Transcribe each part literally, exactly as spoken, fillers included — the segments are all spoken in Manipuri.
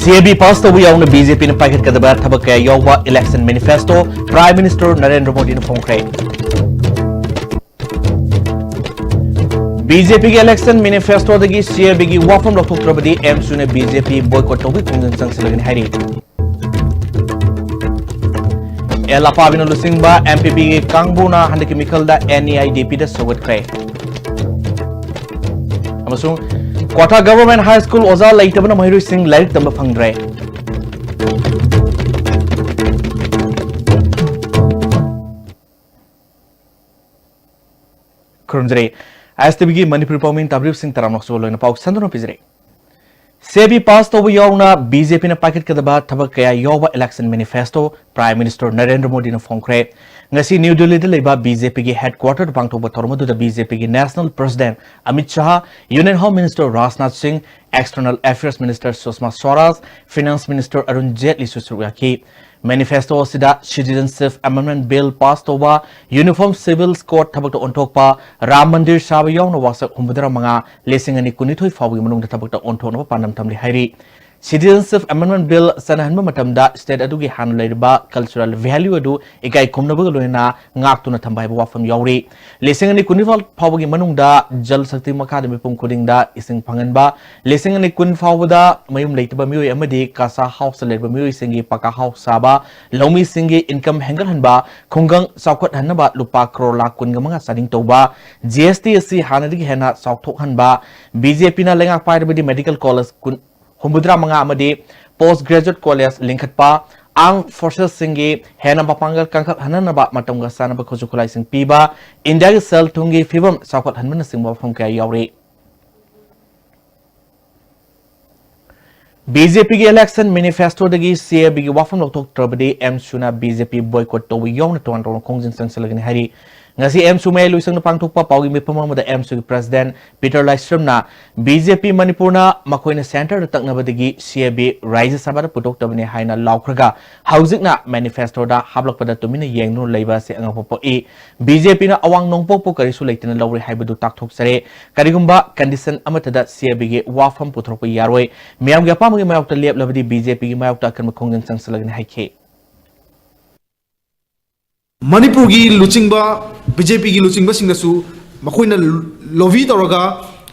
CAB pass ꯇꯧꯕ ꯌꯥꯎꯅ BJPꯅ ꯄꯥꯏꯈꯠꯀꯗꯕ ꯊꯕꯛ ꯀꯌꯥ ꯌꯥꯎꯕ election manifesto Prime Minister Narendra ꯃꯣꯗꯤꯅ ꯐꯣꯡꯈ꯭ꯔꯦ꯫ BJPꯒꯤ election manifestoꯗꯒꯤ CABꯒꯤ ꯋꯥꯐꯝ ꯂꯧꯊꯣꯛꯇ꯭ꯔꯕꯗꯤ ꯑꯦꯝꯁꯨꯅ BJP boycott ꯇꯧꯕꯒꯤ ꯈꯣꯡꯖꯪ ꯆꯪꯁꯤꯜꯂꯒꯅꯤ ꯍꯥꯏꯔꯤ꯫ ꯑꯦꯜ ꯑꯄꯥꯕꯤꯅ ꯂꯨꯆꯤꯡꯕ MPPꯒꯤ ꯀꯥꯡꯕꯨꯅ ꯍꯟꯗꯛꯀꯤ ꯃꯤꯈꯜꯗ NEIDPꯗ ꯁꯧꯒꯠꯈ꯭ꯔꯦ꯫ ꯑꯃꯁꯨꯡ ꯀ꯭ꯋꯥꯊꯥ Government High School ꯑꯣꯖꯥ ꯂꯩꯇꯕꯅ ꯃꯍꯩꯔꯣꯏꯁꯤꯡ ꯂꯥꯏꯔꯤꯛ ꯇꯝꯕ ꯐꯪꯗ꯭ꯔꯦ꯫ ꯈꯨꯔꯨꯝꯖꯔꯤ꯫ ISTVꯒꯤ ꯃꯅꯤꯄꯨꯔꯤ ꯄꯥꯎꯃꯤ ꯇꯥꯕꯤꯔꯤꯕꯁꯤꯡ ꯇꯔꯥꯝꯅ ꯑꯣꯛꯆꯕ ꯂꯣꯏꯅ ꯄꯥꯎ ꯁꯟꯗꯣꯛꯅ ꯄꯤꯖꯔꯤ꯫ CAB pass ꯇꯧꯕ ꯌꯥꯎꯅ BJPꯅ ꯄꯥꯏꯈꯠꯀꯗꯕ ꯊꯕꯛ ꯀꯌꯥ ꯌꯥꯎꯕ election manifesto Prime Minister Narendra ꯃꯣꯗꯤꯅ ꯐꯣꯡꯈ꯭ꯔꯦ꯫ ꯉꯁꯤ ꯅ꯭ꯌꯨ ꯗꯤꯜꯂꯤꯗ ꯂꯩꯕ BJPꯒꯤ headquarterꯗ ꯄꯥꯡꯊꯣꯛꯄ ꯊꯧꯔꯝ ꯑꯗꯨꯗ BJPꯒꯤ National President Amit Shah, Union Home Minister Rajnath ꯁꯤꯡ, External Affairs Minister ꯁꯨꯁꯃꯥ ꯁ꯭ꯋꯥꯔꯥꯖ, Finance Minister ꯑꯔꯨꯟ ꯖꯦꯠꯂꯤꯁꯨ ꯁꯔꯨꯛ ꯌꯥꯈꯤ꯫ Manifesto ꯑꯁꯤꯗ Citizenship Amendment Bill pass ꯇꯧꯕ, Uniform Civil Code ꯊꯕꯛꯇ ꯑꯣꯟꯊꯣꯛꯄ, ꯔꯥꯝ ꯃꯟꯗꯤꯔ ꯁꯥꯕ ꯌꯥꯎꯅ ꯋꯥꯁꯛ ꯍꯨꯝꯐꯨꯇꯔꯥ ꯃꯉꯥ ꯂꯤꯁꯤꯡ ꯑꯅꯤ ꯀꯨꯟꯅꯤꯊꯣꯏ ꯐꯥꯎꯕꯒꯤ ꯃꯅꯨꯡꯗ ꯊꯕꯛꯇ ꯑꯣꯟꯊꯣꯛꯅꯕ ꯄꯥꯟꯗꯝ ꯊꯝꯂꯤ ꯍꯥꯏꯔꯤ꯫ Citizenship Amendment Bill ꯆꯠꯅꯍꯟꯕ ꯃꯇꯝꯗ state ꯑꯗꯨꯒꯤ ꯍꯥꯟꯅ ꯂꯩꯔꯤꯕ cultural value ꯑꯗꯨ ꯏꯀꯥꯏ ꯈꯨꯝꯅꯕꯒ ꯂꯣꯏꯅꯅ ꯉꯥꯛꯇꯨꯅ ꯊꯝꯕ ꯍꯥꯏꯕ ꯋꯥꯐꯝ ꯌꯥꯎꯔꯤ꯫ ꯂꯤꯁꯤꯡ ꯑꯅꯤ ꯀꯨꯟꯅꯤꯄꯥꯜ ꯐꯥꯎꯕꯒꯤ ꯃꯅꯨꯡꯗ Jal Shakti ꯃꯈꯥꯗ ꯃꯤꯄꯨꯝ ꯈꯨꯗꯤꯡꯗ ꯏꯁꯤꯡ ꯐꯪꯍꯟꯕ, ꯂꯤꯁꯤꯡ ꯑꯅꯤ ꯀꯨꯟ ꯐꯥꯎꯕꯗ ꯃꯌꯨꯝ ꯂꯩꯇꯕ ꯃꯤꯑꯣꯏ ꯑꯃꯗꯤ ꯀꯥꯁꯥ house ꯂꯩꯔꯤꯕ ꯃꯤꯑꯣꯏꯁꯤꯡꯒꯤ ꯄꯀꯥ house ꯁꯥꯕ, ꯂꯧꯃꯤꯁꯤꯡꯒꯤ income ꯍꯦꯟꯒꯠꯍꯟꯕ, ꯈꯨꯡꯒꯪ ꯆꯥꯎꯈꯠꯍꯟꯅꯕ ꯂꯨꯄꯥ ꯀ꯭ꯔꯣꯔ ꯂꯥꯈ ꯀꯨꯟꯒ ꯃꯉꯥ ꯆꯥꯗꯤꯡ ꯇꯧꯕ, GST ꯑꯁꯤ ꯍꯥꯟꯅꯗꯒꯤ ꯍꯦꯟꯅ ꯆꯥꯎꯊꯣꯛꯍꯟꯕ, BJPꯅ ꯂꯩꯉꯥꯛ ꯄꯥꯏꯔꯕꯗꯤ medical college ꯀꯨꯟ, ꯍꯨꯝꯐꯨꯇꯔꯥ ꯃꯉꯥ ꯑꯃꯗꯤ post graduate college ꯂꯤꯡꯈꯠꯄ, armed forcesꯁꯤꯡꯒꯤ ꯍꯦꯟꯅ ꯃꯄꯥꯡꯒꯜ ꯀꯟꯈꯠꯍꯟꯅꯅꯕ ꯃꯇꯝꯒ ꯆꯥꯟꯅꯕ ꯈꯨꯠꯁꯨ ꯈꯨꯠꯂꯥꯏꯁꯤꯡ ꯄꯤꯕ, ꯏꯟꯗꯤꯌꯥꯒꯤ ꯁꯦꯜ ꯊꯨꯝꯒꯤ ꯐꯤꯕꯝ ꯆꯥꯎꯈꯠꯍꯟꯕꯅꯆꯤꯡꯕ ꯋꯥꯐꯝ ꯀꯌꯥ ꯌꯥꯎꯔꯤ꯫ BJPꯒꯤ election manifestoꯗꯒꯤ CABꯒꯤ ꯋꯥꯐꯝ ꯂꯧꯊꯣꯛꯇ꯭ꯔꯕꯗꯤ ꯑꯦꯝꯁꯨꯅ BJP boycott ꯇꯧꯕ ꯌꯥꯎꯅ ꯇꯣꯉꯥꯟ ꯇꯣꯉꯥꯟꯕ ꯈꯣꯡꯖꯪ ꯆꯪꯁꯤꯜꯂꯒꯅꯤ ꯍꯥꯏꯔꯤ꯫ ꯉꯁꯤ ꯑꯦꯝꯁꯨ ꯃꯌꯥꯏ ꯂꯣꯏꯁꯪꯗ ꯄꯥꯡꯊꯣꯛꯄ ꯄꯥꯎꯒꯤ ꯃꯤꯐꯝ ꯑꯃꯗ ꯑꯦꯝꯁꯨꯒꯤ ꯄ꯭ꯔꯁꯤꯗꯦꯟꯠ ꯄꯤꯇꯔ ꯂꯥꯏꯁ꯭ꯔꯝꯅ ꯕꯤ ꯖꯦ ꯄꯤ ꯃꯅꯤꯄꯨꯔꯅ ꯃꯈꯣꯏꯅ ꯁꯦꯟꯇꯔꯗ ꯇꯛꯅꯕꯗꯒꯤ ꯁꯤ ꯑꯦ ꯕꯤ ꯔꯥꯖ꯭ꯌ ꯁꯚꯥꯗ ꯄꯨꯊꯣꯛꯇꯕꯅꯤ ꯍꯥꯏꯅ ꯂꯥꯎꯈ꯭ꯔꯒ ꯍꯧꯖꯤꯛꯅ ꯃꯦꯅꯤꯐꯦꯁꯇꯣꯗ ꯍꯥꯞꯂꯛꯄꯗ ꯇꯨꯃꯤꯟꯅ ꯌꯦꯡꯗꯨꯅ ꯂꯩꯕ ꯑꯁꯤ ꯑꯉꯛꯄ ꯄꯣꯛꯏ꯫ ꯕꯤ ꯖꯦ ꯄꯤꯅ ꯑꯋꯥꯡ ꯅꯣꯡꯄꯣꯛꯄꯨ ꯀꯔꯤꯁꯨ ꯂꯩꯇꯅ ꯂꯧꯔꯦ ꯍꯥꯏꯕꯗꯨ ꯇꯥꯛꯊꯣꯛꯆꯔꯦ꯫ ꯀꯔꯤꯒꯨꯝꯕ ꯀꯟꯗꯤꯁꯟ ꯑꯃꯠꯇꯗ ꯁꯤ ꯑꯦ ꯕꯤꯒꯤ ꯋꯥꯐꯝ ꯄꯨꯊꯣꯔꯛꯄ ꯌꯥꯔꯣꯏ꯫ ꯃꯤꯌꯥꯝꯒꯤ ꯑꯄꯥꯝꯕꯒꯤ ꯃꯥꯌꯣꯛꯇ ꯂꯦꯞꯂꯕꯗꯤ ꯕꯤ ꯖꯦ ꯄꯤꯒꯤ ꯃꯥꯌꯣꯛꯇ ꯑꯀꯟꯕ ꯈꯣꯡꯖꯪ ꯆꯪꯁꯤꯜꯂꯒꯅꯤ ꯍꯥꯏꯈꯤ꯫ ꯃꯅꯤꯄꯨꯔꯒꯤ ꯂꯨꯆꯤꯡꯕ ꯕꯤ ꯖꯦ ꯄꯤꯒꯤ ꯂꯨꯆꯤꯡꯕꯁꯤꯡꯅꯁꯨ ꯃꯈꯣꯏꯅ ꯂꯣꯕꯤ ꯇꯧꯔꯒ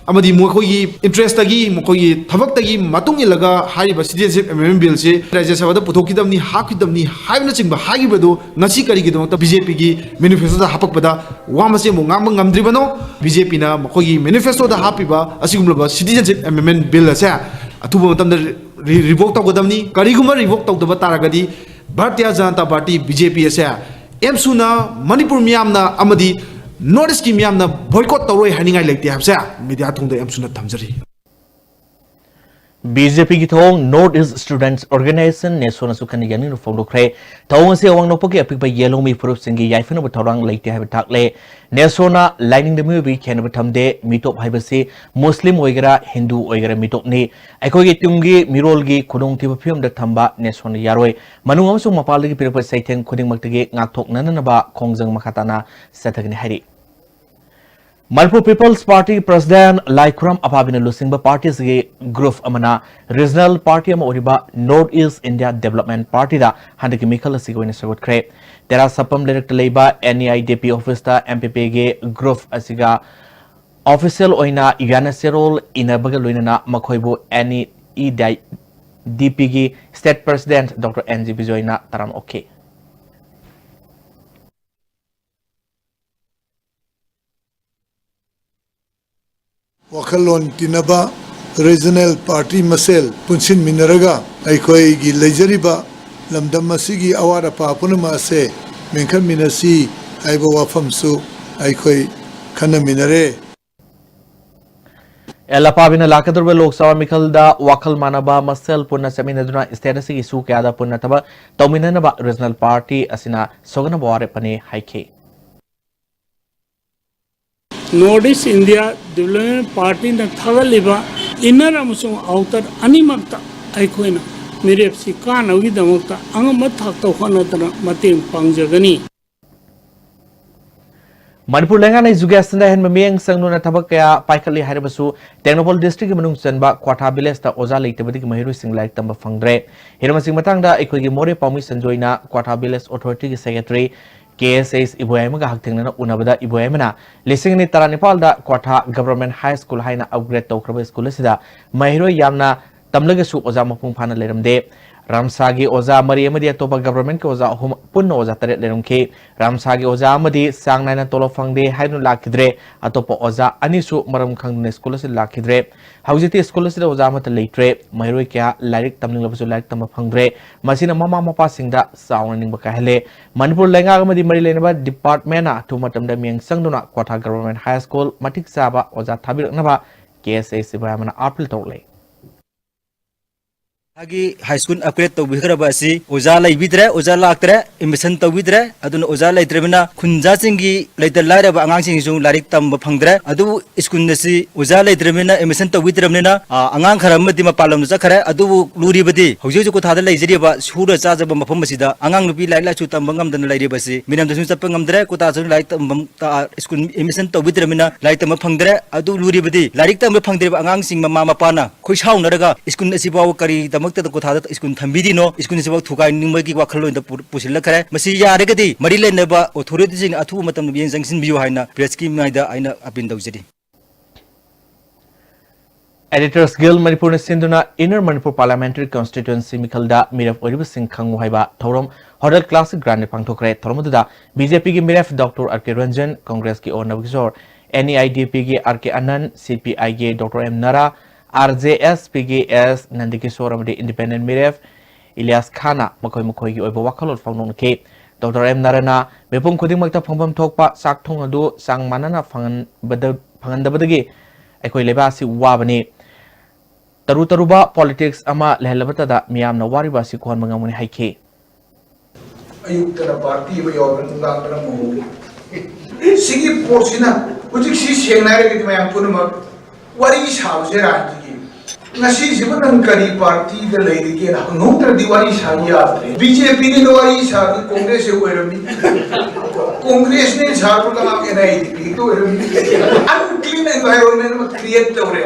ꯑꯃꯗꯤ ꯃꯈꯣꯏꯒꯤ ꯏꯟꯇꯔꯦꯁꯇꯒꯤ, ꯃꯈꯣꯏꯒꯤ ꯊꯕꯛꯇꯒꯤ ꯃꯇꯨꯡ ꯏꯜꯂꯒ ꯍꯥꯏꯔꯤꯕ ꯁꯤꯇꯤꯖꯦꯟꯁꯤꯞ ꯑꯦꯃꯦꯟꯃꯦꯟ ꯕꯤꯜꯁꯤ ꯔꯥꯖ꯭ꯌ ꯁꯚꯥꯗ ꯄꯨꯊꯣꯛꯈꯤꯗꯕꯅꯤ, ꯍꯥꯞꯈꯤꯗꯕꯅꯤ ꯍꯥꯏꯕꯅꯆꯤꯡꯕ ꯍꯥꯏꯈꯤꯕꯗꯨ ꯉꯁꯤ ꯀꯔꯤꯒꯤꯗꯃꯛꯇ ꯕꯤ ꯖꯦ ꯄꯤꯒꯤ ꯃꯦꯅꯤꯐꯦꯁꯇꯣꯗ ꯍꯥꯞꯄꯛꯄꯗ ꯋꯥ ꯃꯆꯦꯠ ꯑꯃꯨꯛ ꯉꯥꯡꯕ ꯉꯝꯗ꯭ꯔꯤꯕꯅꯣ? ꯕꯤ ꯖꯦ ꯄꯤꯅ ꯃꯈꯣꯏꯒꯤ ꯃꯦꯅꯤꯐꯦꯁꯇꯣꯗ ꯍꯥꯞꯄꯤꯕ ꯑꯁꯤꯒꯨꯝꯂꯕ ꯁꯤꯇꯤꯖꯦꯟꯁꯤꯞ ꯑꯦꯃꯦꯟꯃꯦꯟ ꯕꯤꯜ ꯑꯁꯦ ꯑꯊꯨꯕ ꯃꯇꯝꯗ ꯔꯤ-, ꯔꯤꯚꯣꯛ ꯇꯧꯒꯗꯕꯅꯤ꯫ ꯀꯔꯤꯒꯨꯝꯕ ꯔꯤꯚꯣꯛ ꯇꯧꯗꯕ ꯇꯥꯔꯒꯗꯤ Bharatiya Janata party, B J ꯄꯤ ꯑꯁꯦ ꯑꯦꯝꯁꯨꯅ ꯃꯅꯤꯄꯨꯔ ꯃꯤꯌꯥꯝꯅ ꯑꯃꯗꯤ ꯅꯣꯔꯠ ꯏꯁꯀꯤ ꯃꯤꯌꯥꯝꯅ ꯕꯣꯏꯀꯣꯠ ꯇꯧꯔꯣꯏ ꯍꯥꯏꯅꯤꯡꯉꯥꯏ ꯂꯩꯇꯦ ꯍꯥꯏꯕꯁꯦ ꯃꯤꯗꯤꯌꯥ ꯊꯣꯡꯗ ꯑꯦꯝꯁꯨꯅ ꯊꯝꯖꯔꯤ꯫ ꯕꯤ ꯖꯦ ꯄꯤꯒꯤ ꯊꯧꯑꯣꯡ ꯅꯣꯔꯠ ꯏꯁ ꯁ꯭ꯇꯨꯗꯦꯟꯠꯁ ꯑꯣꯔꯒꯅꯥꯏꯖꯦꯁꯟ, ꯅꯦꯁꯣꯅꯁꯨ ꯀꯟꯅ ꯌꯥꯅꯤꯡꯅ ꯐꯣꯡꯗꯣꯛꯈ꯭ꯔꯦ꯫ ꯊꯧꯑꯣꯡ ꯑꯁꯤ ꯑꯋꯥꯡ ꯅꯣꯡꯄꯣꯛꯀꯤ ꯑꯄꯤꯛꯄ ꯌꯦꯜꯍꯧꯃꯤ ꯐꯨꯔꯨꯞꯁꯤꯡꯒꯤ ꯌꯥꯏꯐꯅꯕ ꯊꯧꯔꯥꯡ ꯂꯩꯇꯦ ꯍꯥꯏꯕ ꯇꯥꯛꯂꯦ꯫ ꯅꯦꯁꯣꯅ ꯂꯥꯏꯅꯤꯡꯗ ꯃꯤꯑꯣꯏꯕꯒꯤ ꯈꯦꯠꯅꯕ ꯊꯝꯗꯦ, ꯃꯤꯇꯣꯞ ꯍꯥꯏꯕꯁꯤ ꯃꯨꯁꯂꯤꯝ ꯑꯣꯏꯒꯦꯔꯥ, ꯍꯤꯟꯗꯨ ꯑꯣꯏꯒꯦꯔꯥ ꯃꯤꯇꯣꯞꯅꯤ꯫ ꯑꯩꯈꯣꯏꯒꯤ ꯇꯨꯡꯒꯤ ꯃꯤꯔꯣꯜꯒꯤ ꯈꯨꯗꯣꯡꯊꯤꯕ ꯐꯤꯕꯝꯗ ꯊꯝꯕ ꯅꯦꯁꯣꯅ ꯌꯥꯔꯣꯏ꯫ ꯃꯅꯨꯡ ꯑꯃꯁꯨꯡ ꯃꯄꯥꯟꯗꯒꯤ ꯄꯤꯔꯛꯄ ꯆꯩꯊꯦꯡ ꯈꯨꯗꯤꯡꯃꯛꯇꯒꯤ ꯉꯥꯛꯊꯣꯛꯅꯅꯕ ꯈꯣꯡꯖꯪ ꯃꯈꯥ ꯇꯥꯅ ꯆꯠꯊꯒꯅꯤ ꯍꯥꯏꯔꯤ꯫ ꯃꯅꯤꯄꯨꯔ ꯄꯤꯄꯜꯁ ꯄꯥꯔꯇꯤꯒꯤ ꯄ꯭ꯔꯁꯤꯗꯦꯟꯠ ꯂꯥꯏꯈꯨꯔꯝ ꯑꯄꯥꯕꯤꯅ ꯂꯨꯆꯤꯡꯕ ꯄꯥꯔꯇꯤ ꯑꯁꯤꯒꯤ ꯒ꯭ꯔꯨꯞ ꯑꯃꯅ ꯔꯤꯖꯅꯦꯜ ꯄꯥꯔꯇꯤ ꯑꯃ ꯑꯣꯏꯔꯤꯕ ꯅꯣꯔꯠ ꯏꯁ ꯏꯟꯗꯤꯌꯥ ꯗꯤꯕꯦꯂꯞꯃꯦꯟꯠ ꯄꯥꯔꯇꯤꯗ ꯍꯟꯗꯛꯀꯤ ꯃꯤꯈꯜ ꯑꯁꯤꯒꯤ ꯑꯣꯏꯅ ꯁꯧꯒꯠꯈ꯭ꯔꯦ꯫ ꯇꯦꯔꯥ ꯁꯄꯝ ꯂꯩꯔꯛꯇ ꯂꯩꯕ ꯑꯦꯟ ꯏ ꯑꯥꯏ ꯗꯤ ꯄꯤ ꯑꯣꯐꯤꯁꯇ ꯑꯦꯝ ꯄꯤ ꯄꯤꯒꯤ ꯒ꯭ꯔꯨꯞ ꯑꯁꯤꯒ ꯑꯣꯐꯤꯁꯤꯌꯦꯜ ꯑꯣꯏꯅ ꯌꯥꯅꯆꯦꯔꯣꯜ ꯏꯅꯕꯒ ꯂꯣꯏꯅꯅ ꯃꯈꯣꯏꯕꯨ ꯑꯦꯟ ꯏ ꯗꯤ ꯄꯤꯒꯤ state president doctor N G ꯕꯤꯖꯣꯏꯅ ꯇꯔꯥꯝꯅ ꯑꯣꯛꯈꯤ꯫ ꯋꯥꯈꯜꯂꯣꯟ ꯇꯤꯟꯅꯕ ꯔꯤꯖꯅꯦꯜ ꯄꯥꯔꯇꯤ ꯃꯁꯦꯜ ꯄꯨꯟꯁꯤꯟꯃꯤꯟꯅꯔꯒ ꯑꯩꯈꯣꯏꯒꯤ ꯂꯩꯖꯔꯤꯕ ꯂꯝꯗꯝ ꯑꯁꯤꯒꯤ ꯑꯋꯥꯠ ꯑꯄꯥ ꯄꯨꯝꯅꯃꯛ ꯑꯁꯦ ꯃꯦꯟꯈꯠꯃꯤꯟꯅꯁꯤ ꯍꯥꯏꯕ ꯋꯥꯐꯝꯁꯨ ꯑꯩꯈꯣꯏ ꯈꯟꯅꯃꯤꯟꯅꯔꯦ꯫ ꯑꯦꯜ ꯑꯄꯥꯕꯤꯅ ꯂꯥꯛꯀꯗꯧꯔꯤꯕ ꯂꯣꯛ ꯁꯚꯥ ꯃꯤꯈꯜꯗ ꯋꯥꯈꯜ ꯃꯥꯟꯅꯕ ꯃꯁꯦꯜ ꯄꯨꯟꯅ ꯆꯠꯃꯤꯟꯅꯗꯨꯅ ꯁ꯭ꯇꯦꯠ ꯑꯁꯤꯒꯤ ꯏꯁꯨ ꯀꯌꯥꯗ ꯄꯨꯟꯅ ꯊꯕꯛ ꯇꯧꯃꯤꯟꯅꯅꯕ ꯔꯤꯖꯅꯦꯜ ꯄꯥꯔꯇꯤ ꯑꯁꯤꯅ ꯁꯣꯛꯅꯕ ꯋꯥꯔꯦꯞ ꯑꯅꯤ ꯍꯥꯏꯈꯤ꯫ North East India Development Partyꯅ ꯊꯥꯒꯠꯂꯤꯕ inner ꯑꯃꯁꯨꯡ outer ꯑꯅꯤꯃꯛꯇ ꯑꯩꯈꯣꯏꯅ ꯃꯤꯔꯦꯞꯁꯤ ꯀꯥꯅꯕꯒꯤꯗꯃꯛꯇ ꯑꯉꯝꯕ ꯊꯥꯛꯇ ꯍꯣꯠꯅꯗꯅ ꯃꯇꯦꯡ ꯄꯥꯡꯖꯒꯅꯤ꯫ ꯃꯅꯤꯄꯨꯔ ꯂꯩꯉꯥꯛꯅ educationꯗ ꯑꯍꯦꯟꯕ ꯃꯤꯠꯌꯦꯡ ꯆꯪꯗꯨꯅ ꯊꯕꯛ ꯀꯌꯥ ꯄꯥꯏꯈꯠꯂꯤ ꯍꯥꯏꯔꯕꯁꯨ, ꯇꯦꯡꯅꯧꯄꯜ districtꯀꯤ ꯃꯅꯨꯡ ꯆꯟꯕ ꯀ꯭ꯋꯥꯊꯥ villageꯇ ꯑꯣꯖꯥ ꯂꯩꯇꯕꯗꯒꯤ ꯃꯍꯩꯔꯣꯏꯁꯤꯡ ꯂꯥꯏꯔꯤꯛ ꯇꯝꯕ ꯐꯪꯗ꯭ꯔꯦ꯫ ꯍꯤꯔꯝ ꯑꯁꯤꯒꯤ ꯃꯇꯥꯡꯗ ꯑꯩꯈꯣꯏꯒꯤ ꯃꯣꯔꯦ ꯄꯥꯎꯃꯤ ꯁꯟꯖꯣꯏꯅ ꯀ꯭ꯋꯥꯊꯥ village authorityꯒꯤ secretary ꯀꯦ ꯑꯦꯁ ꯑꯩꯆ ꯏꯕꯣꯌꯥꯏꯃꯒ ꯍꯛꯊꯦꯡꯅꯅ ꯎꯅꯕꯗ, ꯏꯕꯣꯌꯥꯏꯃꯅ ꯂꯤꯁꯤꯡ ꯑꯅꯤ ꯇꯔꯥꯅꯤꯄꯥꯜꯗ ꯀ꯭ꯋꯥꯊꯥ Government High School ꯍꯥꯏꯅ upgrade ꯇꯧꯈ꯭ꯔꯕ school ꯑꯁꯤꯗ ꯃꯍꯩꯔꯣꯏ ꯌꯥꯝꯅ ꯇꯝꯂꯒꯁꯨ ꯑꯣꯖꯥ ꯃꯄꯨꯡ ꯐꯥꯅ ꯂꯩꯔꯝꯗꯦ꯫ ꯔꯥꯝꯁꯥꯒꯤ ꯑꯣꯖꯥ ꯃꯔꯤ ꯑꯃꯗꯤ ꯑꯇꯣꯞꯄ governmentꯀꯤ ꯑꯣꯖꯥ ꯑꯍꯨꯝ ꯄꯨꯟꯅ ꯑꯣꯖꯥ ꯇꯔꯦꯠ ꯂꯩꯔꯝꯈꯤ꯫ ꯔꯥꯝꯁꯥꯒꯤ ꯑꯣꯖꯥ ꯑꯃꯗꯤ ꯆꯥꯡ ꯅꯥꯏꯅ ꯇꯣꯂꯣꯞ ꯐꯪꯗꯦ ꯍꯥꯏꯗꯨꯅ ꯂꯥꯛꯈꯤꯗ꯭ꯔꯦ꯫ ꯑꯇꯣꯞꯄ ꯑꯣꯖꯥ ꯑꯅꯤꯁꯨ ꯃꯔꯝ ꯈꯪꯗꯅ school ꯑꯁꯤꯗ ꯂꯥꯛꯈꯤꯗ꯭ꯔꯦ꯫ ꯍꯧꯖꯤꯛꯇꯤ school ꯑꯁꯤꯗ ꯑꯣꯖꯥ ꯑꯃꯠꯇ ꯂꯩꯇ꯭ꯔꯦ꯫ ꯃꯍꯩꯔꯣꯏ ꯀꯌꯥ ꯂꯥꯏꯔꯤꯛ ꯇꯝꯅꯤꯡꯂꯕꯁꯨ ꯂꯥꯏꯔꯤꯛ ꯇꯝꯕ ꯐꯪꯗ꯭ꯔꯦ꯫ ꯃꯁꯤꯅ ꯃꯃꯥ ꯃꯄꯥꯁꯤꯡꯗ ꯆꯥꯎꯅ ꯅꯤꯡꯕ ꯀꯥꯏꯍꯜꯂꯦ꯫ ꯃꯅꯤꯄꯨꯔ ꯂꯩꯉꯥꯛ ꯑꯃꯗꯤ ꯃꯔꯤ ꯂꯩꯅꯕ departmentꯅ ꯑꯊꯨꯕ ꯃꯇꯝꯗ ꯃꯤꯠꯌꯦꯡ ꯆꯪꯗꯨꯅ ꯀ꯭ꯋꯥꯊꯥ Government High School ꯃꯇꯤꯛ ꯆꯥꯕ ꯑꯣꯖꯥ ꯊꯥꯕꯤꯔꯛꯅꯕ ꯀꯦ ꯑꯦꯁ ꯑꯩꯆ ꯏꯕꯣꯌꯥꯏꯃꯅ appeal ꯇꯧꯔꯛꯂꯦ꯫ ꯃꯍꯥꯛꯀꯤ high school upgrade ꯇꯧꯕꯤꯈ꯭ꯔꯕ ꯑꯁꯤ ꯑꯣꯖꯥ ꯂꯩꯕꯤꯗ꯭ꯔꯦ, ꯑꯣꯖꯥ ꯂꯥꯛꯇ꯭ꯔꯦ, admission ꯇꯧꯕꯤꯗ꯭ꯔꯦ꯫ ꯑꯗꯨꯅ ꯑꯣꯖꯥ ꯂꯩꯇ꯭ꯔꯕꯅꯤꯅ ꯈꯨꯟꯖꯥꯁꯤꯡꯒꯤ ꯂꯩꯇ ꯂꯥꯏꯔꯕ ꯑꯉꯥꯡꯁꯤꯡꯁꯨ ꯂꯥꯏꯔꯤꯛ ꯇꯝꯕ ꯐꯪꯗ꯭ꯔꯦ꯫ ꯑꯗꯨꯕꯨ school ꯑꯁꯤ ꯑꯣꯖꯥ ꯂꯩꯇ꯭ꯔꯕꯅꯤꯅ, admission ꯇꯧꯕꯤꯗ꯭ꯔꯕꯅꯤꯅ, ꯑ, ꯑꯉꯥꯡ ꯈꯔ ꯑꯃꯗꯤ ꯃꯄꯥꯟ ꯂꯝꯗ ꯆꯠꯈ꯭ꯔꯦ꯫ ꯑꯗꯨꯕꯨ ꯂꯨꯔꯤꯕꯗꯤ ꯍꯧꯖꯤꯛ ꯍꯧꯖꯤꯛ ꯀ꯭ꯋꯥꯊꯥꯗ ꯂꯩꯖꯔꯤꯕ ꯁꯨꯔ ꯆꯥꯖꯕ ꯃꯐꯝ ꯑꯁꯤꯗ ꯑꯉꯥꯡ ꯅꯨꯄꯤ ꯂꯥꯏꯔꯤꯛ ꯂꯥꯏꯁꯨ ꯇꯝꯕ ꯉꯝꯗꯅ ꯂꯩꯔꯤꯕ ꯑꯁꯤ ꯃꯤꯔꯝꯗꯁꯨ ꯆꯠꯄ ꯉꯝꯗ꯭ꯔꯦ, ꯀ꯭ꯋꯥꯊꯥꯁꯨ ꯂꯥꯏꯔꯤꯛ ꯇꯝꯐꯝ ꯇ-, school admission ꯇꯧꯕꯤꯗ꯭ꯔꯕꯅꯤꯅ ꯂꯥꯏꯔꯤꯛ ꯇꯝꯕ ꯐꯪꯗ꯭ꯔꯦ꯫ ꯑꯗꯨ ꯂꯨꯔꯤꯕꯗꯤ ꯂꯥꯏꯔꯤꯛ ꯇꯝꯕ ꯐꯪꯗ꯭ꯔꯤꯕ ꯑꯉꯥꯡꯁꯤꯡ ꯃꯃꯥ ꯃꯄꯥꯅ ꯈꯣꯏꯁꯥꯎꯅꯔꯒ school ꯑꯁꯤꯐꯥꯎ ꯀꯔꯤꯗꯃꯛꯇꯗ ꯀ꯭ꯋꯥꯊꯥꯗ school ꯊꯝꯕꯤꯔꯤꯅꯣ? School ꯑꯁꯤꯐꯥꯎ ꯊꯨꯒꯥꯏꯅꯤꯡꯕꯒꯤ ꯋꯥꯈꯜꯂꯣꯟꯗ ꯄꯨ-, ꯄꯨꯁꯤꯜꯂꯛꯈ꯭ꯔꯦ꯫ ꯃꯁꯤ ꯌꯥꯔꯒꯗꯤ ꯃꯔꯤ ꯂꯩꯅꯕ authorityꯁꯤꯡꯅ ꯑꯊꯨꯕ ꯃꯇꯝꯗ ꯃꯤꯠꯌꯦꯡ ꯆꯪꯁꯤꯟꯕꯤꯌꯨ ꯍꯥꯏꯅ pressꯀꯤ ꯃꯥꯏꯗ ꯑꯩꯅ appeal ꯇꯧꯖꯔꯤ꯫ Editors Guild ꯃꯅꯤꯄꯨꯔꯅ ꯁꯤꯟꯗꯨꯅ Inner Manipur Parliamentary Constituency ꯃꯤꯈꯜꯗ ꯃꯤꯔꯦꯞ ꯑꯣꯏꯔꯤꯕꯁꯤꯡ ꯈꯪꯉꯨ ꯍꯥꯏꯕ ꯊꯧꯔꯝ Hotel Classic Groundꯗ ꯄꯥꯡꯊꯣꯛꯈ꯭ꯔꯦ꯫ ꯊꯧꯔꯝ ꯑꯗꯨꯗ ꯕꯤ ꯖꯦ ꯄꯤꯒꯤ ꯃꯤꯔꯦꯞ ꯗꯣꯛꯇꯔ ꯑꯥꯔ ꯀꯦ ꯔꯟꯖꯟ, ꯀꯪꯒ꯭ꯔꯦꯁꯀꯤ ꯑꯣ ꯅꯕꯀꯤꯁꯣꯔ, ꯑꯦꯟ ꯏ ꯑꯥꯏ ꯗꯤ ꯄꯤꯒꯤ ꯑꯥꯔ ꯀꯦ ꯑꯅꯟ, ꯁꯤ ꯄꯤ ꯑꯥꯏꯒꯤ doctor M Nara, R J S ꯄꯤꯒꯤ ꯑꯦꯁ ꯅꯟꯗꯀꯤꯁꯣꯔ ꯑꯃꯗꯤ independent ꯃꯤꯔꯦꯞ ꯏꯂꯤꯌꯥꯁ ꯈꯥꯟꯅ ꯃꯈꯣꯏ ꯃꯈꯣꯏꯒꯤ ꯑꯣꯏꯕ ꯋꯥꯈꯜꯂꯣꯟ ꯐꯣꯡꯗꯣꯛꯅꯈꯤ꯫ ꯗꯣꯛꯇꯔ ꯑꯦꯝ ꯅꯔꯥꯅ ꯃꯤꯄꯨꯝ ꯈꯨꯗꯤꯡꯃꯛꯇ ꯐꯪꯐꯝ ꯊꯣꯛꯄ ꯆꯥꯛ ꯊꯣꯡ ꯑꯗꯨ ꯆꯥꯡ ꯃꯥꯟꯅꯅ ꯐꯪꯍꯟꯕꯗ-, ꯐꯪꯍꯟꯗꯕꯗꯒꯤ ꯑꯩꯈꯣꯏ ꯂꯩꯕꯥꯛ ꯑꯁꯤ ꯋꯥꯕꯅꯤ꯫ ꯇꯔꯨ ꯇꯔꯨꯕ politics ꯑꯃ ꯂꯩꯍꯜꯂꯕꯇꯗ ꯃꯤꯌꯥꯝꯅ ꯋꯥꯔꯤꯕ ꯑꯁꯤ ꯀꯣꯛꯍꯟꯕ ꯉꯝꯒꯅꯤ ꯍꯥꯏꯈꯤ꯫ ꯑꯌꯨꯛꯇꯅ party ꯑꯃ ꯌꯥꯎꯔꯒ ꯅꯨꯡꯗꯥꯡꯗꯅ ꯑꯃ ꯍꯧꯔꯤ꯫ ꯁꯤꯒꯤ ꯄꯣꯠꯁꯤꯅ ꯍꯧꯖꯤꯛꯁꯤ ꯁꯦꯡꯅ ꯍꯥꯏꯔꯒꯗꯤ ꯃꯌꯥꯝ ꯄꯨꯝꯅꯃꯛ ꯋꯥꯔꯤ ꯁꯥꯕꯁꯦ ꯔꯥꯖꯅꯤꯇꯤꯒꯤ꯫ ꯉꯁꯤꯁꯤꯕꯨ ꯅꯪ ꯀꯔꯤ ꯄꯥꯔꯇꯤꯗ ꯂꯩꯔꯤꯒꯦꯅ ꯍꯪꯍꯧꯗ꯭ꯔꯗꯤ ꯋꯥꯔꯤ ꯁꯥꯕ ꯌꯥꯗ꯭ꯔꯦ꯫ ꯕꯤ ꯖꯦ ꯄꯤꯅꯤꯅ ꯋꯥꯔꯤ ꯁꯥꯕꯗꯤ ꯀꯣꯡꯒ꯭ꯔꯦꯁꯁꯦ ꯑꯣꯏꯔꯝꯃꯤ꯫ ꯀꯣꯡꯒ꯭ꯔꯦꯁꯅꯦ ꯁꯥꯕꯗ ꯑꯦꯟ ꯑꯥꯏ ꯗꯤ ꯄꯤꯗ ꯑꯣꯏꯔꯝꯃꯤ꯫ Unclean environment ꯑꯃ create ꯇꯧꯔꯦ꯫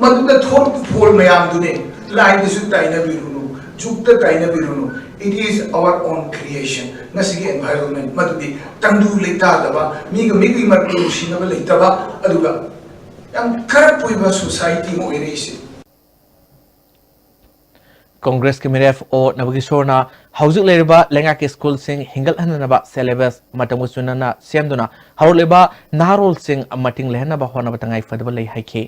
ꯃꯗꯨꯗ ꯊꯣꯛꯂꯛꯄ phone ꯃꯌꯥꯝꯗꯨꯅꯦ꯫ ꯂꯥꯏꯗꯁꯨ ꯇꯥꯏꯅꯕꯤꯔꯨꯅꯨ, ꯖꯨꯛꯇ ꯇꯥꯏꯅꯕꯤꯔꯨꯅꯨ꯫ It is our own creation꯫ ꯉꯁꯤꯒꯤ environment ꯃꯗꯨꯗꯤ ꯇꯪꯗꯨ ꯂꯩꯇꯥꯗꯕ, ꯃꯤꯒ ꯃꯤꯒꯤ ꯃꯔꯛꯇ ꯅꯨꯡꯁꯤꯅꯕ ꯂꯩꯇꯕ, ꯑꯗꯨꯒ ꯌꯥꯝ corrupt ꯑꯣꯏꯕ society ꯑꯃ ꯑꯣꯏꯔꯛꯏꯁꯦ꯫ ꯀꯣꯡꯒ꯭ꯔꯦꯁꯀꯤ ꯃꯤꯔꯦꯞ ꯑꯣ ꯅꯕꯀꯤꯁꯣꯔꯅ ꯍꯧꯖꯤꯛ ꯂꯩꯔꯤꯕ ꯂꯩꯉꯥꯛꯀꯤ ꯁ꯭ꯀꯨꯜꯁꯤꯡ ꯍꯤꯡꯒꯠꯍꯟꯅꯅꯕ syllabus ꯃꯇꯝꯒ ꯆꯨꯅꯅ ꯁꯦꯝꯗꯨꯅ ꯍꯧꯔꯛꯂꯤꯕ ꯅꯍꯥꯔꯣꯜꯁꯤꯡ ꯃꯇꯤꯡ ꯂꯩꯍꯟꯅꯕ ꯍꯣꯠꯅꯕ ꯇꯉꯥꯏ ꯐꯗꯕ ꯂꯩ ꯍꯥꯏꯈꯤ꯫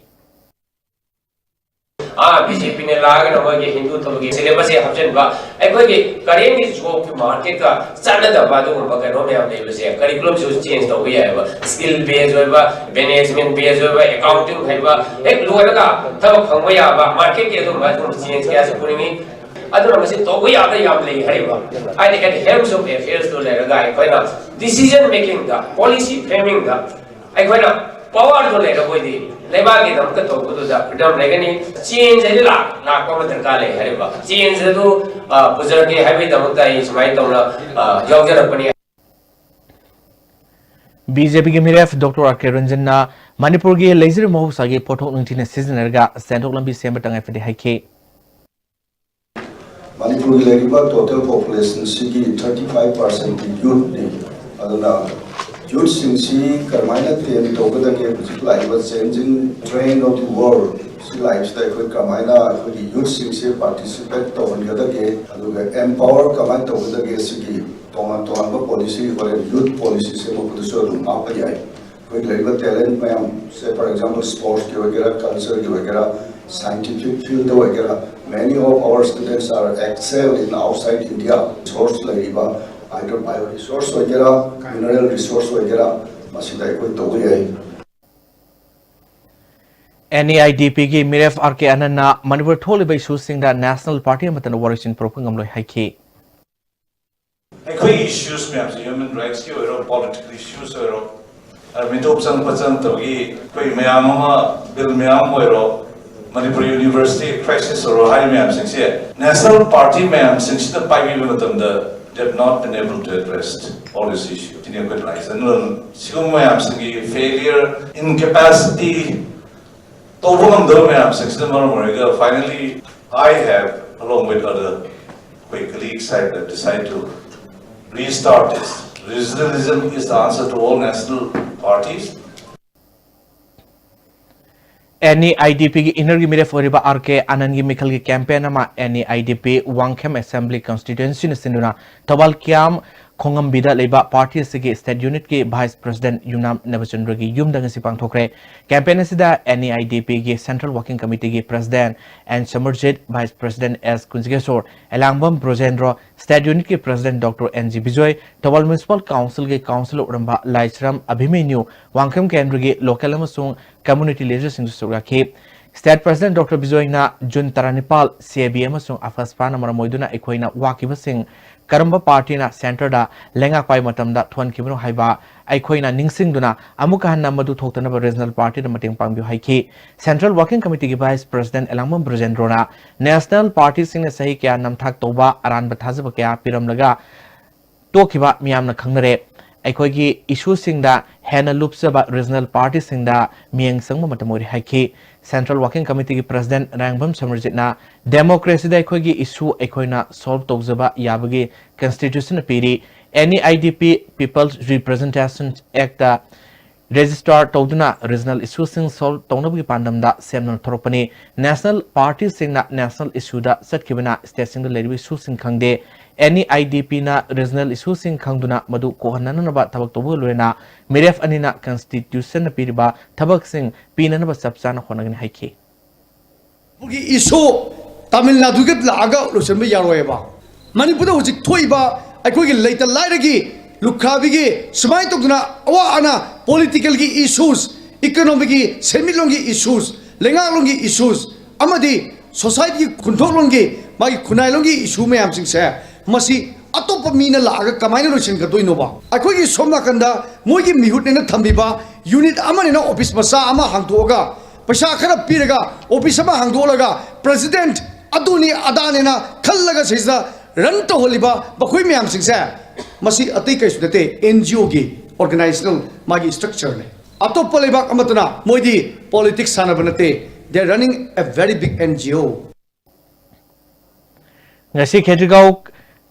ꯑꯥ ꯕꯤ ꯖꯦ ꯄꯤꯅ ꯂꯥꯛꯑꯒꯅ ꯃꯣꯏꯒꯤ ꯍꯤꯟꯗꯨ ꯊꯕꯛꯀꯤ syllabus ꯁꯦ ꯍꯥꯞꯆꯤꯟꯕ, ꯑꯩꯈꯣꯏꯒꯤ current ꯒꯤ job ꯀꯤ market ꯀ ꯆꯥꯟꯅꯗꯕ ꯑꯗꯨꯒꯨꯝꯕ ꯀꯩꯅꯣ ꯃꯌꯥꯝ ꯂꯩꯕꯁꯦ꯫ Curriculum ꯁꯨ change ꯇꯧꯕ ꯌꯥꯏꯑꯕ, skill base ꯑꯣꯏꯕ, management base ꯑꯣꯏꯕ, accounting ꯍꯩꯕ, ꯍꯦꯛ ꯂꯣꯏꯔꯒ ꯊꯕꯛ ꯐꯪꯕ ꯌꯥꯕ market ꯀꯤ ꯑꯗꯨꯒꯨꯝꯕ ꯑꯗꯨꯒꯨꯝꯕ change ꯀꯌꯥꯁꯨ ꯄꯨꯅꯤꯡꯉꯤ꯫ ꯑꯗꯨꯅ ꯃꯁꯤ ꯇꯧꯕ ꯌꯥꯕ ꯌꯥꯝ ꯂꯩ ꯍꯥꯏꯔꯤꯕ꯫ ꯍꯥꯏꯗꯤ at helms of affairs two ꯂꯩꯔꯒ ꯑꯩꯈꯣꯏꯅ decision making ꯗ, policy framing ꯗ ꯑꯩꯈꯣꯏꯅ power ꯗꯣ ꯂꯩꯔꯕ ꯑꯣꯏꯗꯤ ꯂꯩꯕꯥꯛꯀꯤꯗꯃꯛꯇ ꯇꯧꯕꯗꯨꯗ freedom ꯂꯩꯒꯅꯤ꯫ Change ꯍꯥꯏꯗꯤ ꯂꯥꯛ ꯂꯥꯛꯄ ꯑꯃ ꯗꯔꯀꯥꯔ ꯂꯩ ꯍꯥꯏꯔꯤꯕ꯫ Change ꯑꯗꯨ ꯑ, ꯄꯨꯖꯔꯛꯀꯦ ꯍꯥꯏꯕꯒꯤꯗꯃꯛꯇ ꯑꯩ ꯁꯨꯃꯥꯏꯅ ꯇꯧꯅ ꯑ, ꯌꯥꯎꯖꯔꯛꯄꯅꯤ꯫ ꯕꯤ ꯖꯦ ꯄꯤꯒꯤ ꯃꯤꯔꯦꯞ ꯗꯣꯛꯇꯔ ꯑꯥꯔ ꯀꯦ ꯔꯟꯖꯟꯅ ꯃꯅꯤꯄꯨꯔꯒꯤ ꯂꯩꯖꯔꯤꯕ ꯃꯍꯧꯁꯥꯒꯤ ꯄꯣꯠꯊꯣꯛ ꯅꯤꯡꯊꯤꯅ ꯁꯤꯖꯤꯟꯅꯔꯒ ꯁꯦꯟꯊꯣꯛ ꯂꯝꯕꯤ ꯁꯦꯝꯕ ꯇꯉꯥꯏ ꯐꯗꯦ ꯍꯥꯏꯈꯤ꯫ ꯃꯅꯤꯄꯨꯔꯒꯤ ꯂꯩꯔꯤꯕ total population ꯁꯤꯒꯤ thirty five percent T youth ꯅꯤ꯫ ꯑꯗꯨꯅ youth ꯁꯤꯡꯁꯤ ꯀꯔꯝꯍꯥꯏꯅ train ꯇꯧꯒꯗꯒꯦ, ꯍꯧꯖꯤꯛ ꯂꯥꯛꯏꯕ changing trend of the world ꯁꯤ ꯂꯥꯛꯏꯁꯤꯗ ꯑꯩꯈꯣꯏ ꯀꯃꯥꯏꯅ ꯑꯩꯈꯣꯏꯒꯤ youth ꯁꯤꯡꯁꯦ participate ꯇꯧꯍꯟꯒꯗꯒꯦ, ꯑꯗꯨꯒ empower ꯀꯃꯥꯏꯅ ꯇꯧꯒꯗꯒꯦ, ꯁꯤꯒꯤ ꯇꯣꯉꯥꯟ ꯇꯣꯉꯥꯟꯕ policy, ꯍꯣꯔꯦꯟ youth policy ꯁꯦꯝꯃꯛꯄꯗꯁꯨ ꯑꯗꯨꯝ ꯍꯥꯞꯄ ꯌꯥꯏ꯫ ꯑꯩꯈꯣꯏꯒꯤ ꯂꯩꯔꯤꯕ talent ꯃꯌꯥꯝ, say for example sports ꯀꯤ ꯑꯣꯏꯒꯦꯔꯥ, culture ꯒꯤ ꯑꯣꯏꯒꯦꯔꯥ, scientific field ꯗ ꯑꯣꯏꯒꯦꯔꯥ, many of our students are excel in outside India꯫ Resource ꯂꯩꯔꯤꯕ, either bio resource ꯑꯣꯏꯒꯦꯔꯥ, mineral resource ꯑꯣꯏꯒꯦꯔꯥ, ꯃꯁꯤꯗ ꯑꯩꯈꯣꯏ ꯇꯧꯕ ꯌꯥꯏ꯫ ꯑꯦꯟ ꯏ ꯑꯥꯏ ꯗꯤ ꯄꯤꯒꯤ ꯃꯤꯔꯦꯞ ꯑꯥꯔ ꯀꯦ ꯑꯅꯟꯅ ꯃꯅꯤꯄꯨꯔ ꯊꯣꯛꯂꯤꯕ ꯏꯁꯨꯁꯤꯡꯗ ꯅꯦꯁꯅꯦꯜ ꯄꯥꯔꯇꯤ ꯑꯃꯠꯇꯅ ꯋꯥꯔꯣꯏꯁꯤꯟ ꯄꯨꯔꯛꯄ ꯉꯝꯂꯣꯏ ꯍꯥꯏꯈꯤ꯫ ꯑꯩꯈꯣꯏꯒꯤ ꯏꯁꯨꯁ ꯃꯌꯥꯝꯁꯦ, human rights ꯀꯤ ꯑꯣꯏꯔꯣ, political issues ꯑꯣꯏꯔꯣ, ꯃꯤꯇꯣꯞ ꯆꯪꯕ ꯆꯪꯗꯕꯒꯤ ꯑꯩꯈꯣꯏ ꯃꯌꯥꯝ ꯑꯃ, ꯕꯤꯜ ꯃꯌꯥꯝ ꯑꯣꯏꯔꯣ, ꯃꯅꯤꯄꯨꯔ ꯌꯨꯅꯤꯚꯔꯁꯤꯇꯤ ꯀ꯭ꯔꯥꯏꯁꯤꯁ ꯑꯣꯏꯔꯣ ꯍꯥꯏꯔꯤꯕ ꯃꯌꯥꯝꯁꯤꯡꯁꯦ ꯅꯦꯁꯅꯦꯜ ꯄꯥꯔꯇꯤ ꯃꯌꯥꯝꯁꯤꯡꯁꯤꯅ ꯄꯥꯏꯕꯤꯕ ꯃꯇꯝꯗ they have not been able to address all these issues. ꯁꯤꯅꯤ ꯑꯩꯈꯣꯏ ꯂꯥꯛꯏꯁꯦ꯫ ꯑꯗꯨꯅ ꯁꯤꯒꯨꯝꯕ ꯃꯌꯥꯝꯁꯤꯒꯤ ꯐꯦꯂꯤꯌꯔ, ꯏꯟꯀꯦꯄꯦꯁꯤꯇꯤ, ꯇꯧꯕ ꯉꯝꯗꯕ ꯃꯌꯥꯝꯁꯤꯡꯁꯤꯅ ꯃꯔꯝ ꯑꯣꯏꯔꯒ finally I have, along with other, ꯑꯩꯈꯣꯏ colleagues, I have decided to restart this. Regionalism is the answer to all national parties. NEIDPꯒꯤ ꯏꯟꯅꯔꯒꯤ ꯃꯤꯔꯦꯞ ꯑꯣꯏꯔꯤꯕ RK ꯑꯥꯅꯟꯒꯤ ꯃꯤꯈꯜꯒꯤ ꯀꯦꯝꯄꯦꯟ ꯑꯃ NEIDP ꯋꯥꯡꯈꯦꯝ ꯑꯦꯁꯦꯝꯕ꯭ꯂꯤ ꯀꯟꯁꯇꯤꯇ꯭ꯋꯦꯟꯁꯤꯅ ꯁꯤꯟꯗꯨꯅ ꯊꯧꯕꯥꯜ ꯀꯤꯌꯥꯝ ꯈꯣꯡꯉꯝꯕꯤꯗ ꯂꯩꯕ ꯄꯥꯔꯇꯤ ꯑꯁꯤꯒꯤ ꯁ꯭ꯇꯦꯠ ꯌꯨꯅꯤꯠꯀꯤ ꯚꯥꯏꯁ ꯄ꯭ꯔꯁꯤꯗꯦꯟꯠ ꯌꯨꯝꯅꯥꯝ ꯅꯕꯆꯟꯗ꯭ꯔꯒꯤ ꯌꯨꯝꯗ ꯉꯁꯤ ꯄꯥꯡꯊꯣꯛꯈ꯭ꯔꯦ꯫ ꯀꯦꯝꯄꯦꯟ ꯑꯁꯤꯗ NEIDPꯒꯤ ꯁꯦꯟꯇ꯭ꯔꯦꯜ ꯋꯥꯔꯀꯤꯡ ꯀꯃꯤꯇꯤꯒꯤ president N Samarjit, vice president S Kunjakeshor, Elangbam Brojendro, state ꯌꯨꯅꯤꯠꯀꯤ president doctor N G Bijoy, Thoubal municipal ꯀꯥꯎꯟꯁꯤꯜꯒꯤ ꯀꯥꯎꯟꯁꯤꯜ ꯑꯣꯏꯔꯝꯕ ꯂꯥꯏꯁ꯭ꯔꯝ ꯑꯚꯤꯃꯩꯅ꯭ꯌꯨ, ꯋꯥꯡꯈꯦꯝ ꯀꯦꯟꯗ꯭ꯔꯒꯤ ꯂꯣꯀꯦꯜ ꯑꯃꯁꯨꯡ ꯀꯝꯃ꯭ꯌꯨꯅꯤꯇꯤ ꯂꯤꯗꯔꯁꯤꯡꯁꯨ ꯁꯔꯨꯛ ꯌꯥꯈꯤ꯫ ꯁ꯭ꯇꯦꯠ ꯄ꯭ꯔꯁꯤꯗꯦꯟꯠ ꯗꯣꯛꯇꯔ ꯕꯤꯖꯣꯏꯅ ꯖꯨꯟ ꯇꯔꯥꯅꯤꯄꯥꯜ CAB ꯑꯃꯁꯨꯡ ꯑꯐꯁꯄꯥꯅ ꯃꯔꯝ ꯑꯣꯏꯗꯨꯅ ꯑꯩꯈꯣꯏꯅ ꯋꯥꯈꯤꯕꯁꯤꯡ ꯀꯔꯝꯕ ꯄꯥꯔꯇꯤꯅ ꯁꯦꯟꯇꯔꯗ ꯂꯩꯉꯥꯛ ꯄꯥꯏꯕ ꯃꯇꯝꯗ ꯊꯣꯛꯍꯟꯈꯤꯕꯅꯣ ꯍꯥꯏꯕ ꯑꯩꯈꯣꯏꯅ ꯅꯤꯡꯁꯤꯡꯗꯨꯅ ꯑꯃꯨꯛꯀ ꯍꯟꯅ ꯃꯗꯨ ꯊꯣꯛꯇꯅꯕ ꯔꯤꯖꯅꯦꯜ ꯄꯥꯔꯇꯤꯗ ꯃꯇꯦꯡ ꯄꯥꯡꯕꯤꯌꯨ ꯍꯥꯏꯈꯤ꯫ ꯁꯦꯟꯇ꯭ꯔꯦꯜ ꯋꯥꯔꯀꯤꯡ ꯀꯃꯤꯇꯤꯒꯤ ꯚꯥꯏꯁ ꯄ꯭ꯔꯁꯤꯗꯦꯟꯠ ꯑꯦꯂꯥꯡꯕꯝ ꯕ꯭ꯔꯖꯦꯟꯗ꯭ꯔꯣꯅ ꯅꯦꯁꯅꯦꯜ ꯄꯥꯔꯇꯤꯁꯤꯡꯅ ꯆꯍꯤ ꯀꯌꯥ ꯅꯝꯊꯥꯛ ꯇꯧꯕ ꯑꯔꯥꯟꯕ ꯊꯥꯖꯕ ꯀꯌꯥ ꯄꯤꯔꯝꯂꯒ ꯇꯣꯛꯈꯤꯕ ꯃꯤꯌꯥꯝꯅ ꯈꯪꯅꯔꯦ꯫ ꯑꯩꯈꯣꯏꯒꯤ ꯏꯁꯨꯁꯤꯡꯗ ꯍꯦꯟꯅ ꯂꯨꯞꯆꯕ ꯔꯤꯖꯅꯦꯜ ꯄꯥꯔꯇꯤꯁꯤꯡꯗ ꯃꯤꯠꯌꯦꯡ ꯆꯪꯕ ꯃꯇꯝ ꯑꯣꯏꯔꯦ ꯍꯥꯏꯈꯤ꯫ ꯁꯦꯟꯇ꯭ꯔꯦꯜ ꯋꯥꯔꯀꯤꯡ ꯀꯃꯤꯇꯤꯒꯤ ꯄ꯭ꯔꯁꯤꯗꯦꯟꯠ ꯔꯥꯡꯕꯝ ꯁꯃꯔꯖꯤꯠꯅ ꯗꯦꯃꯣꯀ꯭ꯔꯦꯁꯤꯗ ꯑꯩꯈꯣꯏꯒꯤ ꯏꯁꯨ ꯑꯩꯈꯣꯏꯅ ꯁꯣꯜꯕ ꯇꯧꯖꯕ ꯌꯥꯕꯒꯤ ꯀꯟꯁꯇꯤꯇ꯭ꯌꯨꯁꯟꯅ ꯄꯤꯔꯤ꯫ NEIDP People's Representation Actꯇ ꯔꯦꯖꯤꯁꯇꯥꯔ ꯇꯧꯗꯨꯅ ꯔꯤꯖꯅꯦꯜ ꯏꯁꯨꯁꯤꯡ ꯁꯣꯜꯕ ꯇꯧꯅꯕꯒꯤ ꯄꯥꯟꯗꯝꯗ ꯁꯦꯝꯗꯨꯅ ꯊꯣꯔꯛꯄꯅꯤ꯫ ꯅꯦꯁꯅꯦꯜ ꯄꯥꯔꯇꯤꯁꯤꯡꯅ ꯅꯦꯁꯅꯦꯜ ꯏꯁꯨꯗ ꯆꯠꯈꯤꯕꯅ ꯁ꯭ꯇꯦꯠꯁꯤꯡꯗ ꯂꯩꯔꯤꯕ ꯏꯁꯨꯁꯤꯡ ꯈꯪꯗꯦ꯫ NEIDPꯅ ꯔꯤꯖꯅꯦꯜ ꯏꯁꯨꯁꯤꯡ ꯈꯪꯗꯨꯅ ꯃꯗꯨ ꯀꯣꯛꯍꯟꯅꯅꯕ ꯊꯕꯛ ꯇꯧꯕꯒ ꯂꯣꯏꯅꯅ ꯃꯤꯔꯦꯞ ꯑꯅꯤꯅ ꯀꯟꯁꯇꯤꯇ꯭ꯌꯨꯁꯟꯅ ꯄꯤꯔꯤꯕ ꯊꯕꯛꯁꯤꯡ ꯄꯤꯅꯅꯕ ꯆꯞ ꯆꯥꯅ ꯍꯣꯠꯅꯒꯅꯤ ꯍꯥꯏꯈꯤ꯫ ꯃꯅꯤꯄꯨꯔꯒꯤ ꯏꯁꯨ ꯇꯥꯃꯤꯜ ꯅꯥꯗꯨꯒ ꯂꯥꯛꯑꯒ ꯂꯣꯏꯁꯤꯟꯕ ꯌꯥꯔꯣꯏꯕ꯫ ꯃꯅꯤꯄꯨꯔꯗ ꯍꯧꯖꯤꯛ ꯊꯣꯛꯏꯕ ꯑꯩꯈꯣꯏꯒꯤ ꯂꯩꯇ ꯂꯥꯏꯔꯒꯤ, ꯂꯨꯈ꯭ꯔꯥꯕꯤꯒꯤ, ꯁꯨꯃꯥꯏꯅ ꯇꯧꯗꯅ ꯑꯋꯥ ꯑꯅꯥ, ꯄꯣꯂꯤꯇꯤꯀꯦꯜꯒꯤ ꯏꯁꯨꯁ, ꯏꯀꯣꯅꯣꯃꯤꯒꯤ, ꯁꯦꯟꯃꯤꯠꯂꯣꯟꯒꯤ ꯏꯁꯨꯁ, ꯂꯩꯉꯥꯛꯂꯣꯟꯒꯤ ꯏꯁꯨꯁ, ꯑꯃꯗꯤ ꯁꯣꯁꯥꯏꯇꯤꯒꯤ ꯈꯨꯟꯊꯣꯛꯂꯣꯟꯒꯤ, ꯃꯥꯒꯤ ꯈꯨꯟꯅꯥꯏꯂꯣꯟꯒꯤ ꯏꯁꯨ ꯃꯌꯥꯝꯁꯤꯡꯁꯦ, ꯃꯁꯤ ꯑꯇꯣꯞꯄ ꯃꯤꯅ ꯂꯥꯛꯑꯒ ꯀꯃꯥꯏꯅ ꯂꯣꯏꯁꯤꯟꯒꯗꯣꯏꯅꯣꯕ? ꯑꯩꯈꯣꯏꯒꯤ ꯁꯣꯝ ꯅꯥꯀꯟꯗ ꯃꯣꯏꯒꯤ ꯃꯤꯍꯨꯠꯅꯦꯅ ꯊꯝꯕꯤꯕ ꯌꯨꯅꯤꯠ ꯑꯃꯅꯤꯅ ꯑꯣꯐꯤꯁ ꯃꯆꯥ ꯑꯃ ꯍꯥꯡꯗꯣꯛꯑꯒ, ꯄꯩꯁꯥ ꯈꯔ ꯄꯤꯔꯒ ꯑꯣꯐꯤꯁ ꯑꯃ ꯍꯥꯡꯗꯣꯛꯍꯜꯂꯒ ꯄ꯭ꯔꯦꯁꯤꯗꯦꯟꯠ ꯑꯗꯨꯅꯤ ꯑꯗꯥꯅꯦꯅ ꯈꯜꯂꯒ ꯁꯤꯁꯤꯗ ꯔꯟ ꯇꯧꯍꯜꯂꯤꯕ ꯃꯈꯣꯏ ꯃꯌꯥꯝꯁꯤꯡꯁꯦ, ꯃꯁꯤ ꯑꯇꯩ ꯀꯩꯁꯨ ꯅꯠꯇꯦ, ꯑꯦꯟ ꯖꯤ ꯑꯣꯒꯤ ꯑꯣꯔꯒꯅꯥꯏꯖꯦꯁꯅꯦꯜ ꯃꯥꯒꯤ ꯁ꯭ꯇ꯭ꯔꯛꯆꯔꯅꯦ꯫ ꯑꯇꯣꯞꯄ ꯂꯩꯕꯥꯛ ꯑꯃꯠꯇꯅ ꯃꯣꯏꯗꯤ ꯄꯣꯂꯤꯇꯤꯛꯁ ꯁꯥꯟꯅꯕ ꯅꯠꯇꯦ, they are running a very big N G O꯫ ꯉꯁꯤ ꯈꯦꯇ꯭ꯔꯤꯒꯥꯎ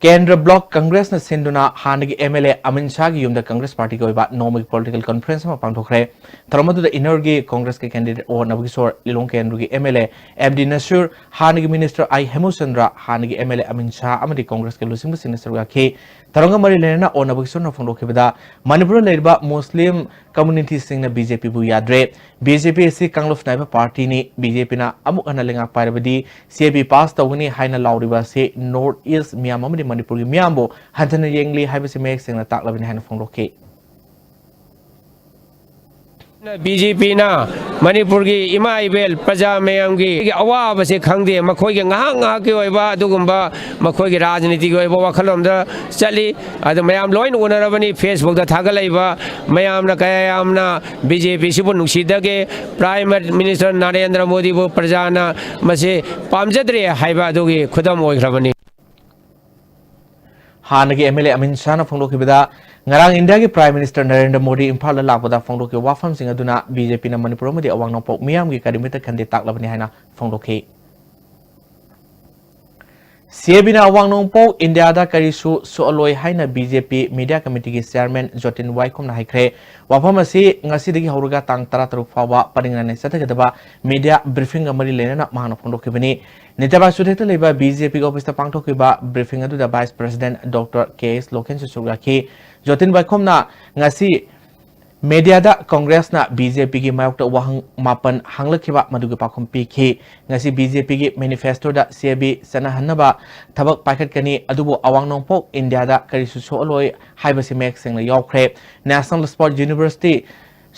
ꯀꯦꯟꯗ꯭ꯔ ꯕ꯭ꯂꯣꯛ ꯀꯪꯒ꯭ꯔꯦꯁꯅ ꯁꯤꯟꯗꯨꯅ ꯍꯥꯟꯅꯒꯤ ꯑꯦꯝ ꯑꯦꯜ ꯑꯦ ꯑꯃꯤꯟ ꯁꯥꯍꯒꯤ ꯌꯨꯝꯗ ꯀꯪꯒ꯭ꯔꯦꯁ ꯄꯥꯔꯇꯤꯒꯤ ꯑꯣꯏꯕ ꯅꯣꯡꯃꯒꯤ ꯄꯣꯂꯤꯇꯤꯀꯦꯜ ꯀꯟꯐꯔꯦꯟꯁ ꯑꯃ ꯄꯥꯡꯊꯣꯛꯈ꯭ꯔꯦ꯫ ꯊꯧꯔꯝ ꯑꯗꯨꯗ ꯏꯟꯅꯔꯒꯤ ꯀꯪꯒ꯭ꯔꯦꯁꯀꯤ ꯀꯦꯟꯗꯤꯗꯦꯠ ꯑꯣ ꯅꯕꯀꯤꯁꯣꯔ, ꯂꯤꯂꯣꯡ ꯀꯦꯟꯗ꯭ꯔꯒꯤ M L A M D Nasir, ꯍꯥꯟꯅꯒꯤ ꯃꯤꯅꯤꯁꯇꯔ ꯑꯥꯏ ꯍꯦꯃꯨꯆꯟꯗ꯭ꯔ, ꯍꯥꯟꯅꯒꯤ M L A Amin Shah ꯑꯃꯗꯤ ꯀꯪꯒ꯭ꯔꯦꯁꯀꯤ ꯂꯨꯆꯤꯡꯕꯁꯤꯡꯅ ꯁꯔꯨꯛ ꯌꯥꯈꯤ꯫ ꯊꯧꯔꯝꯒ ꯃꯔꯤ ꯂꯩꯅꯅ ꯑꯣ ꯅꯕꯀꯤꯁꯣꯔꯅ ꯐꯣꯡꯗꯣꯛꯈꯤꯕꯗ, ꯃꯅꯤꯄꯨꯔꯗ ꯂꯩꯔꯤꯕ ꯃꯨꯁꯂꯤꯝ ꯀꯝꯃ꯭ꯌꯨꯅꯤꯇꯤꯁꯤꯡꯅ ꯕꯤ ꯖꯦ ꯄꯤꯕꯨ ꯌꯥꯗ꯭ꯔꯦ꯫ ꯕꯤ ꯖꯦ ꯄꯤ ꯑꯁꯤ ꯀꯥꯡꯂꯨꯞ ꯅꯥꯏꯕ ꯄꯥꯔꯇꯤꯅꯤ꯫ ꯕꯤ ꯖꯦ ꯄꯤꯅ ꯑꯃꯨꯛ ꯍꯟꯅ ꯂꯩꯉꯥꯛ ꯄꯥꯏꯔꯕꯗꯤ ꯁꯤ ꯑꯦ ꯕꯤ ꯄꯥꯁ ꯇꯧꯒꯅꯤ ꯍꯥꯏꯅ ꯂꯥꯎꯔꯤꯕ ꯑꯁꯤ ꯅꯣꯔꯠ ꯏꯁ ꯃꯤꯌꯥꯝ ꯑꯃꯗꯤ ꯃꯅꯤꯄꯨꯔꯒꯤ ꯃꯤꯌꯥꯝꯕꯨ ꯍꯟꯊꯅ ꯌꯦꯡꯂꯤ ꯍꯥꯏꯕꯁꯤ ꯃꯌꯦꯛ ꯁꯦꯡꯅ ꯇꯥꯛꯂꯕꯅꯤ ꯍꯥꯏꯅ ꯐꯣꯡꯗꯣꯛꯈꯤ꯫ ꯕꯤ ꯖꯦ ꯄꯤꯅ ꯃꯅꯤꯄꯨꯔꯒꯤ ꯏꯃꯥ ꯏꯕꯦꯜ ꯄ꯭ꯔꯖꯥ ꯃꯌꯥꯝꯒꯤ ꯑꯋꯥꯕꯁꯦ ꯈꯪꯗꯦ꯫ ꯃꯈꯣꯏꯒꯤ ꯉꯥꯏꯍꯥꯛ ꯉꯥꯏꯍꯥꯛꯀꯤ ꯑꯣꯏꯕ ꯑꯗꯨꯒꯨꯝꯕ ꯃꯈꯣꯏꯒꯤ ꯔꯥꯖꯅꯤꯇꯤꯒꯤ ꯑꯣꯏꯕ ꯋꯥꯈꯜꯂꯣꯟꯗ ꯆꯠꯂꯤ꯫ ꯑꯗꯨ ꯃꯌꯥꯝ ꯂꯣꯏꯅ ꯎꯅꯔꯕꯅꯤ꯫ ꯐꯦꯁꯕꯨꯛꯇ ꯊꯥꯒꯠꯂꯛꯏꯕ ꯃꯌꯥꯝꯅ ꯀꯌꯥ ꯌꯥꯝꯅ ꯕꯤ ꯖꯦ ꯄꯤꯁꯤꯕꯨ ꯅꯨꯡꯁꯤꯗꯒꯦ, ꯄ꯭ꯔꯥꯏꯝ ꯃꯤꯅꯤꯁꯇꯔ ꯅꯔꯦꯟꯗ꯭ꯔ ꯃꯣꯗꯤꯕꯨ ꯄ꯭ꯔꯖꯥꯅ ꯃꯁꯤ ꯄꯥꯝꯖꯗ꯭ꯔꯦ ꯍꯥꯏꯕ ꯑꯗꯨꯒꯤ ꯈꯨꯗꯝ ꯑꯣꯏꯈ꯭ꯔꯕꯅꯤ꯫ ꯍꯥꯟꯅꯒꯤ ꯑꯦꯝ ꯑꯦꯜ ꯑꯦ ꯑꯃꯤꯟ ꯁꯥꯍꯅ ꯐꯣꯡꯗꯣꯛꯈꯤꯕꯗ, ꯉꯔꯥꯡ ꯏꯟꯗꯤꯌꯥꯒꯤ ꯄ꯭ꯔꯥꯏꯝ ꯃꯤꯅꯤꯁꯇꯔ ꯅꯔꯦꯟꯗ꯭ꯔ ꯃꯣꯗꯤ ꯏꯝꯐꯥꯜꯗ ꯂꯥꯛꯄꯗ ꯐꯣꯡꯗꯣꯛꯈꯤꯕ ꯋꯥꯐꯝꯁꯤꯡ ꯑꯗꯨꯅ ꯕꯤ ꯖꯦ ꯄꯤꯅ ꯃꯅꯤꯄꯨꯔ ꯑꯃꯗꯤ ꯑꯋꯥꯡ ꯅꯣꯡꯄꯣꯛ ꯃꯤꯌꯥꯝꯒꯤ ꯀꯔꯤꯃꯠꯇ ꯈꯟꯗꯦ ꯇꯥꯛꯂꯕꯅꯤ ꯍꯥꯏꯅ ꯐꯣꯡꯗꯣꯛꯈꯤ꯫ ꯁꯤ ꯑꯦ ꯕꯤꯅ ꯑꯋꯥꯡ ꯅꯣꯡꯄꯣꯛ ꯏꯟꯗꯤꯌꯥꯗ ꯀꯔꯤꯁꯨ ꯁꯣꯛꯍꯜꯂꯣꯏ ꯍꯥꯏꯅ ꯕꯤ ꯖꯦ ꯄꯤ ꯃꯤꯗꯤꯌꯥ ꯀꯃꯤꯇꯤꯒꯤ ꯆꯤꯌꯥꯔꯃꯦꯟ ꯖꯣꯇꯤꯟ ꯋꯥꯏꯈꯣꯝꯅ ꯍꯥꯏꯈ꯭ꯔꯦ꯫ ꯋꯥꯐꯝ ꯑꯁꯤ ꯉꯁꯤꯗꯒꯤ ꯍꯧꯔꯒ ꯇꯥꯡ ꯇꯔꯥꯇꯔꯨꯛ ꯐꯥꯎꯕ ꯄꯔꯤꯡ ꯅꯥꯏꯅ ꯆꯠꯊꯒꯗꯕ ꯃꯤꯗꯤꯌꯥ ꯕ꯭ꯔꯤꯐꯤꯡꯒ ꯃꯔꯤ ꯂꯩꯅꯅ ꯃꯍꯥꯛꯅ ꯐꯣꯡꯗꯣꯛꯈꯤꯕꯅꯤ꯫ ꯅꯤꯇꯥꯕꯥꯏ ꯆꯨꯊꯦꯛꯇ ꯂꯩꯕ ꯕꯤ ꯖꯦ ꯄꯤꯒꯤ ꯑꯣꯐꯤꯁꯇ ꯄꯥꯡꯊꯣꯛꯈꯤꯕ ꯕ꯭ꯔꯤꯐꯤꯡ ꯑꯗꯨꯗ ꯚꯥꯏꯁ ꯄ꯭ꯔꯦꯁꯤꯗꯦꯟꯠ ꯗꯣꯛꯇꯔ ꯀꯦ ꯑꯦꯁ ꯂꯣꯀꯦꯟꯁꯨ ꯁꯔꯨꯛ ꯌꯥꯈꯤ꯫ ꯖꯣꯇꯤꯟ ꯋꯥꯏꯈꯣꯝꯅ ꯉꯁꯤ ꯃꯦꯗꯤꯌꯥꯗ ꯀꯪꯒ꯭ꯔꯦꯁꯅ ꯕꯤ ꯖꯦ ꯄꯤꯒꯤ ꯃꯥꯌꯣꯛꯇ ꯋꯥꯍꯪ ꯃꯥꯄꯟ ꯍꯪꯂꯛꯈꯤꯕ ꯃꯗꯨꯒꯤ ꯄꯥꯎꯈꯨꯝ ꯄꯤꯈꯤ꯫ ꯉꯁꯤ ꯕꯤ ꯖꯦ ꯄꯤꯒꯤ ꯃꯦꯅꯤꯐꯦꯁꯇꯣꯗ ꯁꯤ ꯑꯦ ꯕꯤ ꯆꯠꯅꯍꯟꯅꯕ ꯊꯕꯛ ꯄꯥꯏꯈꯠꯀꯅꯤ, ꯑꯗꯨꯕꯨ ꯑꯋꯥꯡ ꯅꯣꯡꯄꯣꯛ ꯏꯟꯗꯤꯌꯥꯗ ꯀꯔꯤꯁꯨ ꯁꯣꯛꯍꯜꯂꯣꯏ ꯍꯥꯏꯕꯁꯤ ꯃꯌꯦꯛ ꯁꯦꯡꯅ ꯌꯥꯎꯈ꯭ꯔꯦ꯫ ꯅꯦꯁꯅꯦꯜ ꯁ꯭ꯄꯣꯔꯠ ꯌꯨꯅꯤꯚꯔꯁꯤꯇꯤ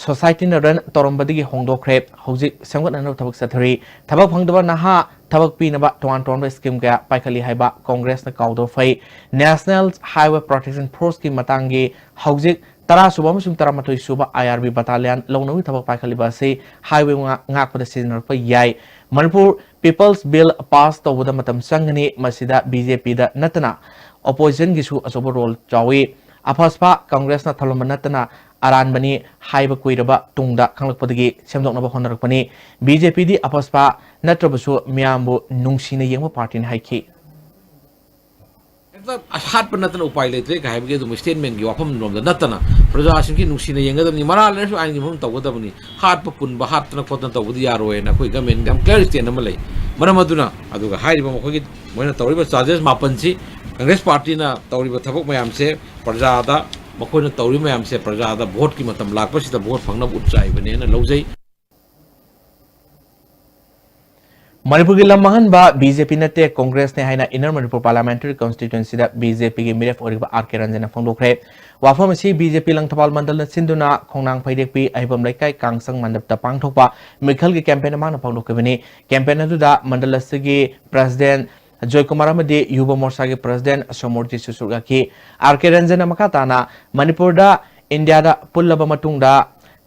ꯁꯣꯁꯥꯏꯇꯤꯅ ꯔꯟ ꯇꯧꯔꯝꯕꯗꯒꯤ ꯍꯣꯡꯗꯣꯛꯈ꯭ꯔꯦ꯫ ꯍꯧꯖꯤꯛ ꯁꯦꯝꯒꯠꯅꯅꯕ ꯊꯕꯛ ꯆꯠꯊꯔꯤ꯫ ꯊꯕꯛ ꯐꯪꯗꯕ ꯅꯍꯥ ꯊꯕꯛ ꯄꯤꯅꯕ ꯇꯣꯉꯥꯟ ꯇꯣꯉꯥꯟꯕ ꯁ꯭ꯀꯤꯝ ꯀꯌꯥ ꯄꯥꯏꯈꯠꯂꯤ ꯍꯥꯏꯕ ꯀꯣꯡꯒ꯭ꯔꯦꯁꯅ ꯀꯥꯎꯗꯕ ꯐꯩ꯫ ꯅꯦꯁꯅꯦꯜ ꯍꯥꯏꯋꯦ ꯄ꯭ꯔꯣꯇꯦꯛꯁꯟ ꯐꯣꯔꯁꯀꯤ ꯃꯇꯥꯡꯒꯤ ꯍꯧꯖꯤꯛ ꯇꯔꯥ ꯁꯨꯕ ꯑꯃꯁꯨꯡ ꯇꯔꯥꯃꯥꯊꯣꯏ ꯁꯨꯕ ꯑꯥꯏ ꯑꯥꯔ ꯕꯤ ꯕꯇꯥꯂꯤꯌꯟ ꯂꯧꯅꯕꯒꯤ ꯊꯕꯛ ꯄꯥꯏꯈꯠꯂꯤꯕ ꯑꯁꯤ ꯍꯥꯏꯋꯦ ꯉꯥꯛ-, ꯉꯥꯛꯄꯗ ꯁꯤꯖꯤꯟꯅꯔꯛꯄ ꯌꯥꯏ꯫ ꯃꯅꯤꯄꯨꯔ ꯄꯤꯄꯜꯁ ꯕꯤꯜ ꯄꯥꯁ ꯇꯧꯕꯗ ꯃꯇꯝ ꯆꯪꯒꯅꯤ꯫ ꯃꯁꯤꯗ ꯕꯤ ꯖꯦ ꯄꯤꯗ ꯅꯠꯇꯅ ꯑꯣꯄꯣꯖꯤꯁꯟꯒꯤꯁꯨ ꯑꯆꯧꯕ ꯔꯣꯜ ꯆꯥꯎꯏ꯫ ꯑꯐꯁꯄꯥ ꯀꯪꯒ꯭ꯔꯦꯁꯅ ꯊꯝꯂꯝꯕ ꯅꯠꯇꯅ ꯑꯔꯥꯟꯕꯅꯤ ꯍꯥꯏꯕ ꯀꯨꯏꯔꯕ ꯇꯨꯡꯗ ꯈꯪꯂꯛꯄꯗꯒꯤ ꯁꯦꯝꯗꯣꯛꯅꯕ ꯍꯣꯠꯅꯔꯛꯄꯅꯤ꯫ ꯕꯤ ꯖꯦ ꯄꯤꯗꯤ ꯑꯐꯁꯄꯥ ꯅꯠꯇ꯭ꯔꯕꯁꯨ ꯃꯤꯌꯥꯝꯕꯨ ꯅꯨꯡꯁꯤꯅ ꯌꯦꯡꯕ ꯄꯥꯔꯇꯤꯅꯤ ꯍꯥꯏꯈꯤ꯫ ꯍꯦꯛꯇ ꯍꯥꯠꯄ ꯅꯠꯇꯅ ꯎꯄꯥꯏ ꯂꯩꯇ꯭ꯔꯦ ꯀꯥꯏ ꯍꯥꯏꯕꯒꯤ ꯑꯗꯨꯝ ꯁ꯭ꯇꯦꯠꯃꯦꯟꯒꯤ ꯋꯥꯐꯝ ꯂꯣꯝꯗ ꯅꯠꯇꯅ ꯄ꯭ꯔꯖꯥꯁꯤꯡꯒꯤ ꯅꯨꯡꯁꯤꯅ ꯌꯦꯡꯒꯗꯕꯅꯤ, ꯃꯔꯥꯜ ꯂꯩꯔꯁꯨ ꯑꯥꯏꯟꯒꯤ ꯃꯐꯝ ꯇꯧꯒꯗꯕꯅꯤ, ꯍꯥꯠꯄ ꯄꯨꯟꯕ ꯍꯥꯠꯇꯅ ꯈꯣꯠꯇꯅ ꯇꯧꯕꯗꯤ ꯌꯥꯔꯣꯏꯅ ꯑꯩꯈꯣꯏ ꯒꯃꯦꯟꯒꯤ ꯌꯥꯝ ꯀ꯭ꯂꯤꯌꯥꯔ ꯁ꯭ꯇꯦꯟ ꯑꯃ ꯂꯩ꯫ ꯃꯔꯝ ꯑꯗꯨꯅ ꯑꯗꯨꯒ ꯍꯥꯏꯔꯤꯕ ꯃꯈꯣꯏꯒꯤ ꯃꯣꯏꯅ ꯇꯧꯔꯤꯕ ꯆꯥꯔꯖꯦꯁ ꯃꯥꯄꯟꯁꯤ ꯀꯪꯒ꯭ꯔꯦꯁ ꯄꯥꯔꯇꯤꯅ ꯇꯧꯔꯤꯕ ꯊꯕꯛ ꯃꯌꯥꯝꯁꯦ ꯄ꯭ꯔꯖꯥꯗ, ꯃꯈꯣꯏꯅ ꯇꯧꯔꯤꯕ ꯃꯌꯥꯝꯁꯦ ꯄ꯭ꯔꯖꯥꯗ ꯚꯣꯠꯀꯤ ꯃꯇꯝ ꯂꯥꯛꯄꯁꯤꯗ ꯚꯣꯠ ꯐꯪꯅꯕ ꯎꯠꯆꯥꯏꯕꯅꯦꯅ ꯂꯧꯖꯩ꯫ ꯃꯅꯤꯄꯨꯔꯒꯤ ꯂꯝ ꯃꯥꯡꯍꯟꯕ ꯕꯤ ꯖꯦ ꯄꯤ ꯅꯠꯇꯦ, ꯀꯣꯡꯒ꯭ꯔꯦꯁꯅꯦ ꯍꯥꯏꯅ ꯏꯟꯅꯔ ꯃꯅꯤꯄꯨꯔ ꯄꯥꯔꯂꯤꯌꯥꯃꯦꯟꯇꯔꯤ ꯀꯟꯁꯇꯤꯇ꯭ꯋꯦꯟꯁꯤꯗ ꯕꯤ ꯖꯦ ꯄꯤꯒꯤ ꯃꯤꯔꯦꯞ ꯑꯣꯏꯔꯤꯕ ꯑꯥꯔ ꯀꯦ ꯔꯟꯖꯟꯅ ꯐꯣꯡꯗꯣꯛꯈ꯭ꯔꯦ꯫ ꯋꯥꯐꯝ ꯑꯁꯤ ꯕꯤ ꯖꯦ ꯄꯤ ꯂꯪꯊꯕꯥꯜ ꯃꯟꯗꯜꯅ ꯁꯤꯟꯗꯨꯅ ꯈꯣꯡꯅꯥꯡ ꯐꯩꯔꯦꯛꯄꯤ ꯑꯍꯩꯕꯝ ꯂꯩꯀꯥꯏ ꯀꯥꯡꯆꯪ ꯃꯟꯗꯞꯇ ꯄꯥꯡꯊꯣꯛꯄ ꯃꯤꯈꯜꯒꯤ ꯀꯦꯝꯄꯦꯟ ꯑꯃꯅ ꯐꯣꯡꯗꯣꯛꯈꯤꯕꯅꯤ꯫ ꯀꯦꯝꯄꯦꯟ ꯑꯗꯨꯗ ꯃꯟꯗꯜ ꯑꯁꯤꯒꯤ ꯄ꯭ꯔꯦꯁꯤꯗꯦꯟꯠ ꯖꯣꯏꯀꯨꯃꯥꯔ ꯑꯃꯗꯤ ꯌꯨꯕ ꯃꯣꯔꯆꯥꯒꯤ ꯄ꯭ꯔꯦꯁꯤꯗꯦꯟꯠ ꯁꯣꯃꯣꯔꯖꯤꯠꯁꯨ ꯁꯔꯨꯛ ꯌꯥꯈꯤ꯫ ꯑꯥꯔ ꯀꯦ ꯔꯟꯖꯟꯅ ꯃꯈꯥ ꯇꯥꯅ ꯃꯅꯤꯄꯨꯔꯗ ꯏꯟꯗꯤꯌꯥꯗ ꯄꯨꯜꯂꯕ ꯃꯇꯨꯡꯗ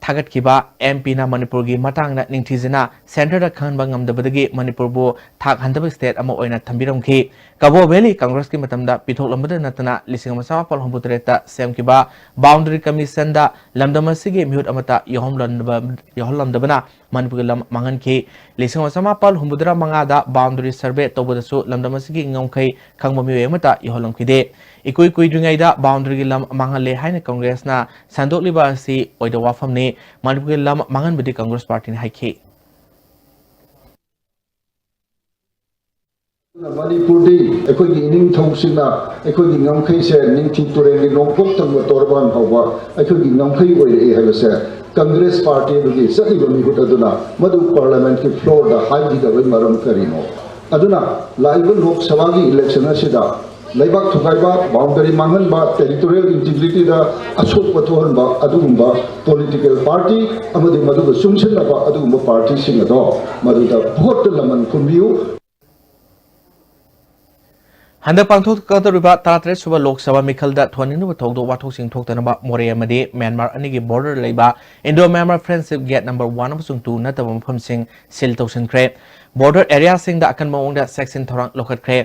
ꯊꯥꯒꯠꯈꯤꯕ ꯑꯦꯝ ꯄꯤꯅ ꯃꯅꯤꯄꯨꯔꯒꯤ ꯃꯇꯥꯡꯗ ꯅꯤꯡꯊꯤꯖꯅ ꯁꯦꯟꯇꯔꯗ ꯈꯪꯍꯟꯕ ꯉꯝꯗꯕꯗꯒꯤ ꯃꯅꯤꯄꯨꯔꯕꯨ ꯊꯥꯛ ꯍꯟꯊꯕ ꯁ꯭ꯇꯦꯠ ꯑꯃ ꯑꯣꯏꯅ ꯊꯝꯕꯤꯔꯝꯈꯤ꯫ ꯀꯕꯣ ꯚꯦꯂꯤ ꯀꯪꯒ꯭ꯔꯦꯁꯀꯤ ꯃꯇꯝꯗ ꯄꯤꯊꯣꯛꯂꯝꯕꯗ ꯅꯠꯇꯅ ꯂꯤꯁꯤꯡ ꯑꯃ ꯆꯃꯥꯄꯜ ꯍꯨꯝꯐꯨꯇꯔꯦꯠꯇ ꯁꯦꯝꯈꯤꯕ ꯕꯥꯎꯟꯗꯔꯤ ꯀꯃꯤꯁꯟꯗ ꯂꯝꯗꯝ ꯑꯁꯤꯒꯤ ꯃꯤꯍꯨꯠ ꯑꯃꯠꯇ ꯌꯥꯎꯍꯟꯂꯝꯗꯕ-, ꯌꯥꯎꯍꯜꯂꯝꯗꯕꯅ ꯃꯅꯤꯄꯨꯔꯒꯤ ꯂꯝ ꯃꯥꯡꯍꯟꯈꯤ꯫ ꯂꯤꯁꯤꯡ ꯑꯃ ꯆꯃꯥꯄꯜ ꯍꯨꯝꯐꯨꯇꯔꯥ ꯃꯉꯥꯗ ꯕꯥꯎꯟꯗꯔꯤ ꯁꯔꯚꯦ ꯇꯧꯕꯗꯁꯨ ꯂꯝꯗꯝ ꯑꯁꯤꯒꯤ ꯉꯝꯈꯩ ꯈꯪꯕ ꯃꯤꯑꯣꯏ ꯑꯃꯠꯇ ꯌꯥꯎꯍꯜꯂꯝꯈꯤꯗꯦ꯫ ꯏꯀꯨꯏ ꯀꯨꯏꯗ꯭ꯔꯤꯉꯩꯗ ꯕꯥꯎꯟꯗꯔꯤꯒꯤ ꯂꯝ ꯃꯥꯡꯍꯜꯂꯦ ꯍꯥꯏꯅ ꯀꯪꯒ꯭ꯔꯦꯁꯅ ꯁꯟꯗꯣꯛꯂꯤꯕ ꯑꯁꯤ ꯑꯣꯏꯗꯕ ꯋꯥꯐꯝꯅꯤ꯫ ꯃꯅꯤꯄꯨꯔꯒꯤ ꯂꯝ ꯃꯥꯡꯍꯟꯕꯗꯤ ꯀꯪꯒ꯭ꯔꯦꯁ ꯄꯥꯔꯇꯤꯅꯤ ꯍꯥꯏꯈꯤ꯫ ꯃꯅꯤꯄꯨꯔꯗꯤ ꯑꯩꯈꯣꯏꯒꯤ ꯏꯅꯤꯡꯊꯧꯁꯤꯡꯅ ꯑꯩꯈꯣꯏꯒꯤ ꯉꯝꯈꯩꯁꯦ ꯅꯤꯡꯊꯤ ꯇꯨꯔꯦꯜꯒꯤ ꯅꯣꯡꯄꯣꯛ ꯊꯪꯕ ꯇꯣꯔꯕꯥꯟ ꯐꯥꯎꯕ ꯑꯩꯈꯣꯏꯒꯤ ꯉꯝꯈꯩ ꯑꯣꯏꯔꯛꯏ ꯍꯥꯏꯕꯁꯦ ꯀꯪꯒ꯭ꯔꯦꯁ ꯄꯥꯔꯇꯤ ꯑꯗꯨꯒꯤ ꯆꯠꯂꯤꯕ ꯃꯤꯍꯨꯠ ꯑꯗꯨꯅ ꯃꯗꯨ ꯄꯥꯔꯂꯤꯌꯥꯃꯦꯟꯠꯀꯤ ꯐ꯭ꯂꯣꯔꯗ ꯍꯥꯏꯈꯤꯗꯕꯒꯤ ꯃꯔꯝ ꯀꯔꯤꯅꯣ? ꯑꯗꯨꯅ ꯂꯥꯛꯂꯤꯕ ꯂꯣꯛ ꯁꯚꯥꯒꯤ ꯏꯂꯦꯛꯁꯟ ꯑꯁꯤꯗ ꯂꯩꯕꯥꯛ ꯊꯨꯒꯥꯏꯕ, ꯕꯥꯎꯟꯗꯔꯤ ꯃꯥꯡꯍꯟꯕ, ꯇꯦꯔꯤꯇꯣꯔꯤꯌꯦꯜ ꯏꯟꯇꯤꯒ꯭ꯔꯤꯇꯤꯗ ꯑꯁꯣꯛꯄ ꯊꯣꯛꯍꯟꯕ ꯑꯗꯨꯒꯨꯝꯕ ꯄꯣꯂꯤꯇꯤꯀꯦꯜ ꯄꯥꯔꯇꯤ ꯑꯃꯗꯤ ꯃꯗꯨꯒ ꯆꯨꯡꯁꯤꯟꯅꯕ ꯑꯗꯨꯒꯨꯝꯕ ꯄꯥꯔꯇꯤꯁꯤꯡ ꯑꯗꯣ ꯃꯗꯨꯗ ꯚꯣꯠꯇ ꯂꯃꯟ ꯈꯨꯝꯕꯤꯌꯨ꯫ ꯍꯟꯗꯛ ꯄꯥꯡꯊꯣꯛꯀꯗꯧꯔꯤꯕ ꯇꯔꯥꯇꯔꯦꯠ ꯁꯨꯕ ꯂꯣꯛ ꯁꯚꯥ ꯃꯤꯈꯜꯗ ꯊꯣꯟꯅꯤꯡꯂꯤꯕ ꯊꯧꯗꯣꯛ ꯋꯥꯊꯣꯛꯁꯤꯡ ꯊꯣꯛꯇꯅꯕ ꯃꯣꯔꯦ ꯑꯃꯗꯤ ꯃ꯭ꯌꯥꯟꯃꯥꯔ ꯑꯅꯤꯒꯤ ꯕꯣꯔꯗꯔ ꯂꯩꯕ Indo Myanmar friendship gate number one ꯑꯃꯁꯨꯡ ꯇꯨ ꯅꯠꯇꯕ ꯃꯐꯝꯁꯤꯡ ꯁꯤꯜ ꯇꯧꯁꯤꯟꯈ꯭ꯔꯦ꯫ ꯕꯣꯔꯗꯔ ꯑꯦꯔꯤꯌꯥꯁꯤꯡꯗ ꯑꯀꯟꯕ ꯃꯑꯣꯡꯗ ꯆꯦꯛꯁꯤꯟ ꯊꯧꯔꯥꯡ ꯂꯧꯈꯠꯈ꯭ꯔꯦ꯫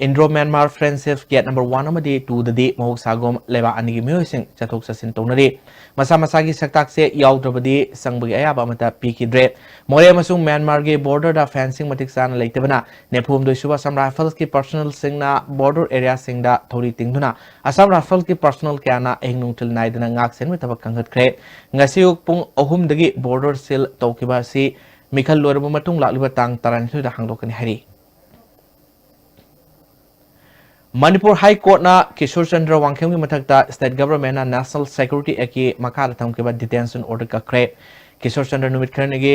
Indo Myanmar friendship gate number one ꯑꯃꯗꯤ ꯇꯨꯗꯗꯤ ꯃꯍꯧꯁꯥꯒꯨꯝ ꯂꯩꯕꯥꯛ ꯑꯅꯤꯒꯤ ꯃꯤꯑꯣꯏꯁꯤꯡ ꯆꯠꯊꯣꯛ ꯆꯠꯁꯤꯟ ꯇꯧꯅꯔꯤ꯫ ꯃꯁꯥ ꯃꯁꯥꯒꯤ ꯁꯛꯇꯥꯛꯁꯦ ꯌꯥꯎꯗ꯭ꯔꯕꯗꯤ ꯆꯪꯕꯒꯤ ꯑꯌꯥꯕ ꯑꯃꯠꯇ ꯄꯤꯈꯤꯗ꯭ꯔꯦ꯫ ꯃꯣꯔꯦ ꯑꯃꯁꯨꯡ ꯃ꯭ꯌꯥꯟꯃꯥꯔꯒꯤ ꯕꯣꯔꯗꯔꯗ ꯐꯦꯟꯁꯤꯡ ꯃꯇꯤꯛ ꯆꯥꯅ ꯂꯩꯇꯕꯅ ꯅꯤꯐꯨ ꯍꯨꯝꯗꯣꯏ ꯁꯨꯕ ꯑꯁꯥꯝ ꯔꯥꯏꯐꯜꯁꯀꯤ ꯄꯥꯔꯁꯣꯅꯦꯜꯁꯤꯡꯅ ꯕꯣꯔꯗꯔ ꯑꯦꯔꯤꯌꯥꯁꯤꯡꯗ ꯊꯧꯔꯤ ꯇꯤꯡꯗꯨꯅ ꯑꯁꯥꯝ ꯔꯥꯏꯐꯜꯁꯀꯤ ꯄꯥꯔꯁꯣꯅꯦꯜ ꯀꯌꯥꯅ ꯑꯍꯤꯡ ꯅꯨꯡꯊꯤꯜ ꯅꯥꯏꯗꯅ ꯉꯥꯛ ꯁꯦꯟꯕꯒꯤ ꯊꯕꯛ ꯀꯟꯈꯠꯈ꯭ꯔꯦ꯫ ꯉꯁꯤ ꯑꯌꯨꯛ ꯄꯨꯡ ꯑꯍꯨꯝꯗꯒꯤ ꯕꯣꯔꯗꯔ ꯁꯤꯜ ꯇꯧꯈꯤꯕ ꯑꯁꯤ ꯃꯤꯈꯜ ꯂꯣꯏꯔꯕ ꯃꯇꯨꯡ ꯂꯥꯛꯂꯤꯕ ꯇꯥꯡ ꯇꯔꯥꯅꯤꯊꯣꯏꯗ ꯍꯥꯡꯗꯣꯛꯀꯅꯤ ꯍꯥꯏꯔꯤ꯫ ꯃꯅꯤꯄꯨꯔ ꯍꯥꯏ ꯀꯣꯔꯠꯅ ꯀꯤꯁꯣꯔ ꯆꯟꯗ꯭ꯔ ꯋꯥꯡꯈꯦꯝꯒꯤ ꯃꯊꯛꯇ ꯁ꯭ꯇꯦꯠ ꯒꯚꯔꯟꯃꯦꯟꯠꯅ ꯅꯦꯁꯅꯦꯜ ꯁꯦꯀ꯭ꯌꯨꯔꯤꯇꯤ ꯑꯦꯛꯀꯤ ꯃꯈꯥꯗ ꯊꯝꯈꯤꯕ ꯗꯤꯇꯦꯟꯁꯟ ꯑꯣꯔꯗꯔ ꯀꯛꯈ꯭ꯔꯦ꯫ ꯀꯤꯁꯣꯔ ꯆꯟꯗ꯭ꯔ ꯅꯨꯃꯤꯠ ꯈꯔꯅꯤꯒꯤ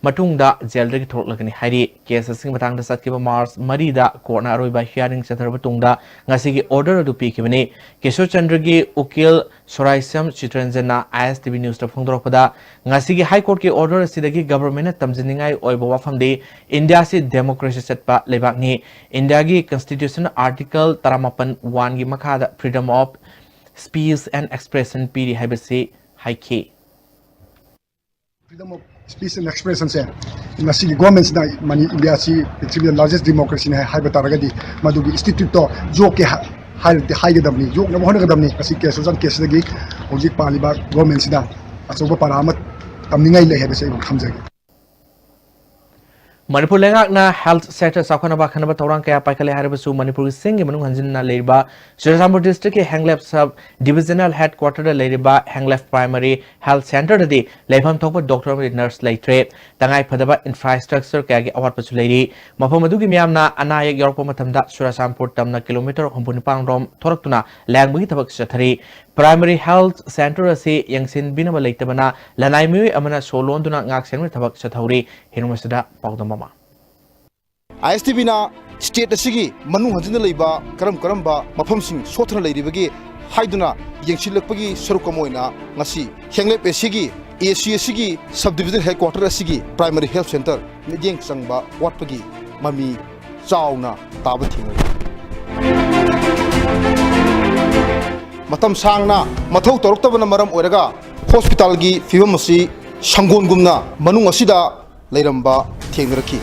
ꯃꯇꯨꯡꯗ ꯖꯦꯜꯗꯒꯤ ꯊꯣꯛꯂꯛꯂꯒꯅꯤ ꯍꯥꯏꯔꯤ꯫ ꯀꯦꯁ ꯑꯁꯤꯒꯤ ꯃꯇꯥꯡꯗ ꯆꯠꯈꯤꯕ ꯃꯥꯔꯆ ꯃꯔꯤꯗ ꯀꯣꯔꯠꯅ ꯑꯔꯣꯏꯕ ꯍꯤꯌꯥꯔꯤꯡ ꯆꯠꯊꯔꯕ ꯇꯨꯡꯗ ꯉꯁꯤꯒꯤ ꯑꯣꯔꯗꯔ ꯑꯗꯨ ꯄꯤꯈꯤꯕꯅꯤ꯫ ꯀꯤꯁꯣꯔ ꯆꯟꯗ꯭ꯔꯒꯤ ꯎꯀꯤꯜ ꯁꯣꯔꯥꯏꯁꯝ ꯆꯤꯇ꯭ꯔꯟꯖꯟꯅ ꯑꯥꯏ ꯑꯦꯁ ꯇꯤ ꯚꯤ ꯅ꯭ꯌꯨꯁꯇ ꯐꯣꯡꯗꯣꯔꯛꯄꯗ, ꯉꯁꯤꯒꯤ ꯍꯥꯏ ꯀꯣꯔꯠꯀꯤ ꯑꯣꯔꯗꯔ ꯑꯁꯤꯗꯒꯤ ꯒꯚꯔꯟꯃꯦꯟꯠꯅ ꯇꯝꯖꯅꯤꯡꯉꯥꯏ ꯑꯣꯏꯕ ꯋꯥꯐꯝꯗꯤ ꯏꯟꯗꯤꯌꯥꯁꯤ ꯗꯦꯃꯣꯀ꯭ꯔꯦꯁꯤ ꯆꯠꯄ ꯂꯩꯕꯥꯛꯅꯤ꯫ ꯏꯟꯗꯤꯌꯥꯒꯤ ꯀꯟꯁꯇꯤꯇ꯭ꯌꯨꯁꯟ ꯑꯥꯔꯇꯤꯀꯜ ꯇꯔꯥꯃꯥꯄꯟ ꯋꯥꯟꯒꯤ ꯃꯈꯥꯗ freedom of speech and expression ꯄꯤꯔꯤ ꯍꯥꯏꯕꯁꯤ ꯍꯥꯏꯈꯤ꯫ Freedom of speech and expressionꯁꯦ ꯉꯁꯤꯒꯤ ꯒꯣꯔꯃꯦꯟꯁꯤꯅ ꯃꯅꯤ ꯏꯟꯗꯤꯌꯥꯁꯤ ꯄ꯭ꯔꯤꯊꯤꯕꯤꯗ ꯂꯥꯔꯖꯦꯁ ꯗꯦꯃꯣꯀ꯭ꯔꯦꯁꯤꯅꯤ ꯍꯥꯏ ꯍꯥꯏꯕ ꯇꯥꯔꯒꯗꯤ ꯃꯗꯨꯒꯤ ꯏꯟꯁꯇꯤꯇ꯭ꯌꯨꯠꯇꯣ ꯌꯣꯛꯀꯦ ꯍꯥꯏꯔꯗꯤ ꯍꯥꯏꯒꯗꯕꯅꯤ, ꯌꯣꯛꯅꯕ ꯍꯣꯠꯅꯒꯗꯕꯅꯤ꯫ ꯉꯁꯤ ꯀꯦ ꯁꯨꯖꯥꯟ ꯀꯦꯁꯤꯗꯒꯤ ꯍꯧꯖꯤꯛ ꯄꯥꯜꯂꯤꯕ ꯒꯣꯔꯃꯦꯟꯁꯤꯗ ꯑꯆꯧꯕ ꯄꯔꯥ ꯑꯃ ꯇꯝꯅꯤꯡꯉꯥꯏ ꯂꯩ ꯍꯥꯏꯕꯁꯤ ꯑꯩ ꯊꯝꯖꯒꯦ꯫ ꯃꯅꯤꯄꯨꯔ ꯂꯩꯉꯥꯛꯅ ꯍꯦꯜꯊ ꯁꯦꯛꯇꯔ ꯆꯥꯎꯈꯠꯅꯕ ꯑꯈꯟꯅꯕ ꯊꯧꯔꯥꯡ ꯀꯌꯥ ꯄꯥꯏꯈꯠꯂꯦ ꯍꯥꯏꯔꯕꯁꯨ ꯃꯅꯤꯄꯨꯔꯒꯤ ꯆꯤꯡꯒꯤ ꯃꯅꯨꯡ ꯍꯟꯖꯤꯟꯅ ꯂꯩꯔꯤꯕ ꯆꯨꯔꯆꯥꯟꯄꯨꯔ ꯗꯤꯁꯇ꯭ꯔꯤꯛꯀꯤ ꯍꯦꯡꯂꯦꯞ ꯁꯕ ꯗꯤꯕꯤꯖꯅꯦꯜ ꯍꯦꯗ ꯀ꯭ꯋꯥꯇꯔꯗ ꯂꯩꯔꯤꯕ ꯍꯦꯡꯂꯦꯞ ꯄ꯭ꯔꯥꯏꯃꯔꯤ ꯍꯦꯜꯊ ꯁꯦꯟꯇꯔꯗꯗꯤ ꯂꯩꯐꯝ ꯊꯣꯛꯄ ꯗꯣꯛꯇꯔ ꯑꯃꯗꯤ ꯅꯔꯁ ꯂꯩꯇ꯭ꯔꯦ꯫ ꯇꯉꯥꯏ ꯐꯗꯕ ꯏꯟꯐ꯭ꯔꯥꯁ꯭ꯇ꯭ꯔꯛꯆꯔ ꯀꯌꯥꯒꯤ ꯑꯋꯥꯠꯄꯁꯨ ꯂꯩꯔꯤ꯫ ꯃꯐꯝ ꯑꯗꯨꯒꯤ ꯃꯤꯌꯥꯝꯅ ꯑꯅꯥ ꯑꯌꯦꯛ ꯌꯥꯎꯔꯛꯄ ꯃꯇꯝꯗ ꯆꯨꯔꯆꯥꯟꯄꯨꯔ ꯇꯝꯅ ꯀꯤꯂꯣꯃꯤꯇꯔ ꯍꯨꯝꯐꯨ ꯅꯤꯄꯥꯟ ꯔꯣꯝ ꯊꯣꯔꯛꯇꯨꯅ ꯂꯥꯌꯦꯡꯕꯒꯤ ꯊꯕꯛ ꯆꯠꯊꯔꯤ꯫ ꯄ꯭ꯔꯥꯏꯃꯔꯤ ꯍꯦꯜꯊ ꯁꯦꯟꯇꯔ ꯑꯁꯤ ꯌꯦꯡꯁꯤꯟꯕꯤꯅꯕ ꯂꯩꯇꯕꯅ ꯂꯅꯥꯏ ꯃꯤꯑꯣꯏ ꯑꯃꯅ ꯁꯣ ꯂꯣꯟꯗꯨꯅ ꯉꯥꯛ ꯁꯦꯟꯕꯒꯤ ꯊꯕꯛ ꯆꯠꯊꯍꯧꯔꯤ꯫ ꯍꯤꯔꯨꯝ ꯑꯁꯤꯗ ꯄꯥꯎꯗꯝ ꯑꯃ꯫ ꯑꯥꯏ ꯑꯦꯁ ꯇꯤ ꯚꯤꯅ ꯁ꯭ꯇꯦꯠ ꯑꯁꯤꯒꯤ ꯃꯅꯨꯡ ꯍꯟꯖꯤꯟꯅ ꯂꯩꯕ ꯀꯔꯝ ꯀꯔꯝꯕ ꯃꯐꯝꯁꯤꯡ ꯁꯣꯠꯊꯅ ꯂꯩꯔꯤꯕꯒꯦ ꯍꯥꯏꯗꯨꯅ ꯌꯦꯡꯁꯤꯜꯂꯛꯄꯒꯤ ꯁꯔꯨꯛ ꯑꯃ ꯑꯣꯏꯅ ꯉꯁꯤ ꯍꯦꯡꯂꯦꯞ ꯑꯦ ꯁꯤꯒꯤ, ꯑꯦ ꯁꯤ ꯑꯦ ꯁꯤꯒꯤ ꯁꯕ ꯗꯤꯕꯤꯖꯟ ꯍꯦꯗꯀ꯭ꯋꯥꯇꯔ ꯑꯁꯤꯒꯤ ꯄ꯭ꯔꯥꯏꯃꯔꯤ ꯍꯦꯜꯊ ꯁꯦꯟꯇꯔ ꯃꯤꯠꯌꯦꯡ ꯆꯪꯕ ꯋꯥꯠꯄꯒꯤ ꯃꯃꯤ ꯆꯥꯎꯅ ꯇꯥꯕ ꯊꯦꯡꯅꯔꯤ꯫ ꯃꯇꯝ ꯁꯥꯡꯅ ꯃꯊꯧ ꯇꯧꯔꯛꯇꯕꯅ ꯃꯔꯝ ꯑꯣꯏꯔꯒ ꯍꯣꯁꯄꯤꯇꯥꯜꯒꯤ ꯐꯤꯕꯝ ꯑꯁꯤ ꯁꯪꯒꯣꯟꯒꯨꯝꯅ ꯃꯅꯨꯡ ꯑꯁꯤꯗ ꯂꯩꯔꯝꯕ ꯊꯦꯡꯅꯔꯛꯈꯤ꯫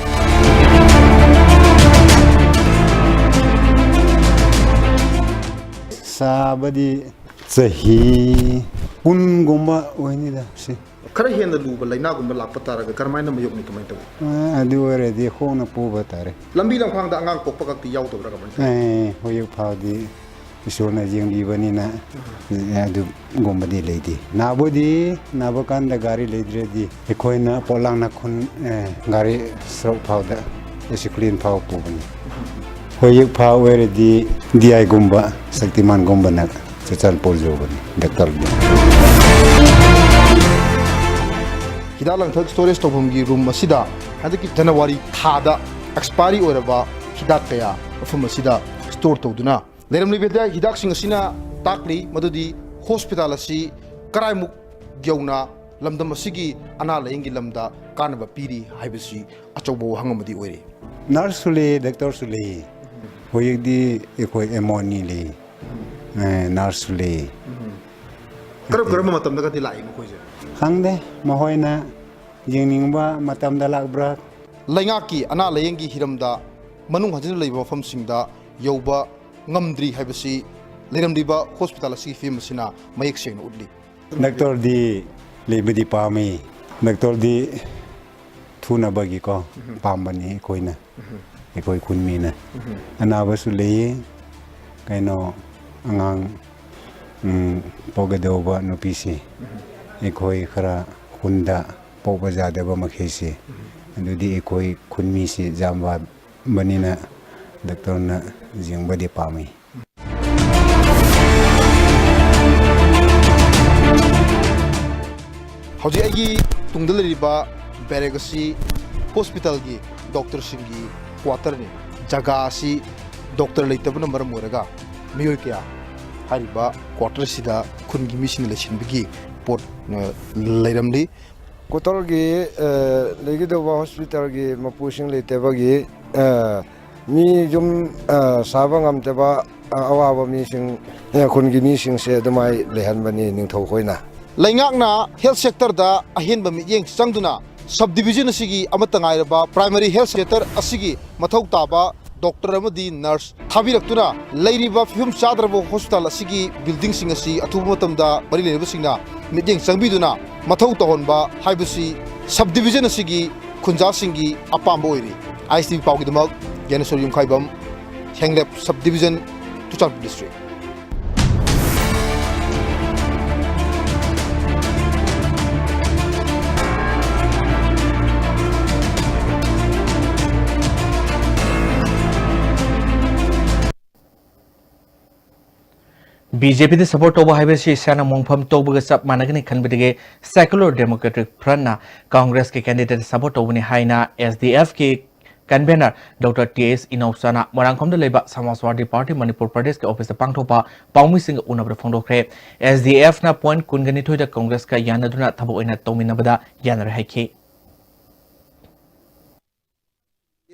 ꯁꯥꯕꯗꯤ ꯆꯍꯤ ꯀꯨꯟꯒꯨꯝꯕ ꯑꯣꯏꯅꯤꯗ ꯁꯤ꯫ ꯈꯔ ꯍꯦꯟꯅ ꯂꯨꯕ ꯂꯥꯏꯅꯥꯒꯨꯝꯕ ꯂꯥꯛꯄ ꯇꯥꯔꯒ ꯀꯔꯝꯍꯥꯏꯅ ꯃꯥꯌꯣꯛꯅꯤ, ꯀꯃꯥꯏꯅ ꯇꯧꯏ? ꯑ, ꯑꯗꯨ ꯑꯣꯏꯔꯗꯤ ꯈꯣꯡꯅ ꯄꯨꯕ ꯇꯥꯔꯦ꯫ ꯂꯝꯕꯤ ꯂꯝꯈꯥꯡꯗ ꯑꯉꯥꯡ ꯄꯣꯛꯄ ꯈꯛꯇꯤ ꯌꯥꯎꯗꯕ꯭ꯔꯥ, ꯀꯃꯥꯏꯅ ꯇꯧꯏ? ꯑꯦ, ꯍꯧꯖꯤꯛ ꯐꯥꯎꯗꯤ ꯏꯁꯣꯔꯅ ꯌꯦꯡꯕꯤꯕꯅꯤꯅ, ꯑꯗꯨꯒꯨꯝꯕꯗꯤ ꯂꯩꯇꯦ꯫ ꯅꯥꯕꯨꯗꯤ, ꯅꯥꯕ ꯀꯥꯟꯗ ꯒꯥꯔꯤ ꯂꯩꯇ꯭ꯔꯗꯤ ꯑꯩꯈꯣꯏꯅ ꯄꯣꯂꯥꯡꯅ ꯈꯨꯟ, ꯑꯦ, ꯒꯥꯔꯤ ꯁꯣꯔꯣꯛ ꯐꯥꯎꯗ ꯑꯦꯁꯤꯀ꯭ꯂꯤꯟ ꯐꯥꯎ ꯄꯨꯕꯅꯤ꯫ ꯍꯧꯖꯤꯛ ꯐꯥꯎ ꯑꯣꯏꯔꯗꯤ ꯗꯤ ꯑꯥꯏꯒꯨꯝꯕ, ꯁꯛꯇꯤꯃꯥꯟꯒꯨꯝꯕꯅ ꯆꯨꯔꯆꯥꯟꯄꯨꯔ ꯌꯧꯕꯅꯤ, ꯗꯥꯛꯇꯔꯗꯤ꯫ ꯍꯤꯗꯥꯛ ꯂꯥꯡꯊꯛ ꯁ꯭ꯇꯣꯔꯦꯖ ꯇꯧꯐꯝꯒꯤ ꯔꯨꯝ ꯑꯁꯤꯗ ꯍꯟꯗꯛꯀꯤ ꯖꯅꯋꯥꯔꯤ ꯊꯥꯗ ꯑꯦꯛꯁꯄꯥꯏꯔꯤ ꯑꯣꯏꯔꯕ ꯍꯤꯗꯥꯛ ꯀꯌꯥ ꯃꯐꯝ ꯑꯁꯤꯗ ꯁ꯭ꯇꯣꯔ ꯇꯧꯗꯨꯅ ꯂꯩꯔꯝꯂꯤꯕ ꯍꯤꯗꯥꯛꯁꯤꯡ ꯑꯁꯤꯅ ꯇꯥꯛꯂꯤ ꯃꯗꯨꯗꯤ ꯍꯣꯁꯄꯤꯇꯥꯜ ꯑꯁꯤ ꯀꯔꯥꯏꯃꯨꯛ ꯌꯧꯅ ꯂꯝꯗꯝ ꯑꯁꯤꯒꯤ ꯑꯅꯥ ꯂꯥꯌꯦꯡꯒꯤ ꯂꯝꯗ ꯀꯥꯟꯅꯕ ꯄꯤꯔꯤ ꯍꯥꯏꯕꯁꯤ ꯑꯆꯧꯕ ꯋꯥꯍꯪ ꯑꯃꯗꯤ ꯑꯣꯏꯔꯤ꯫ ꯅꯔꯁꯁꯨ ꯂꯩ, ꯗꯥꯛꯇꯔꯁꯨ ꯂꯩ꯫ ꯍꯧꯖꯤꯛꯇꯤ ꯑꯩꯈꯣꯏ ꯑꯦꯝ ꯑꯣ ꯑꯅꯤ ꯂꯩ꯫ ꯑꯦ, ꯅꯔꯁꯁꯨ ꯂꯩ꯫ ꯀꯔꯝ ꯀꯔꯝꯕ ꯃꯇꯝꯗꯒꯗꯤ ꯂꯥꯛꯏ ꯃꯈꯣꯏꯁꯦ? ꯈꯪꯗꯦ, ꯃꯈꯣꯏꯅ ꯌꯦꯡꯅꯤꯡꯕ ꯃꯇꯝꯗ ꯂꯥꯛꯄ꯭ꯔꯥ? ꯂꯩꯉꯥꯛꯀꯤ ꯑꯅꯥ ꯂꯥꯌꯦꯡꯒꯤ ꯍꯤꯔꯝꯗ ꯃꯅꯨꯡ ꯍꯟꯖꯤꯟꯅ ꯂꯩꯕ ꯃꯐꯝꯁꯤꯡꯗ ꯌꯧꯕ ꯉꯝꯗ꯭ꯔꯤ ꯍꯥꯏꯕꯁꯤ ꯂꯩꯔꯝꯂꯤꯕ ꯍꯣꯁꯄꯤꯇꯥꯜ ꯑꯁꯤꯒꯤ ꯐꯤꯕꯝ ꯑꯁꯤꯅ ꯃꯌꯦꯛ ꯁꯦꯡꯅ ꯎꯠꯂꯤ꯫ ꯗꯥꯛꯇꯔꯗꯤ ꯂꯩꯕꯗꯤ ꯄꯥꯝꯃꯤ꯫ ꯗꯥꯛꯇꯔꯗꯤ ꯊꯨꯅꯕꯒꯤꯀꯣ ꯄꯥꯝꯕꯅꯤ ꯑꯩꯈꯣꯏꯅ, ꯑꯩꯈꯣꯏ ꯈꯨꯟ ꯃꯤꯅ꯫ ꯑꯅꯥꯕꯁꯨ ꯂꯩꯌꯦ, ꯀꯩꯅꯣ, ꯑꯉꯥꯡ, ꯎꯝ, ꯄꯣꯛꯀꯗꯧꯕ ꯅꯨꯄꯤꯁꯤ ꯑꯩꯈꯣꯏ ꯈꯔ ꯈꯨꯟꯗ ꯄꯣꯛꯄ ꯌꯥꯗꯕ ꯃꯈꯩꯁꯤ, ꯑꯗꯨꯗꯤ ꯑꯩꯈꯣꯏ ꯈꯨꯟ ꯃꯤꯁꯤ ꯌꯥꯝꯕꯅꯤꯅ ꯗꯥꯛꯇꯔꯅ ꯌꯦꯡꯕꯗꯤ ꯄꯥꯝꯃꯤ꯫ ꯍꯧꯖꯤꯛ ꯑꯩꯒꯤ ꯇꯨꯡꯗ ꯂꯩꯔꯤꯕ ꯕꯦꯔꯦꯛ ꯑꯁꯤ ꯍꯣꯁꯄꯤꯇꯥꯜꯒꯤ ꯗꯣꯛꯇꯔꯁꯤꯡꯒꯤ ꯀ꯭ꯋꯥꯇꯔꯅꯤ꯫ ꯖꯒꯥ ꯑꯁꯤ ꯗꯣꯛꯇꯔ ꯂꯩꯇꯕꯅ ꯃꯔꯝ ꯑꯣꯏꯔꯒ ꯃꯤꯑꯣꯏ ꯀꯌꯥ ꯍꯥꯏꯔꯤꯕ ꯀ꯭ꯋꯥꯇꯔꯁꯤꯗ ꯈꯨꯟꯒꯤ ꯃꯤꯁꯤꯡꯅ ꯂꯩꯁꯤꯟꯕꯒꯤ ꯄꯣꯠ, ꯑ, ꯂꯩꯔꯝꯂꯤ꯫ ꯀ꯭ꯋꯥꯇꯔꯒꯤ, ꯑ, ꯂꯩꯒꯗꯧꯕ ꯍꯣꯁꯄꯤꯇꯥꯜꯒꯤ ꯃꯄꯨꯁꯤꯡ ꯂꯩꯇꯕꯒꯤ, ꯑ, ꯃꯤ ꯌꯨꯝ, ꯑ, ꯁꯥꯕ ꯉꯝꯗꯕ, ꯑ, ꯑꯋꯥꯕ ꯃꯤꯁꯤꯡ, ꯑ, ꯈꯨꯟꯒꯤ ꯃꯤꯁꯤꯡꯁꯦ ꯑꯗꯨꯃꯥꯏ ꯂꯩꯍꯟꯕꯅꯤ ꯅꯤꯡꯊꯧ ꯈꯣꯏꯅ꯫ ꯂꯩꯉꯥꯛꯅ ꯍꯦꯜꯊ ꯁꯦꯛꯇꯔꯗ ꯑꯍꯦꯟꯕ ꯃꯤꯠꯌꯦꯡ ꯆꯪꯗꯨꯅ ꯁꯕ ꯗꯤꯕꯤꯖꯟ ꯑꯁꯤꯒꯤ ꯑꯃꯠꯇ ꯉꯥꯏꯔꯕ ꯄ꯭ꯔꯥꯏꯃꯥꯔꯤ ꯍꯦꯜꯊ ꯁꯦꯟꯇꯔ ꯑꯁꯤꯒꯤ ꯃꯊꯧ ꯇꯥꯕ ꯗꯣꯛꯇꯔ ꯑꯃꯗꯤ ꯅꯔꯁ ꯊꯥꯕꯤꯔꯛꯇꯨꯅ ꯂꯩꯔꯤꯕ ꯐꯤꯕꯝ ꯆꯥꯗ꯭ꯔꯕ ꯍꯣꯁꯄꯤꯇꯥꯜ ꯑꯁꯤꯒꯤ ꯕꯤꯜꯗꯤꯡꯁꯤꯡ ꯑꯁꯤ ꯑꯊꯨꯕ ꯃꯇꯝꯗ ꯃꯔꯤ ꯂꯩꯅꯕꯁꯤꯡꯅ ꯃꯤꯠꯌꯦꯡ ꯆꯪꯕꯤꯗꯨꯅ ꯃꯊꯧ ꯇꯧꯍꯟꯕ ꯍꯥꯏꯕꯁꯤ ꯁꯕ ꯗꯤꯕꯤꯖꯟ ꯑꯁꯤꯒꯤ ꯈꯨꯟꯖꯥꯁꯤꯡꯒꯤ ꯑꯄꯥꯝꯕ ꯑꯣꯏꯔꯤ꯫ ꯑꯥꯏ ꯑꯦꯁ ꯇꯤ ꯚꯤ ꯄꯥꯎꯒꯤꯗꯃꯛ ꯒ꯭ꯌꯥꯅꯦꯁꯣꯔ ꯌꯨꯝꯈꯥꯏꯕꯝ, Henglep sub division, Churachandpur district. B J ꯄꯤꯗ ꯁꯄꯣꯔꯠ ꯇꯧꯕ ꯍꯥꯏꯕꯁꯤ ꯏꯁꯥꯅ ꯃꯣꯡꯐꯝ ꯇꯧꯕꯒ ꯆꯞ ꯃꯥꯟꯅꯒꯅꯤ ꯈꯟꯕꯗꯒꯤ Secular Democratic Frontꯅ ꯀꯪꯒ꯭ꯔꯦꯁꯀꯤ ꯀꯦꯟꯗꯤꯗꯦꯠ ꯁꯄꯣꯔꯠ ꯇꯧꯕꯅꯤ ꯍꯥꯏꯅ ꯑꯦꯁ ꯗꯤ ꯑꯦꯐꯀꯤ ꯀꯟꯚꯦꯅꯔ ꯗꯣꯛꯇꯔ ꯇꯤ ꯑꯦꯁ ꯏꯅꯧꯆꯥꯅ ꯃꯣꯏꯔꯥꯡꯈꯣꯝꯗ ꯂꯩꯕ ꯁꯃꯥꯖꯋꯥꯗꯤ ꯄꯥꯔꯇꯤ ꯃꯅꯤꯄꯨꯔ ꯄ꯭ꯔꯗꯦꯁꯀꯤ ꯑꯣꯐꯤꯁꯇ ꯄꯥꯡꯊꯣꯛꯄ ꯄꯥꯎꯃꯤꯁꯤꯡꯒ ꯎꯅꯕꯗ ꯐꯣꯡꯗꯣꯛꯈ꯭ꯔꯦ꯫ ꯑꯦꯁ ꯗꯤ ꯑꯦꯐꯅ ꯄꯣꯏꯟꯠ ꯀꯨꯟꯒ ꯅꯤꯊꯣꯏꯗ ꯀꯪꯒ꯭ꯔꯦꯁꯀ ꯌꯥꯅꯗꯨꯅ ꯊꯕꯛ ꯑꯣꯏꯅ ꯇꯧꯃꯤꯟꯅꯕꯗ ꯌꯥꯅꯔꯦ ꯍꯥꯏꯈꯤ꯫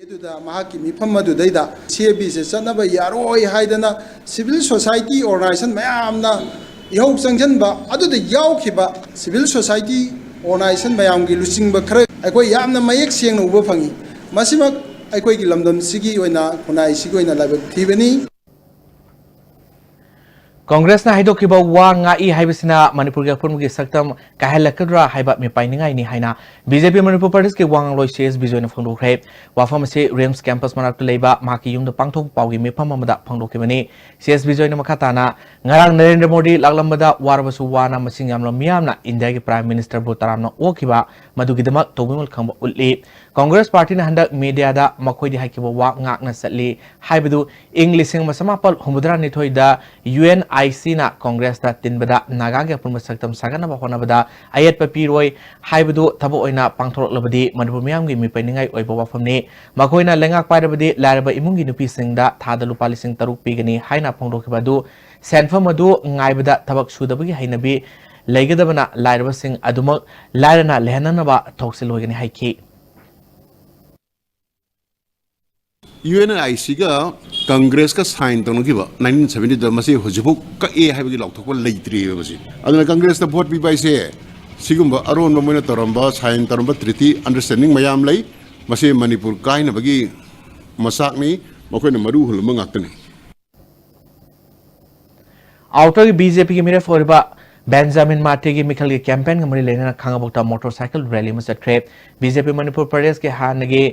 ꯑꯗꯨꯗ ꯃꯍꯥꯛꯀꯤ ꯃꯤꯐꯝ ꯑꯗꯨꯗꯩꯗ ꯁꯤ ꯑꯦ ꯕꯤꯁꯦ ꯆꯠꯅꯕ ꯌꯥꯔꯣꯏ ꯍꯥꯏꯗꯅ ꯁꯤꯚꯤꯜ ꯁꯣꯁꯥꯏꯇꯤ ꯑꯣꯔꯒꯅꯥꯏꯖꯦꯁꯟ ꯃꯌꯥꯝꯅ ꯏꯍꯧ ꯆꯪꯁꯤꯟꯕ, ꯑꯗꯨꯗ ꯌꯥꯎꯈꯤꯕ ꯁꯤꯚꯤꯜ ꯁꯣꯁꯥꯏꯇꯤ ꯑꯣꯔꯒꯅꯥꯏꯖꯦꯁꯟ ꯃꯌꯥꯝꯒꯤ ꯂꯨꯆꯤꯡꯕ ꯈꯔ ꯑꯩꯈꯣꯏ ꯌꯥꯝꯅ ꯃꯌꯦꯛ ꯁꯦꯡꯅ ꯎꯕ ꯐꯪꯉꯤ꯫ ꯃꯁꯤꯃꯛ ꯑꯩꯈꯣꯏꯒꯤ ꯂꯝꯗꯝꯁꯤꯒꯤ ꯑꯣꯏꯅ, ꯈꯨꯟꯅꯥꯏꯁꯤꯒꯤ ꯑꯣꯏꯅ ꯂꯥꯏꯕꯛ ꯊꯤꯕꯅꯤ꯫ ꯀꯪꯒ꯭ꯔꯦꯁꯅ ꯍꯥꯏꯗꯣꯛꯈꯤꯕ ꯋꯥ ꯉꯥꯛꯏ ꯍꯥꯏꯕꯁꯤꯅ ꯃꯅꯤꯄꯨꯔꯒꯤ ꯑꯄꯨꯟꯕꯒꯤ ꯁꯛꯇꯝ ꯀꯥꯏꯍꯜꯂꯛꯀꯗ꯭ꯔꯥ ꯍꯥꯏꯕ ꯃꯤꯄꯥꯏꯅꯤꯡꯉꯥꯏꯅꯤ ꯍꯥꯏꯅ ꯕꯤ ꯖꯦ ꯄꯤ ꯃꯅꯤꯄꯨꯔ ꯄ꯭ꯔꯗꯦꯁꯀꯤ ꯋꯥ ꯉꯥꯡꯂꯣꯏ ꯁꯤ ꯑꯦꯁ ꯕꯤꯖꯣꯏꯅ ꯐꯣꯡꯗꯣꯛꯈ꯭ꯔꯦ꯫ ꯋꯥꯐꯝ ꯑꯁꯤ ꯔꯤꯝꯁ ꯀꯦꯝꯄꯁ ꯃꯅꯥꯛꯇ ꯂꯩꯕ ꯃꯍꯥꯛꯀꯤ ꯌꯨꯝꯗ ꯄꯥꯡꯊꯣꯛꯄ ꯄꯥꯎꯒꯤ ꯃꯤꯐꯝ ꯑꯃꯗ ꯐꯣꯡꯗꯣꯛꯈꯤꯕꯅꯤ꯫ ꯁꯤ ꯑꯦꯁ ꯕꯤꯖꯣꯏꯅ ꯃꯈꯥ ꯇꯥꯅ, ꯉꯔꯥꯡ ꯅꯔꯦꯟꯗ꯭ꯔ ꯃꯣꯗꯤ ꯂꯥꯛꯂꯝꯕꯗ ꯋꯥꯔꯕꯁꯨ ꯋꯥꯅ ꯃꯁꯤꯡ ꯌꯥꯝꯂꯕ ꯃꯤꯌꯥꯝꯅ ꯏꯟꯗꯤꯌꯥꯒꯤ ꯄ꯭ꯔꯥꯏꯝ ꯃꯤꯅꯤꯁꯇꯔꯕꯨ ꯇꯔꯥꯝꯅ ꯑꯣꯛꯈꯤꯕ, ꯃꯗꯨꯒꯤꯗꯃꯛ ꯇꯧꯕꯤꯃꯜ ꯈꯪꯕ ꯎꯠꯂꯤ꯫ ꯀꯪꯒ꯭ꯔꯦꯁ ꯄꯥꯔꯇꯤꯅ ꯍꯟꯗꯛ ꯃꯤꯗꯤꯌꯥꯗ ꯃꯈꯣꯏꯗꯤ ꯍꯥꯏꯈꯤꯕ ꯋꯥ ꯉꯥꯛꯅ ꯆꯠꯂꯤ ꯍꯥꯏꯕꯗꯨ ꯏꯪ ꯂꯤꯁꯤꯡ ꯑꯃ ꯆꯃꯥꯄꯜ ꯍꯨꯝꯐꯨꯇꯔꯥ ꯅꯤꯊꯣꯏꯗ ꯌꯨ ꯑꯦꯟ ꯑꯥꯏ ꯁꯤꯅ ꯀꯣꯡꯒ꯭ꯔꯦꯁꯇ ꯇꯤꯟꯕꯗ ꯅꯥꯒꯥꯒꯤ ꯑꯄꯨꯟꯕ ꯁꯛꯇꯝ ꯁꯥꯒꯠꯅꯕ ꯍꯣꯠꯅꯕꯗ ꯑꯌꯦꯠꯄ ꯄꯤꯔꯣꯏ ꯍꯥꯏꯕꯗꯨ ꯊꯕꯛ ꯑꯣꯏꯅ ꯄꯥꯡꯊꯣꯔꯛꯂꯕꯗꯤ ꯃꯅꯤꯄꯨꯔ ꯃꯤꯌꯥꯝꯒꯤ ꯃꯤꯄꯥꯏꯅꯤꯡꯉꯥꯏ ꯑꯣꯏꯕ ꯋꯥꯐꯝꯅꯤ꯫ ꯃꯈꯣꯏꯅ ꯂꯩꯉꯥꯛ ꯄꯥꯏꯔꯕꯗꯤ ꯂꯥꯏꯔꯕ ꯏꯃꯨꯡꯒꯤ ꯅꯨꯄꯤꯁꯤꯡꯗ ꯊꯥꯗ ꯂꯨꯄꯥ ꯂꯤꯁꯤꯡ ꯇꯔꯨꯛ ꯄꯤꯒꯅꯤ ꯍꯥꯏꯅ ꯐꯣꯡꯗꯣꯛꯈꯤꯕ ꯑꯗꯨ ꯁꯦꯟꯐꯝ ꯑꯗꯨ ꯉꯥꯏꯕꯗ ꯊꯕꯛ ꯁꯨꯗꯕꯒꯤ ꯍꯩꯅꯕꯤ ꯂꯩꯒꯗꯕꯅ ꯂꯥꯏꯔꯕꯁꯤꯡ ꯑꯗꯨꯃꯛ ꯂꯥꯏꯔꯅ ꯂꯩꯍꯟꯅꯅꯕ ꯊꯧꯁꯤꯜ ꯑꯣꯏꯒꯅꯤ ꯍꯥꯏꯈꯤ꯫ ꯌꯨ ꯑꯦꯟ ꯑꯥꯏ ꯁꯤꯒ ꯀꯪꯒ꯭ꯔꯦꯁꯀ ꯁꯥꯏꯟ ꯇꯧꯅꯈꯤꯕ ꯅꯥꯏꯟꯇꯤꯟ ꯁꯚꯦꯟꯇꯤꯗ ꯃꯁꯤ ꯍꯧꯖꯤꯛꯐꯥꯎ ꯀꯛꯑꯦ ꯍꯥꯏꯕꯒꯤ ꯂꯥꯎꯊꯣꯛꯄ ꯂꯩꯇ꯭ꯔꯤꯑꯕ ꯃꯁꯤ꯫ ꯑꯗꯨꯅ ꯀꯪꯒ꯭ꯔꯦꯁꯇ ꯚꯣꯠ ꯄꯤꯕ ꯍꯥꯏꯁꯦ ꯁꯤꯒꯨꯝꯕ ꯑꯔꯣꯟꯕ ꯃꯣꯏꯅ ꯇꯧꯔꯝꯕ, ꯁꯥꯏꯟ ꯇꯧꯔꯝꯕ ꯇ꯭ꯔꯤꯇꯤ ꯑꯟꯗꯔꯁꯇꯦꯟꯗꯤꯡ ꯃꯌꯥꯝ ꯂꯩ꯫ ꯃꯁꯤ ꯃꯅꯤꯄꯨꯔ ꯀꯥꯏꯅꯕꯒꯤ ꯃꯆꯥꯛꯅꯤ꯫ ꯃꯈꯣꯏꯅ ꯃꯔꯨ ꯍꯨꯜꯂꯝꯕ ꯉꯥꯛꯇꯅꯤ꯫ ꯑꯥꯎꯇꯔꯒꯤ ꯕꯤ ꯖꯦ ꯄꯤꯒꯤ ꯃꯤꯔꯦꯞ ꯑꯣꯏꯔꯤꯕ ꯕꯦꯟꯖꯥꯃꯤꯟ ꯃꯥꯇꯦꯒꯤ ꯃꯤꯈꯜꯒꯤ ꯀꯦꯝꯄꯦꯟꯒ ꯃꯔꯤ ꯂꯩꯅꯅ ꯈꯥꯡꯉꯕꯣꯛꯇ ꯃꯣꯇꯣꯔ ꯁꯥꯏꯀꯜ ꯔꯦꯂꯤ ꯑꯃ ꯆꯠꯈ꯭ꯔꯦ꯫ ꯕꯤ ꯖꯦ ꯄꯤ ꯃꯅꯤꯄꯨꯔ ꯄ꯭ꯔꯗꯦꯁꯀꯤ ꯍꯥꯟꯅꯒꯤ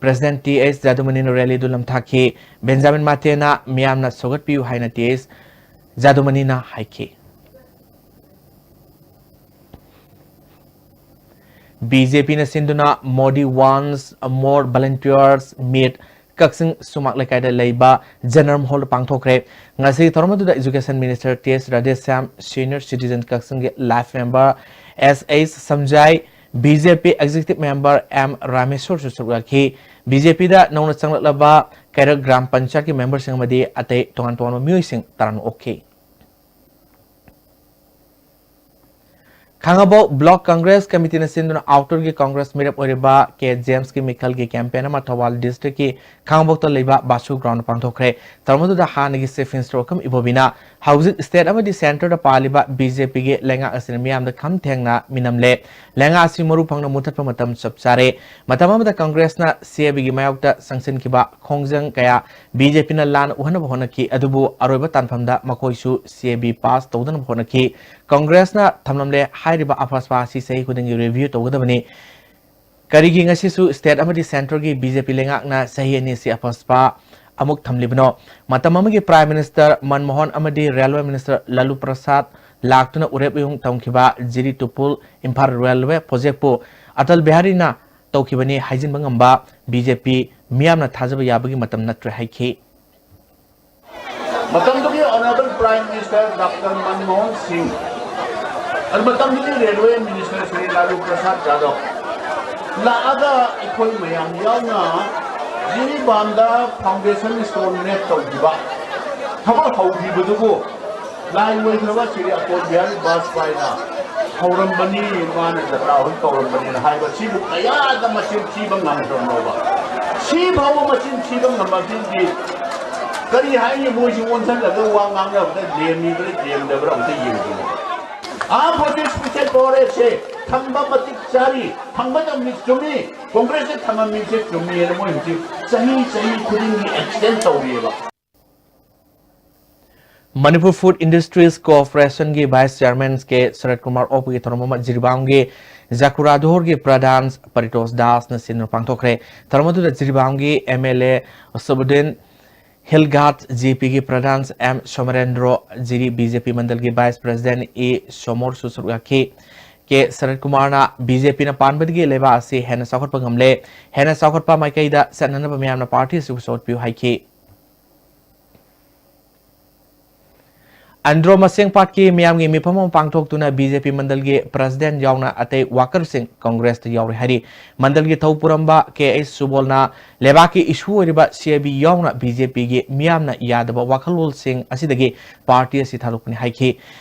ꯄ꯭ꯔꯦꯁꯤꯗꯦꯟꯠ ꯇꯤ ꯑꯩꯆ ꯖꯥꯗꯨꯃꯅꯤꯅ ꯔꯦꯂꯤꯗꯨ ꯂꯝꯊꯥꯈꯤ꯫ ꯕꯦꯟꯖꯥꯃꯤꯟ ꯃꯥꯇꯦꯅ ꯃꯤꯌꯥꯝꯅ ꯁꯧꯒꯠꯄꯤꯌꯨ ꯍꯥꯏꯅ ꯇꯤ ꯑꯩꯆ ꯖꯥꯗꯨꯃꯅꯤꯅ ꯍꯥꯏꯈꯤ꯫ ꯕꯤ ꯖꯦ ꯄꯤꯅ ꯁꯤꯟꯗꯨꯅ Modi Wants More Volunteers Meet ꯀꯛꯆꯤꯡ ꯁꯨꯃꯥꯛ ꯂꯩꯀꯥꯏꯗ ꯂꯩꯕ ꯖꯦꯅꯔꯝ ꯍꯣꯜꯗ ꯄꯥꯡꯊꯣꯛꯈ꯭ꯔꯦ꯫ ꯉꯁꯤꯒꯤ ꯊꯧꯔꯝ ꯑꯗꯨꯗ education minister T S Radheshyam, senior citizen ꯀꯛꯆꯤꯡꯒꯤ ꯂꯥꯏꯐ ꯃꯦꯝꯕꯔ ꯑꯦꯁ ꯑꯩꯆ ꯁꯝꯖꯥꯏ, ꯕꯤ ꯖꯦ ꯄꯤ ꯑꯦꯛꯖꯤꯀ꯭ꯌꯨꯇꯤꯚ ꯃꯦꯝꯕꯔ ꯑꯦꯝ ꯔꯥꯃꯦꯁꯣꯔꯁꯨ ꯁꯔꯨꯛ ꯌꯥꯈꯤ꯫ ꯕꯤ ꯖꯦ ꯄꯤꯗ ꯅꯧꯅ ꯆꯪꯂꯛꯂꯕ ꯀꯩꯔꯛ ꯒ꯭ꯔꯥꯝ ꯄꯟꯆꯥꯌꯠꯀꯤ ꯃꯦꯝꯕꯔꯁꯤꯡ ꯑꯃꯗꯤ ꯑꯇꯩ ꯇꯣꯉꯥꯟ ꯇꯣꯉꯥꯟꯕ ꯃꯤꯑꯣꯏꯁꯤꯡ ꯇꯔꯥꯝꯅ ꯑꯣꯛꯈꯤ꯫ ꯈꯥꯡꯉꯕꯣꯛ ꯕ꯭ꯂꯣꯛ ꯀꯪꯒ꯭ꯔꯦꯁ ꯀꯃꯤꯇꯤꯅ ꯁꯤꯟꯗꯨꯅ ꯑꯥꯎꯇꯔꯒꯤ ꯀꯪꯒ꯭ꯔꯦꯁ ꯃꯤꯔꯦꯞ ꯑꯣꯏꯔꯤꯕ ꯀꯦ ꯖꯦꯝꯁꯀꯤ ꯃꯤꯈꯜꯒꯤ ꯀꯦꯝꯄꯦꯟ ꯑꯃ ꯊꯧꯕꯥꯜ ꯗꯤꯁꯇ꯭ꯔꯤꯛꯀꯤ ꯈꯥꯡꯉꯕꯣꯛꯇ ꯂꯩꯕ ꯕꯥꯁꯨ ꯒ꯭ꯔꯥꯎꯟꯗ ꯄꯥꯡꯊꯣꯛꯈ꯭ꯔꯦ꯫ ꯊꯧꯔꯝ ꯑꯗꯨꯗ ꯍꯥꯟꯅꯒꯤ ꯆꯤꯐ ꯃꯤꯅꯤꯁꯇꯔ ꯑꯣꯀꯝ ꯏꯕꯣꯕꯤꯅ ꯍꯧꯖꯤꯛ ꯁ꯭ꯇꯦꯠ ꯑꯃꯗꯤ ꯁꯦꯟꯇꯔꯗ ꯄꯥꯜꯂꯤꯕ ꯕꯤ ꯖꯦ ꯄꯤꯒꯤ ꯂꯩꯉꯥꯛ ꯑꯁꯤꯅ ꯃꯤꯌꯥꯝꯗ ꯈꯝ ꯊꯦꯡꯅ ꯃꯤꯅꯝꯂꯦ꯫ ꯂꯩꯉꯥꯛ ꯑꯁꯤ ꯃꯔꯨ ꯐꯪꯅ ꯃꯨꯊꯠꯄ ꯃꯇꯝ ꯆꯞ ꯆꯥꯔꯦ꯫ ꯃꯇꯝ ꯑꯃꯗ ꯀꯪꯒ꯭ꯔꯦꯁꯅ ꯁꯤ ꯑꯦ ꯕꯤꯒꯤ ꯃꯥꯌꯣꯛꯇ ꯆꯪꯁꯤꯟꯈꯤꯕ ꯈꯣꯡꯖꯪ ꯀꯌꯥ ꯕꯤ ꯖꯦ ꯄꯤꯅ ꯂꯥꯟꯅ ꯎꯍꯟꯅꯕ ꯍꯣꯠꯅꯈꯤ, ꯑꯗꯨꯕꯨ ꯑꯔꯣꯏꯕ ꯇꯥꯟꯐꯝꯗ ꯃꯈꯣꯏꯁꯨ ꯁꯤ ꯑꯦ ꯕꯤ ꯄꯥꯁ ꯇꯧꯗꯅꯕ ꯍꯣꯠꯅꯈꯤ꯫ ꯀꯪꯒ꯭ꯔꯦꯁꯅ ꯊꯝꯂꯝꯂꯦ ꯍꯥꯏꯔꯤꯕ ꯑꯐꯁꯄꯥ ꯑꯁꯤ ꯆꯍꯤ ꯈꯨꯗꯤꯡꯒꯤ ꯔꯤꯚꯤꯌꯨ ꯇꯧꯒꯗꯕꯅꯤ꯫ ꯀꯔꯤꯒꯤ ꯉꯁꯤꯁꯨ ꯁ꯭ꯇꯦꯠ ꯑꯃꯗꯤ ꯁꯦꯟꯇꯔꯒꯤ ꯕꯤ ꯖꯦ ꯄꯤ ꯂꯩꯉꯥꯛꯅ ꯆꯍꯤ ꯑꯅꯤ ꯑꯁꯤ ꯑꯐꯁꯄꯥ ꯑꯃꯨꯛ ꯊꯝꯂꯤꯕꯅꯣ? ꯃꯇꯝ ꯑꯃꯒꯤ ꯄ꯭ꯔꯥꯏꯝ ꯃꯤꯅꯤꯁꯇꯔ ꯃꯟꯃꯣꯍꯟ ꯑꯃꯗꯤ ꯔꯦꯜꯋꯦ ꯃꯤꯅꯤꯁꯇꯔ ꯂꯥꯂꯨ ꯄ꯭ꯔꯁꯥꯗ ꯂꯥꯛꯇꯨꯅ ꯎꯔꯦꯞ ꯎꯌꯨꯡ ꯇꯝꯈꯤꯕ ꯖꯤꯔꯤ ꯇꯨꯄꯨꯜ ꯏꯝꯐꯥꯜ ꯔꯦꯜꯋꯦ ꯄ꯭ꯔꯣꯖꯦꯛꯄꯨ ꯑꯇꯜ ꯕꯤꯍꯥꯔꯤꯅ ꯇꯧꯈꯤꯕꯅꯤ ꯍꯥꯏꯖꯤꯟꯕ ꯉꯝꯕ ꯕꯤ ꯖꯦ ꯄꯤ ꯃꯤꯌꯥꯝꯅ ꯊꯥꯖꯕ ꯌꯥꯕꯒꯤ ꯃꯇꯝ ꯅꯠꯇ꯭ꯔꯦ ꯍꯥꯏꯈꯤ꯫ ꯃꯇꯝꯗꯨꯒꯤ honourable Prime Minister Doctor Manmohan Singh, ꯑꯗꯨ ꯃꯇꯝꯗꯨꯒꯤ Railway Minister ꯁ꯭ꯔꯤ ꯂꯥꯂꯨ ꯄ꯭ꯔꯁꯥꯗ ꯌꯥꯗꯕ ꯂꯥꯛꯑꯒ ꯑꯩꯈꯣꯏ ꯃꯌꯥꯝ ꯌꯥꯎꯅ ꯖꯤꯔꯤꯕꯥꯝꯗ foundation stone ꯅꯦꯠ ꯇꯧꯈꯤꯕ, ꯊꯕꯛ ꯍꯧꯈꯤꯕꯗꯨꯕꯨ ꯂꯥꯏ ꯑꯣꯏꯈ꯭ꯔꯕ ꯁ꯭ꯔꯤ ꯑꯇꯣꯜ ꯕꯤꯍꯥꯔꯤ ꯕꯥꯖꯄꯥꯏꯅ ꯍꯧꯔꯝꯕꯅꯤ, ꯃꯥꯅ ꯖꯇ꯭ꯔꯥ ꯍꯣꯏ ꯀꯧꯔꯝꯕꯅꯤꯅ ꯍꯥꯏꯕ ꯁꯤꯕꯨ ꯀꯌꯥꯗ ꯃꯆꯤꯟ ꯊꯤꯕ ꯉꯝꯗ꯭ꯔꯕꯅꯣꯕ? ꯁꯤ ꯐꯥꯎꯕ ꯃꯆꯤꯟ ꯊꯤꯕ ꯉꯝꯃꯛꯇ꯭ꯔꯤꯗꯤ ꯀꯔꯤ ꯍꯥꯏꯅꯤ? ꯃꯣꯏꯁꯤ ꯑꯣꯟꯁꯤꯜꯂꯒ ꯋꯥ ꯉꯥꯡꯅꯕꯗ ꯂꯦꯝꯃꯤꯕ꯭ꯔꯥ ꯂꯦꯝꯗꯕ꯭ꯔꯥ ꯑꯝꯇ ꯌꯦꯡꯕꯤꯌꯨ꯫ ꯑꯥ ꯐꯣꯔꯇꯤ ꯁꯤꯛꯁ ꯄꯋꯥꯔ ꯑꯦꯞꯁꯦ ꯊꯝꯕ ꯃꯇꯤꯛ ꯆꯥꯔꯤ, ꯊꯝꯒꯗꯕꯅꯤ, ꯆꯨꯝꯃꯤ, ꯀꯣꯡꯒ꯭ꯔꯦꯁꯅ ꯊꯝꯃꯝꯃꯤꯁꯦ ꯆꯨꯝꯃꯤꯅ ꯃꯣꯏ ꯍꯧꯖꯤꯛ ꯆꯍꯤ ꯆꯍꯤ ꯈꯨꯗꯤꯡꯒꯤ ꯑꯦꯛꯁꯇꯦꯟ ꯇꯧꯔꯤꯑꯕ꯫ ꯃꯅꯤꯄꯨꯔ ꯐꯨꯗ ꯏꯟꯗꯁꯇ꯭ꯔꯤꯁ ꯀꯣꯑꯣꯄꯔꯦꯁꯟꯒꯤ vice chairman K Sarat Kumar ꯑꯣꯛꯄꯒꯤ ꯊꯧꯔꯝ ꯑꯃ ꯖꯤꯔꯤꯕꯥꯝꯒꯤ ꯖꯀꯨꯔꯥꯙꯣꯔꯒꯤ ꯄ꯭ꯔꯙꯥꯟ ꯄꯔꯤꯇꯣꯁ ꯗꯥꯁꯅ ꯁꯤꯟꯗꯨꯅ ꯄꯥꯡꯊꯣꯛꯈ꯭ꯔꯦ꯫ ꯊꯧꯔꯝ ꯑꯗꯨꯗ ꯖꯤꯔꯤꯕꯥꯝꯒꯤ ꯑꯦꯝ ꯑꯦꯜ ꯑꯦ ꯁꯕꯨꯗꯤꯟ ꯍꯤꯜꯒꯥꯠ, ꯖꯤ ꯄꯤꯒꯤ ꯄ꯭ꯔꯙꯥꯟ ꯑꯦꯝ ꯁꯣꯃꯔꯦꯟꯗ꯭ꯔꯣ, ꯖꯤꯔꯤ ꯕꯤ ꯖꯦ ꯄꯤ ꯃꯟꯗꯜꯒꯤ ꯚꯥꯏꯁ ꯄ꯭ꯔꯁꯤꯗꯦꯟ ꯏ ꯁꯣꯃꯣꯔꯁꯨ ꯁꯔꯨꯛ ꯌꯥꯈꯤ꯫ ꯀꯦ ꯁꯔꯠ ꯀꯨꯃꯥꯔꯅ ꯕꯤ ꯖꯦ ꯄꯤꯅ ꯄꯥꯟꯕꯗꯒꯤ ꯂꯩꯕꯥꯛ ꯑꯁꯤ ꯍꯦꯟꯅ ꯆꯥꯎꯈꯠꯄ ꯉꯝꯂꯦ, ꯍꯦꯟꯅ ꯆꯥꯎꯈꯠꯄ ꯃꯥꯏꯀꯩꯗ ꯆꯠꯅꯅꯕ ꯃꯤꯌꯥꯝꯅ ꯄꯥꯔꯇꯤ ꯑꯁꯤꯕꯨ ꯁꯣꯠꯄꯤꯌꯨ ꯍꯥꯏꯈꯤ꯫ ꯑꯟꯗ꯭ꯔꯣ ꯃꯁꯦꯡ ꯄꯥꯠꯀꯤ ꯃꯤꯌꯥꯝꯒꯤ ꯃꯤꯐꯝ ꯑꯃ ꯄꯥꯡꯊꯣꯛꯇꯨꯅ ꯕꯤ ꯖꯦ ꯄꯤ ꯃꯟꯗꯜꯒꯤ ꯄ꯭ꯔꯁꯤꯗꯦꯟ ꯌꯥꯎꯅ ꯑꯇꯩ ꯋꯥꯀꯔꯁꯤꯡ ꯀꯪꯒ꯭ꯔꯦꯁꯇ ꯌꯥꯎꯔꯦ ꯍꯥꯏꯔꯤ꯫ ꯃꯟꯗꯜꯒꯤ ꯊꯧ ꯄꯨꯔꯝꯕ ꯀꯦ ꯑꯩꯆ ꯁꯨꯕꯣꯜꯅ ꯂꯩꯕꯥꯛꯀꯤ ꯏꯁꯨ ꯑꯣꯏꯔꯤꯕ ꯁꯤ ꯑꯥꯏ ꯕꯤ ꯌꯥꯎꯅ ꯕꯤ ꯖꯦ ꯄꯤꯒꯤ ꯃꯤꯌꯥꯝꯅ ꯌꯥꯗꯕ ꯋꯥꯈꯜꯂꯣꯟꯁꯤꯡ ꯑꯁꯤꯗꯒꯤ ꯄꯥꯔꯇꯤ ꯑꯁꯤ ꯊꯥꯗꯣꯛꯄꯅꯤ ꯍꯥꯏꯈꯤ꯫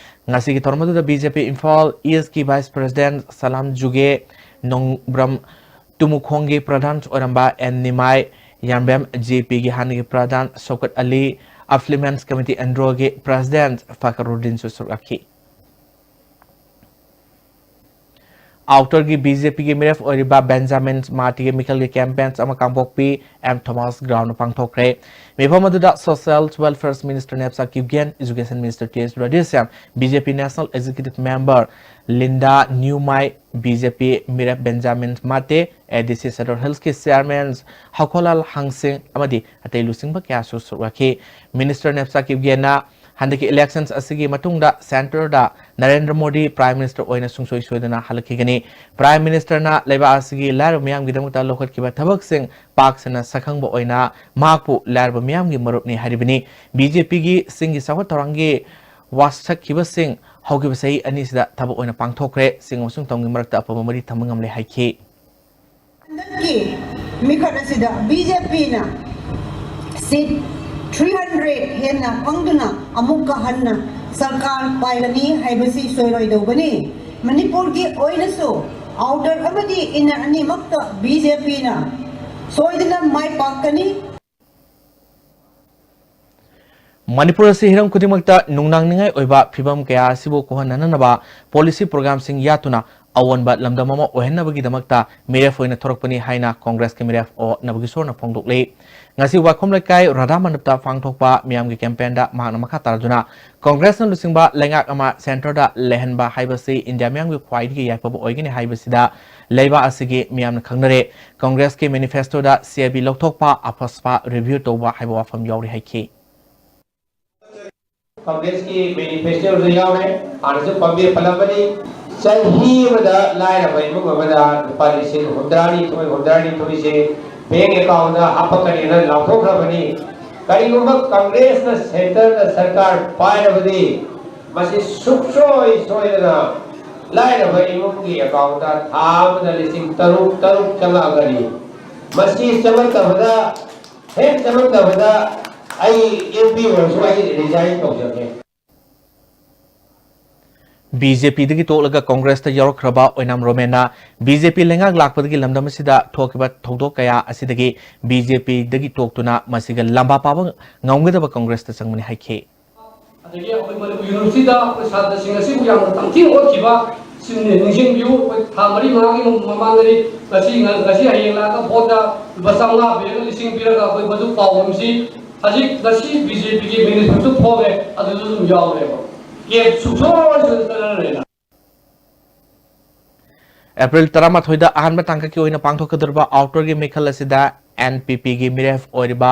ꯉꯁꯤꯒꯤ ꯊꯧꯔꯝ ꯑꯗꯨꯗ ꯕꯤ ꯖꯦ ꯄꯤ ꯏꯝꯐꯥꯜ ꯏꯁꯀꯤ ꯚꯥꯏꯁ ꯄ꯭ꯔꯁꯤꯗꯦꯟ ꯁꯂꯥꯝ ꯖꯨꯒꯦ, ꯅꯣꯡꯕ꯭ꯔꯝ ꯇꯨꯃꯨꯈꯣꯡꯒꯤ ꯄ꯭ꯔꯙꯥꯟ ꯑꯣꯏꯔꯝꯕ ꯑꯦꯟ ꯅꯤꯃꯥꯏ, ꯌꯥꯝꯕꯦꯝ ꯖꯦ ꯄꯤꯒꯤ ꯍꯥꯟꯅꯒꯤ ꯄ꯭ꯔꯙꯥꯟ ꯁꯧꯀꯠ ꯑꯂꯤ, ꯑꯐ꯭ꯂꯤꯃꯦꯟꯁ ꯀꯃꯤꯇꯤ ꯑꯟꯗ꯭ꯔꯣꯒꯤ ꯄ꯭ꯔꯁꯤꯗꯦꯟ ꯐꯀꯔꯨꯗꯤꯟꯁꯨ ꯁꯔꯨꯛ ꯌꯥꯈꯤ꯫ ꯑꯥꯎꯇꯔꯒꯤ ꯕꯤ ꯖꯦ ꯄꯤꯒꯤ ꯃꯤꯔꯦꯞ ꯑꯣꯏꯔꯤꯕ ꯕꯦꯟꯖꯥꯃꯤꯟ ꯃꯥꯔꯇꯤꯒꯤ ꯃꯤꯈꯜꯒꯤ ꯀꯦꯝꯄꯦꯟ ꯑꯃ ꯀꯥꯡꯄꯣꯛꯄꯤ ꯑꯦꯝ ꯊꯣꯃꯥꯁ ꯒ꯭ꯔꯥꯎꯟꯗ ꯄꯥꯡꯊꯣꯛꯈ꯭ꯔꯦ꯫ ꯃꯤꯐꯝ ꯑꯗꯨꯗ social welfare minister Nemcha Kipgen, education minister T S Radheshyam, B J P national executive member Linda Newmai, B J P ꯃꯤꯔꯦꯞ ꯕꯦꯟꯖꯥꯃꯤꯟ ꯃꯥꯇꯦ, ꯑꯦ ꯗꯤ ꯁꯤ ꯁꯦꯟꯇ꯭ꯔꯦꯜ ꯍꯤꯜꯁꯀꯤ ꯆꯤꯌꯥꯔꯃꯦꯟ ꯍꯧꯈꯣꯂꯥꯜ ꯍꯥꯡꯁꯤꯡ ꯑꯃꯗꯤ ꯑꯇꯩ ꯂꯨꯆꯤꯡꯕ ꯀꯌꯥꯁꯨ ꯁꯔꯨꯛ ꯌꯥꯈꯤ꯫ ꯃꯤꯅꯤꯁꯇꯔ ꯅꯦꯞꯁꯥ ꯀꯤꯞꯒꯦꯟꯅ ꯍꯟꯗꯛꯀꯤ elections ꯑꯁꯤꯒꯤ ꯃꯇꯨꯡꯗ centreꯗ ꯅꯔꯦꯟꯗ꯭ꯔ ꯃꯣꯗꯤ Prime Minister ꯑꯣꯏꯅ ꯁꯨꯡꯁꯣꯏ ꯁꯣꯏꯗꯅ ꯍꯜꯂꯛꯈꯤꯒꯅꯤ꯫ Prime Ministerꯅ ꯂꯩꯕꯥꯛ ꯑꯁꯤꯒꯤ ꯂꯥꯏꯔꯕ ꯃꯤꯌꯥꯝꯒꯤꯗꯃꯛꯇ ꯂꯧꯈꯠꯈꯤꯕ ꯊꯕꯛꯁꯤꯡ ꯄꯥꯛ ꯁꯟꯅ ꯁꯛꯈꯪꯕ ꯑꯣꯏꯅ ꯃꯍꯥꯛꯄꯨ ꯂꯥꯏꯔꯕ ꯃꯤꯌꯥꯝꯒꯤ ꯃꯔꯨꯞꯅꯤ ꯍꯥꯏꯔꯤꯕꯅꯤ꯫ BJPꯒꯤ ꯆꯤꯡꯒꯤ ꯆꯥꯎꯈꯠ ꯊꯧꯔꯥꯡꯒꯤ ꯋꯥꯁꯛꯈꯤꯕꯁꯤꯡ ꯍꯧꯈꯤꯕ ꯆꯍꯤ ꯑꯅꯤꯁꯤꯗ ꯊꯕꯛ ꯑꯣꯏꯅ ꯄꯥꯡꯊꯣꯛꯈ꯭ꯔꯦ꯫ ꯆꯤꯡ ꯑꯃꯁꯨꯡ ꯇꯝꯒꯤ ꯃꯔꯛꯇ ꯑꯐꯕ ꯃꯔꯤ ꯊꯝꯕ ꯉꯝꯂꯦ ꯍꯥꯏꯈꯤ꯫ ꯍꯟꯗꯛꯀꯤ ꯃꯤꯈꯠ ꯑꯁꯤꯗ BJPꯅ seat three hundred ꯍꯦꯟꯅ ꯐꯪꯗꯨꯅ ꯑꯃꯨꯛꯀ ꯍꯟꯅ ꯁꯔꯀꯥꯔ ꯄꯥꯏꯒꯅꯤ ꯍꯥꯏꯕꯁꯤ ꯁꯣꯏꯔꯣꯏꯗꯧꯕꯅꯤ꯫ ꯃꯅꯤꯄꯨꯔꯒꯤ ꯑꯣꯏꯅꯁꯨ outer ꯑꯃꯗꯤ inner ꯑꯅꯤꯃꯛꯇ BJPꯅ ꯁꯣꯏꯗꯅ ꯃꯥꯏ ꯄꯥꯛꯀꯅꯤ꯫ ꯃꯅꯤꯄꯨꯔ ꯑꯁꯤ ꯍꯤꯔꯝ ꯈꯨꯗꯤꯡꯃꯛꯇ ꯅꯨꯡꯅꯥꯡꯅꯤꯡꯉꯥꯏ ꯑꯣꯏꯕ ꯐꯤꯕꯝ ꯀꯌꯥ ꯑꯁꯤꯕꯨ ꯀꯣꯛꯍꯟꯅꯅꯕ policy programꯁꯤꯡ ꯌꯥꯠꯇꯨꯅ ꯑꯑꯣꯟꯕ ꯂꯝꯗꯝ ꯑꯃ ꯑꯣꯏꯍꯟꯅꯕꯒꯤꯗꯃꯛꯇ ꯃꯤꯔꯦꯞ ꯑꯣꯏꯅ ꯊꯣꯔꯛꯄꯅꯤ ꯍꯥꯏꯅ ꯀꯣꯡꯒ꯭ꯔꯦꯁꯀꯤ ꯃꯤꯔꯦꯞ ꯑꯣ ꯅꯕꯀꯤꯁꯣꯔꯅ ꯐꯣꯡꯗꯣꯛꯂꯤ꯫ ꯉꯁꯤ ꯋꯥꯏꯈꯣꯝ ꯂꯩꯀꯥꯏ ꯔꯥꯙꯥ ꯃꯟꯗꯞꯇ ꯄꯥꯡꯊꯣꯛꯄ ꯃꯤꯌꯥꯝꯒꯤ campaignꯗ ꯃꯍꯥꯛꯅ ꯃꯈꯥ ꯇꯥꯔꯗꯨꯅ ꯀꯣꯡꯒ꯭ꯔꯦꯁꯅ ꯂꯨꯆꯤꯡꯕ ꯂꯩꯉꯥꯛ ꯑꯃ centreꯗ ꯂꯩꯍꯟꯕ ꯍꯥꯏꯕꯁꯤ ꯏꯟꯗꯤꯌꯥ ꯃꯤꯌꯥꯝꯒꯤ ꯈ꯭ꯋꯥꯏꯗꯒꯤ ꯌꯥꯏꯐꯕ ꯑꯣꯏꯒꯅꯤ ꯍꯥꯏꯕꯁꯤꯗ ꯂꯩꯕꯥꯛ ꯑꯁꯤꯒꯤ ꯃꯤꯌꯥꯝꯅ ꯈꯪꯅꯔꯦ꯫ ꯀꯣꯡꯒ꯭ꯔꯦꯁꯀꯤ manifestoꯗ CAB ꯂꯧꯊꯣꯛꯄ, AFSPA review ꯇꯧꯕ ꯍꯥꯏꯕ ꯋꯥꯐꯝ ꯌꯥꯎꯔꯤ ꯍꯥꯏꯈꯤ꯫ ꯀꯣꯡꯒ꯭ꯔꯦꯁꯀꯤ manifestoꯗ ꯌꯥꯎꯔꯦ꯫ ꯍꯥꯟꯅꯁꯨ ꯄꯥꯝꯕꯤ ꯄꯜꯂꯝꯕꯅꯤ꯫ ꯆꯍꯤ ꯑꯃꯗ ꯂꯥꯏꯔꯕ ꯏꯃꯨꯡ ꯑꯃꯗ ꯂꯨꯄꯥ ꯂꯤꯁꯤꯡ ꯍꯨꯝꯗ꯭ꯌꯥꯅꯤꯊꯣꯏ, ꯍꯨꯝꯗ꯭ꯌꯥꯅꯤꯊꯣꯏꯁꯦ bank accountꯗ ꯍꯥꯞꯄꯛꯀꯅꯤꯅ ꯂꯥꯎꯊꯣꯛꯈ꯭ꯔꯕꯅꯤ꯫ ꯀꯔꯤꯒꯨꯝꯕ ꯀꯣꯡꯒ꯭ꯔꯦꯁꯅ centreꯗ ꯁꯔꯀꯥꯔ ꯄꯥꯏꯔꯕꯗꯤ ꯃꯁꯤ ꯁꯨꯡꯁꯣꯏ ꯁꯣꯏꯗꯅ ꯂꯥꯏꯔꯕ ꯏꯃꯨꯡꯒꯤ accountꯗ ꯊꯥ ꯑꯃꯗ ꯂꯤꯁꯤꯡ ꯇꯔꯨꯛ, ꯇꯔꯨꯛ ꯆꯪꯉꯛꯑꯒꯅꯤ꯫ ꯃꯁꯤ ꯆꯪꯉꯛꯇꯕꯗ, ꯍꯦꯛ ꯆꯪꯉꯛꯇꯕꯗ ꯑꯩ MP ꯑꯣꯏꯔꯁꯨ ꯑꯩ resign ꯇꯧꯖꯒꯦ꯫ BJPꯗꯒꯤ ꯇꯣꯛꯂꯒ ꯀꯣꯡꯒ꯭ꯔꯦꯁꯇ ꯌꯥꯎꯔꯛꯈ꯭ꯔꯕ ꯑꯣꯏꯅꯥꯝ ꯔꯣꯃꯦꯟꯅ BJP ꯂꯩꯉꯥꯛ ꯂꯥꯛꯄꯗꯒꯤ ꯂꯝꯗꯝ ꯑꯁꯤꯗ ꯊꯣꯛꯈꯤꯕ ꯊꯧꯗꯣꯛ ꯀꯌꯥ ꯑꯁꯤꯗꯒꯤ BJPꯗꯒꯤ ꯇꯣꯛꯇꯨꯅ ꯃꯁꯤꯒ ꯂꯝꯕꯥ ꯄꯥꯕ ꯉꯝꯒꯗꯕ ꯀꯣꯡꯒ꯭ꯔꯦꯁꯇ ꯆꯪꯕꯅꯤ ꯍꯥꯏꯈꯤ꯫ ꯑꯗꯒꯤ ꯑꯩꯈꯣꯏ ꯃꯅꯤꯄꯨꯔ universityꯗ ꯑꯩꯈꯣꯏ ꯁꯥꯇ꯭ꯔꯁꯤꯡ ꯑꯁꯤꯕꯨ ꯌꯥꯝꯅ ꯇꯝꯊꯤꯅ ꯑꯣꯠꯈꯤꯕ ꯁꯤꯅꯤ ꯅꯤꯡꯁꯤꯡꯕꯤꯌꯨ꯫ ꯑꯩꯈꯣꯏ ꯊꯥ ꯃꯔꯤ ꯃꯉꯥꯒꯤ ꯃꯃꯥꯡꯗꯗꯤ ꯉꯁꯤ, ꯉꯁꯤ ꯍꯌꯦꯡ ꯂꯥꯛꯑꯒ voteꯇ ꯂꯨꯄꯥ ꯆꯥꯝꯃꯉꯥ ꯄꯤꯔꯒ ꯂꯤꯁꯤꯡ ꯄꯤꯔꯒ ꯑꯩꯈꯣꯏ ꯃꯗꯨ ꯀꯥꯎꯐꯝꯁꯤ ꯍꯧꯖꯤꯛ ꯉꯁꯤ BJPꯒꯤ manifestoꯗ ꯐꯣꯡꯉꯦ, ꯑꯗꯨꯗ ꯑꯗꯨꯝ ꯌꯥꯎꯔꯦꯕ꯫ ꯀꯦꯞ ꯁꯨꯡꯁꯣꯏ ꯁꯣꯏꯗꯅ ꯂꯩꯔꯦ꯫ ꯑꯦꯄ꯭ꯔꯤꯜ ꯇꯔꯥꯃꯥꯊꯣꯏꯗ ꯑꯍꯥꯟꯕ ꯇꯥꯡꯀꯛꯀꯤ ꯑꯣꯏꯅ ꯄꯥꯡꯊꯣꯛꯀꯗꯧꯔꯤꯕ outerꯒꯤ ꯃꯤꯈꯜ ꯑꯁꯤꯗ ꯑꯦꯟ ꯄꯤ ꯄꯤꯒꯤ ꯃꯤꯔꯦꯞ ꯑꯣꯏꯔꯤꯕ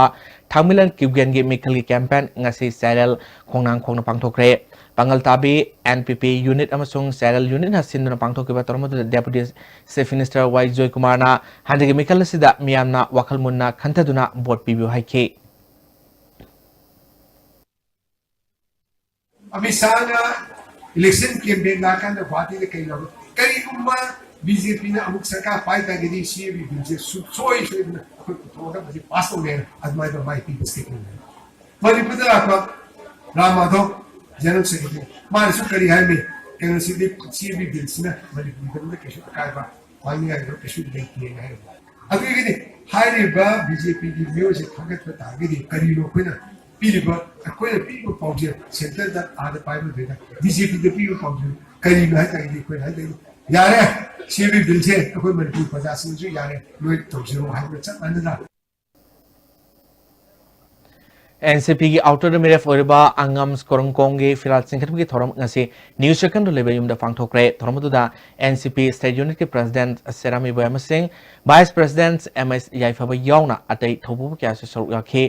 ꯊꯥꯡꯃꯩꯂꯟ ꯀ꯭ꯌꯨꯒꯦꯟꯒꯤ ꯃꯤꯈꯜꯒꯤ ꯀꯦꯝꯄꯦꯟ ꯉꯁꯤ ꯆꯥꯏꯔꯦꯜ ꯈꯣꯡꯅꯥꯡ ꯈꯣꯡꯅ ꯄꯥꯡꯊꯣꯛꯈ꯭ꯔꯦ꯫ ꯄꯥꯡꯒꯜ ꯇꯥꯕꯤ ꯑꯦꯟ ꯄꯤ ꯄꯤ ꯌꯨꯅꯤꯠ ꯑꯃꯁꯨꯡ ꯆꯥꯏꯔꯦꯜ ꯌꯨꯅꯤꯠꯅ ꯁꯤꯟꯗꯨꯅ ꯄꯥꯡꯊꯣꯛꯈꯤꯕ ꯊꯧꯔꯝ ꯑꯗꯨꯗ ꯗꯦꯄꯨꯇꯤ ꯆꯤꯐ ꯃꯤꯅꯤꯁꯇꯔ ꯋꯥꯏ ꯖꯣꯏꯀꯨꯃꯥꯔꯅ ꯍꯟꯗꯛꯀꯤ ꯃꯤꯈꯜ ꯑꯁꯤꯗ ꯃꯤꯌꯥꯝꯅ ꯋꯥꯈꯜ ꯃꯨꯟꯅ ꯈꯟꯊꯗꯨꯅ ꯚꯣꯠ ꯄꯤꯕꯤꯌꯨ ꯍꯥꯏꯈꯤ꯫ ꯑꯃꯤꯠ ꯁꯥꯍꯅ ꯏꯂꯦꯛꯁꯟ ꯀꯦꯝꯄꯦꯟ ꯂꯥꯛꯀꯥꯟꯗ ꯒꯨꯋꯥꯍꯥꯇꯤꯗ ꯀꯩ ꯂꯧꯏ? ꯀꯔꯤꯒꯨꯝꯕ ꯕꯤ ꯖꯦ ꯄꯤꯅ ꯑꯃꯨꯛ ꯁꯔꯀꯥꯔ ꯄꯥꯏ ꯇꯥꯔꯒꯗꯤ ꯁꯤ ꯑꯦ ꯕꯤ ꯕꯤꯜꯁꯦ ꯁꯨꯡꯁꯣꯏ ꯁꯣꯏꯗꯅ ꯑꯩꯈꯣꯏ ꯄꯨꯊꯣꯛꯑꯒ ꯃꯁꯤ ꯄꯥꯁ ꯇꯧꯅꯦꯅ ꯑꯗꯨꯃꯥꯏꯅ ꯃꯥꯏ ꯄꯤꯕ ꯁ꯭ꯇꯦꯠꯃꯦꯟ ꯂꯩ꯫ ꯃꯅꯤꯄꯨꯔꯗ ꯂꯥꯛꯄ ꯔꯥꯝ ꯃꯥꯙꯕ, ꯖꯦꯅꯔꯦꯜ ꯁꯦꯀ꯭ꯔꯦꯇꯔꯤ, ꯃꯥꯅꯁꯨ ꯀꯔꯤ ꯍꯥꯏꯔꯝꯃꯤ? ꯀꯩꯅꯣꯁꯤꯗꯤ, ꯁꯤ ꯑꯦ ꯕꯤ ꯕꯤꯜꯁꯤꯅ ꯃꯅꯤꯄꯨꯔꯒꯤꯗꯃꯛꯇ ꯀꯩꯁꯨ ꯑꯀꯥꯏꯕ ꯋꯥꯅꯤꯡꯉꯥꯏ ꯑꯣꯏꯕ ꯀꯩꯁꯨ ꯂꯩꯇꯦꯅ ꯍꯥꯏꯔꯝꯃꯤ꯫ ꯑꯗꯨꯒꯤꯗꯤ ꯍꯥꯏꯔꯤꯕ ꯕꯤ ꯖꯦ ꯄꯤꯒꯤ ꯃꯤꯑꯣꯏꯁꯦ ꯊꯥꯒꯠꯄ ꯇꯥꯔꯒꯗꯤ ꯀꯔꯤꯅꯣ ꯑꯩꯈꯣꯏꯅ ꯄꯤꯔꯤꯕ, ꯑꯩꯈꯣꯏꯅ ꯄꯤꯔꯤꯕ ꯄꯥꯎꯖꯦꯜ ꯁꯦꯟꯇꯔꯗ ꯑꯥꯗ ꯄꯥꯏꯕꯗꯨꯗ ꯕꯤ ꯖꯦ ꯄꯤꯗ ꯄꯤꯔꯤꯕ ꯄꯥꯎꯖꯦꯜ ꯀꯔꯤꯅꯣ ꯍꯥꯏ ꯇꯥꯔꯒꯗꯤ ꯑꯩꯈꯣꯏꯅ ꯍꯥꯏꯗꯣꯏꯅꯤ, ꯌꯥꯔꯦ, ꯁꯤ ꯑꯦ ꯕꯤ ꯕꯤꯜꯁꯦ ꯑꯩꯈꯣꯏ ꯃꯅꯤꯄꯨꯔ ꯄ꯭ꯔꯖꯥꯁꯤꯡꯅꯁꯨ ꯌꯥꯔꯦ, ꯅꯣꯏ ꯇꯧꯖꯔꯣ ꯍꯥꯏꯕꯒ ꯆꯞ ꯃꯥꯟꯅꯅ꯫ ꯑꯦꯟ ꯁꯤ ꯄꯤꯒꯤ ꯑꯥꯎꯇꯔꯗ ꯃꯤꯔꯦꯞ ꯑꯣꯏꯔꯤꯕ ꯑꯉꯝ ꯀꯣꯔꯣꯡꯀꯣꯝꯒꯤ ꯐꯤꯔꯥꯜ ꯆꯤꯡꯈꯠꯄꯒꯤ ꯊꯧꯔꯝ ꯉꯁꯤ ꯅ꯭ꯌꯨ ꯁꯦꯀꯟꯗ ꯂꯩꯕ ꯌꯨꯝꯗ ꯄꯥꯡꯊꯣꯛꯈ꯭ꯔꯦ꯫ ꯊꯧꯔꯝ ꯑꯗꯨꯗ ꯑꯦꯟ ꯁꯤ ꯄꯤ ꯁ꯭ꯇꯦꯠ ꯌꯨꯅꯤꯠꯀꯤ ꯄ꯭ꯔꯁꯤꯗꯦꯟꯠ ꯁꯦꯔꯥꯝ ꯏꯕꯣꯌꯥꯝ ꯁꯤꯡ, ꯚꯥꯏꯁ ꯄ꯭ꯔꯁꯤꯗꯦꯟꯠ ꯑꯦꯝ ꯑꯦꯁ ꯌꯥꯏꯐꯕ ꯌꯥꯎꯅ ꯑꯇꯩ ꯊꯧꯄꯨꯕ ꯀꯌꯥꯁꯨ ꯁꯔꯨꯛ ꯌꯥꯈꯤ꯫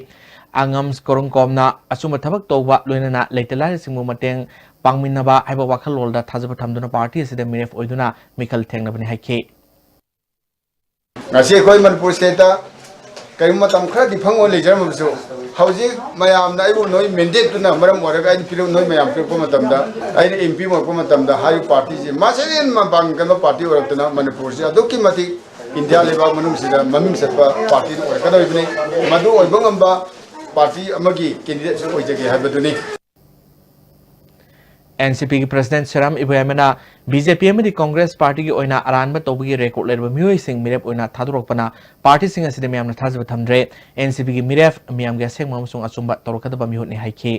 ꯑꯉꯝ ꯀꯣꯔꯣꯡꯀꯣꯝꯅ ꯑꯆꯨꯝꯕ ꯊꯕꯛ ꯇꯧꯕ, ꯂꯣꯏꯅꯅ ꯂꯩꯇ ꯂꯥꯏꯔꯁꯤꯡꯕꯨ ꯃꯇꯦꯡ ꯄꯥꯡꯃꯤꯟꯅꯕ ꯍꯥꯏꯕ ꯋꯥꯈꯜꯂꯣꯟꯗ ꯊꯥꯖꯕ ꯊꯝꯗꯨꯅ ꯄꯥꯔꯇꯤ ꯑꯁꯤꯗ ꯃꯤꯔꯦꯞ ꯑꯣꯏꯗꯨꯅ ꯃꯤꯈꯜ ꯊꯦꯡꯅꯕꯅꯤ ꯍꯥꯏꯈꯤ꯫ ꯉꯁꯤ ꯑꯩꯈꯣꯏ ꯃꯅꯤꯄꯨꯔ ꯁ꯭ꯇꯦꯠꯇ ꯀꯔꯤꯒꯨꯝꯕ ꯃꯇꯝ ꯈꯔꯗꯤ ꯐꯪꯉꯣꯏ ꯂꯩꯖꯔꯝꯃꯕꯁꯨ, ꯍꯧꯖꯤꯛ ꯃꯌꯥꯝꯅ ꯑꯩꯕꯨ ꯅꯣꯏ ꯃꯦꯟꯗꯦꯠꯇꯨꯅ ꯃꯔꯝ ꯑꯣꯏꯔꯒ ꯑꯩꯅ ꯄꯤꯔꯛ-, ꯅꯣꯏ ꯃꯌꯥꯝ ꯄꯤꯔꯛꯄ ꯃꯇꯝꯗ, ꯑꯩꯅ ꯑꯦꯝ ꯄꯤ ꯑꯣꯏꯔꯛꯄ ꯃꯇꯝꯗ ꯍꯥꯏꯔꯤꯕ ꯄꯥꯔꯇꯤꯁꯤ ꯃꯁꯤꯗꯩ ꯍꯦꯟꯅ ꯃꯄꯥꯡꯒꯜ ꯀꯟꯕ ꯄꯥꯔꯇꯤ ꯑꯣꯏꯔꯛꯇꯅ ꯃꯅꯤꯄꯨꯔꯁꯤ ꯑꯗꯨꯛꯀꯤ ꯃꯇꯤꯛ ꯏꯟꯗꯤꯌꯥ ꯂꯩꯕꯥꯛ ꯃꯅꯨꯡꯁꯤꯗ ꯃꯃꯤꯡ ꯆꯠꯄ ꯄꯥꯔꯇꯤ ꯑꯣꯏꯔꯛꯀꯗꯧꯔꯤꯕꯅꯤ꯫ ꯃꯗꯨ ꯑꯣꯏꯕ ꯉꯝꯕ ꯄꯥꯔꯇꯤ ꯑꯃꯒꯤ ꯀꯦꯟꯗꯤꯗꯦꯠꯁꯨ ꯑꯣꯏꯖꯒꯦ ꯍꯥꯏꯕꯗꯨꯅꯤ꯫ ꯑꯦꯟ ꯁꯤ ꯄꯤꯒꯤ ꯄ꯭ꯔꯁꯤꯗꯦꯟꯠ ꯁꯦꯔꯥꯝ ꯏꯕꯣꯌꯥꯃꯅ ꯕꯤ ꯖꯦ ꯄꯤ ꯑꯃꯗꯤ ꯀꯪꯒ꯭ꯔꯦꯁ ꯄꯥꯔꯇꯤꯒꯤ ꯑꯣꯏꯅ ꯑꯔꯥꯟꯕ ꯇꯧꯕꯒꯤ ꯔꯦꯀꯣꯔꯗ ꯂꯩꯔꯕ ꯃꯤꯑꯣꯏꯁꯤꯡ ꯃꯤꯔꯦꯞ ꯑꯣꯏꯅ ꯊꯥꯗꯣꯔꯛꯄꯅ ꯄꯥꯔꯇꯤꯁꯤꯡ ꯑꯁꯤꯗ ꯃꯤꯌꯥꯝꯅ ꯊꯥꯖꯕ ꯊꯝꯗ꯭ꯔꯦ꯫ ꯑꯦꯟ ꯁꯤ ꯄꯤꯒꯤ ꯃꯤꯔꯦꯞ ꯃꯤꯌꯥꯝꯒꯤ ꯑꯁꯦꯡꯕ ꯑꯃꯁꯨꯡ ꯑꯆꯨꯝꯕ ꯇꯧꯔꯛꯀꯗꯕ ꯃꯤꯍꯨꯠꯅꯤ ꯍꯥꯏꯈꯤ꯫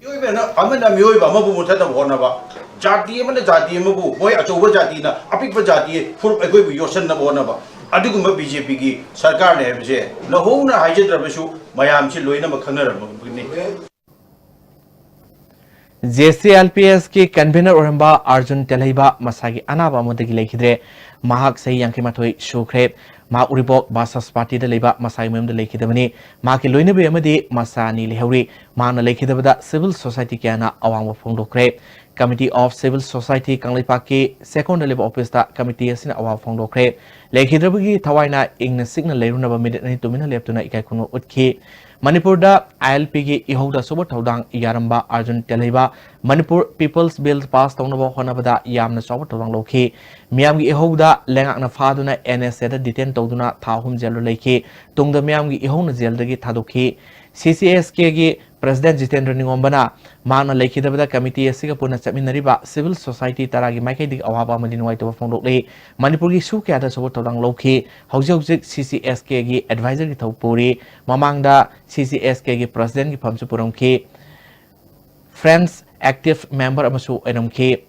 ꯃꯤꯑꯣꯏꯕꯅ, ꯑꯃꯅ ꯃꯤꯑꯣꯏꯕ ꯑꯃꯕꯨ ꯃꯨꯊꯠꯅꯕ ꯍꯣꯠꯅꯕ, ꯖꯥꯇꯤ ꯑꯃꯅ ꯖꯥꯇꯤ ꯑꯃꯕꯨ, ꯃꯣꯏ ꯑꯆꯧꯕ ꯖꯥꯇꯤꯅ ꯑꯄꯤꯛꯄ ꯖꯥꯇꯤ ꯐꯨꯔꯨꯞ ꯑꯩꯈꯣꯏꯕꯨ ꯌꯣꯠꯁꯟꯅꯕ ꯍꯣꯠꯅꯕ, ꯑꯗꯨꯒꯨꯝꯕ ꯕꯤ ꯖꯦ ꯄꯤꯒꯤ ꯁꯔꯀꯥꯔꯅꯦ ꯍꯥꯏꯕꯁꯦ ꯅꯧꯍꯧꯅ ꯍꯥꯏꯖꯗ꯭ꯔꯕꯁꯨ ꯃꯌꯥꯝꯁꯤ ꯂꯣꯏꯅꯃꯛ ꯈꯪꯅꯔꯕꯅꯤ꯫ ꯖꯦ ꯁꯤ ꯑꯦꯜ ꯄꯤ ꯑꯦꯁꯀꯤ ꯀꯟꯚꯦꯅꯔ ꯑꯣꯏꯔꯝꯕ ꯑꯥꯔꯖꯨꯟ ꯇꯦꯜꯍꯩꯕ ꯃꯁꯥꯒꯤ ꯑꯅꯥꯕ ꯑꯃꯗꯒꯤ ꯂꯩꯈꯤꯗ꯭ꯔꯦ꯫ ꯃꯍꯥꯛ ꯆꯍꯤ ꯌꯥꯡꯈꯩ ꯃꯥꯊꯣꯏ ꯁꯨꯈ꯭ꯔꯦ꯫ ꯃꯍꯥꯛ ꯎꯔꯤꯄꯣꯛ ꯕꯥꯁꯥꯁꯄꯥꯇꯤꯗ ꯂꯩꯕ ꯃꯁꯥꯒꯤ ꯃꯌꯨꯝꯗ ꯂꯩꯈꯤꯗꯕꯅꯤ꯫ ꯃꯍꯥꯛꯀꯤ ꯂꯣꯏꯅꯕꯤ ꯑꯃꯗꯤ ꯃꯆꯥ ꯑꯅꯤ ꯂꯩꯍꯧꯔꯤ꯫ ꯃꯍꯥꯛꯅ ꯂꯩꯈꯤꯗꯕꯗ civil society ꯀꯌꯥꯅ ꯑꯋꯥꯕ ꯐꯣꯡꯗꯣꯛꯈ꯭ꯔꯦ꯫ Committee of Civil Society ꯀꯪꯂꯩꯄꯥꯛꯀꯤ ꯆꯦꯛꯀꯣꯟꯗ ꯂꯩꯕ ꯑꯣꯐꯤꯁꯇ ꯀꯃꯤꯇꯤ ꯑꯁꯤꯅ ꯑꯋꯥꯕ ꯐꯣꯡꯗꯣꯛꯈ꯭ꯔꯦ꯫ ꯂꯩꯈꯤꯗ꯭ꯔꯕꯒꯤ ꯊꯋꯥꯏꯅ ꯏꯪꯅ ꯆꯤꯛꯅ ꯂꯩꯔꯨꯅꯕ ꯃꯤꯅꯤꯠ ꯑꯅꯤ ꯇꯨꯃꯤꯟꯅ ꯂꯦꯞꯇꯨꯅ ꯏꯀꯥꯏ ꯈꯨꯝꯅꯕ ꯎꯠꯈꯤ꯫ ꯃꯅꯤꯄꯨꯔꯗ ILPꯒꯤ ꯏꯍꯧꯗ ꯑꯆꯧꯕ ꯊꯧꯗꯥꯡ ꯌꯥꯔꯝꯕ Arjun ꯇꯦꯜꯍꯩꯕ Manipur People's Bill pass ꯇꯧꯅꯕ ꯍꯣꯠꯅꯕꯗ ꯌꯥꯝꯅ ꯆꯥꯎꯕ ꯊꯧꯗꯥꯡ ꯂꯧꯈꯤ꯫ ꯃꯤꯌꯥꯝꯒꯤ ꯏꯍꯧꯗ ꯂꯩꯉꯥꯛꯅ ꯐꯥꯗꯨꯅ NSAꯗ detain ꯇꯧꯗꯨꯅ ꯊꯥ ꯑꯍꯨꯝ ꯖꯦꯜꯗ ꯂꯩꯈꯤ꯫ ꯇꯨꯡꯗ ꯃꯤꯌꯥꯝꯒꯤ ꯏꯍꯧꯅ ꯖꯦꯜꯗꯒꯤ ꯊꯥꯗꯣꯛꯈꯤ꯫ CCSKꯒꯤ President ꯖꯤꯇꯦꯟꯗ꯭ꯔ ꯅꯤꯡꯉꯣꯝꯕꯅ ꯃꯍꯥꯛꯅ ꯂꯩꯈꯤꯗꯕꯗ ꯀꯃꯤꯇꯤ ꯑꯁꯤꯒ ꯄꯨꯟꯅ ꯆꯠꯃꯤꯟꯅꯔꯤꯕ civil society ꯇꯔꯥꯒꯤ ꯃꯥꯏꯀꯩꯗꯒꯤ ꯑꯋꯥꯕ ꯑꯃꯗꯤ ꯅꯨꯡꯉꯥꯏꯇꯕ ꯐꯣꯡꯗꯣꯛꯂꯤ꯫ ꯃꯅꯤꯄꯨꯔꯒꯤ issue ꯀꯌꯥꯗ ꯑꯆꯧꯕ ꯊꯧꯗꯥꯡ ꯂꯧꯈꯤ꯫ ꯍꯧꯖꯤꯛ ꯍꯧꯖꯤꯛ CCSKꯒꯤ advisorꯒꯤ ꯊꯧ ꯄꯨꯔꯤ꯫ ꯃꯃꯥꯡꯗ CCSKꯒꯤ Presidentꯀꯤ ꯐꯝꯁꯨ ꯄꯨꯔꯝꯈꯤ꯫ Friends active member ꯑꯃꯁꯨ ꯑꯣꯏꯔꯝꯈꯤ꯫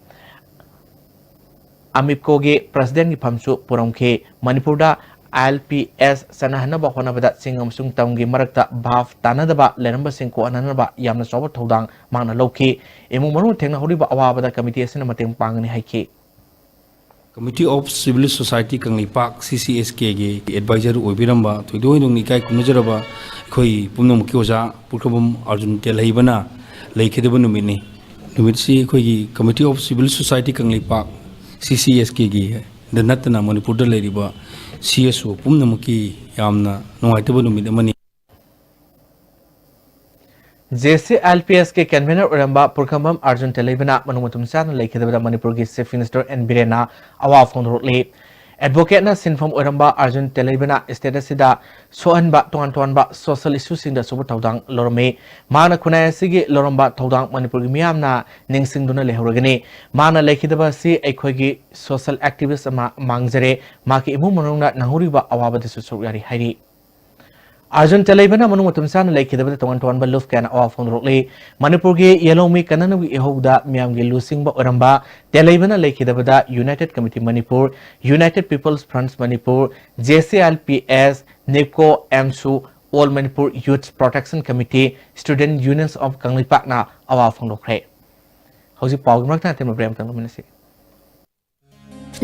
AMIPCOꯒꯤ Presidentꯀꯤ ꯐꯝꯁꯨ ꯄꯨꯔꯝꯈꯤ꯫ ꯃꯅꯤꯄꯨꯔꯗ ILPS ꯆꯠꯅꯍꯟꯅꯕ ꯍꯣꯠꯅꯕꯗ ꯆꯤꯡ ꯑꯃꯁꯨꯡ ꯇꯝꯒꯤ ꯃꯔꯛꯇ ꯚꯥꯞ ꯇꯥꯅꯗꯕ ꯂꯩꯔꯝꯕꯁꯤꯡ ꯀꯣꯛꯍꯟꯅꯅꯕ ꯌꯥꯝꯅ ꯆꯥꯎꯕ ꯊꯧꯗꯥꯡ ꯃꯍꯥꯛꯅ ꯂꯧꯈꯤ꯫ ꯏꯃꯨꯡ ꯃꯅꯨꯡ ꯊꯦꯡꯅꯍꯧꯔꯤꯕ ꯑꯋꯥꯕꯗ ꯀꯃꯤꯇꯤ ꯑꯁꯤꯅ ꯃꯇꯦꯡ ꯄꯥꯡꯒꯅꯤ ꯍꯥꯏꯈꯤ꯫ Committee of Civil Society Kangleipak, CCSKꯒꯤ advisor ꯑꯣꯏꯕꯤꯔꯝꯕ, ꯊꯣꯏꯗꯣꯛ ꯍꯦꯟꯗꯣꯛꯅ ꯏꯀꯥꯏ ꯈꯨꯝꯅꯖꯔꯕ ꯑꯩꯈꯣꯏ ꯄꯨꯝꯅꯃꯛꯀꯤ ꯑꯣꯖꯥ ꯄꯨꯈ꯭ꯔꯕꯝ ꯑꯥꯔꯖꯨꯟ ꯇꯦꯜꯍꯩꯕꯅ ꯂꯩꯈꯤꯗꯕ ꯅꯨꯃꯤꯠꯅꯤ꯫ ꯅꯨꯃꯤꯠꯁꯤ ꯑꯩꯈꯣꯏꯒꯤ Committee of Civil Society Kangleipak, CCSKꯒꯤ ꯗ ꯅꯠꯇꯅ ꯃꯅꯤꯄꯨꯔꯗ ꯂꯩꯔꯤꯕ CSO ꯄꯨꯝꯅꯃꯛꯀꯤ ꯌꯥꯝꯅ ꯅꯨꯡꯉꯥꯏꯇꯕ ꯅꯨꯃꯤꯠ ꯑꯃꯅꯤ꯫ JCLPSꯀꯤ convener ꯑꯣꯏꯔꯝꯕ ꯄꯨꯔꯈꯝꯕꯝ ꯑꯥꯔꯖꯨꯟ ꯇꯦꯂꯩꯕꯅ ꯃꯅꯨꯡ ꯃꯇꯨꯝ ꯆꯥꯅ ꯂꯩꯈꯤꯗꯕꯗ ꯃꯅꯤꯄꯨꯔꯒꯤ Chief Minister N ꯕꯤꯔꯦꯟꯅ ꯑꯋꯥꯕ ꯐꯣꯡꯗꯣꯔꯛꯂꯤ꯫ Advocateꯅ ꯁꯤꯟꯐꯝ ꯑꯣꯏꯔꯝꯕ ꯑꯥꯔꯖꯨꯟ ꯇꯦꯂꯩꯕꯅ state ꯑꯁꯤꯗ ꯁꯣꯛꯍꯟꯕ ꯇꯣꯉꯥꯟ ꯇꯣꯉꯥꯟꯕ social issueꯁꯤꯡꯗ ꯑꯆꯧꯕ ꯊꯧꯗꯥꯡ ꯂꯧꯔꯝꯃꯤ꯫ ꯃꯍꯥꯛꯅ ꯈꯨꯟꯅꯥꯏ ꯑꯁꯤꯒꯤ ꯂꯧꯔꯝꯕ ꯊꯧꯗꯥꯡ ꯃꯅꯤꯄꯨꯔꯒꯤ ꯃꯤꯌꯥꯝꯅ ꯅꯤꯡꯁꯤꯡꯗꯨꯅ ꯂꯩꯍꯧꯔꯒꯅꯤ꯫ ꯃꯍꯥꯛꯅ ꯂꯩꯈꯤꯗꯕ ꯑꯁꯤ ꯑꯩꯈꯣꯏꯒꯤ social activist ꯑꯃ ꯃꯥꯡꯖꯔꯦ꯫ ꯃꯍꯥꯛꯀꯤ ꯏꯃꯨꯡ ꯃꯅꯨꯡꯅ ꯅꯪꯍꯧꯔꯤꯕ ꯑꯋꯥꯕꯗꯁꯨ ꯁꯔꯨꯛ ꯌꯥꯔꯤ ꯍꯥꯏꯔꯤ꯫ ꯑꯥꯔꯖꯨꯟ ꯇꯦꯂꯩꯕꯅ ꯃꯅꯨꯡ ꯃꯇꯝ ꯆꯥꯅ ꯂꯩꯈꯤꯗꯕꯗ ꯇꯣꯉꯥꯟ ꯇꯣꯉꯥꯟꯕ ꯂꯨꯞ ꯀꯌꯥꯅ ꯑꯋꯥꯕ ꯐꯣꯡꯗꯣꯔꯛꯂꯤ꯫ ꯃꯅꯤꯄꯨꯔꯒꯤ ꯌꯦꯜꯍꯧꯃꯤ ꯀꯟꯅꯅꯕꯒꯤ ꯏꯍꯧꯗ ꯃꯤꯌꯥꯝꯒꯤ ꯂꯨꯆꯤꯡꯕ ꯑꯣꯏꯔꯝꯕ ꯇꯦꯂꯩꯕꯅ ꯂꯩꯈꯤꯗꯕꯗ United Committee Manipur, United People's Front Manipur, JCLPS, NEEPCO, AMSU, All Manipur Youth Protection Committee, Student Unions of ꯀꯪꯂꯩꯄꯥꯛꯅ ꯑꯋꯥꯕ ꯐꯣꯡꯗꯣꯛꯈ꯭ꯔꯦ꯫ ꯍꯧꯖꯤꯛ ꯄꯥꯎꯒꯤ ꯃꯔꯛꯇ ꯑꯇꯦꯟꯕ break ꯑꯃꯇꯪ ꯂꯧꯃꯤꯟꯅꯁꯤ꯫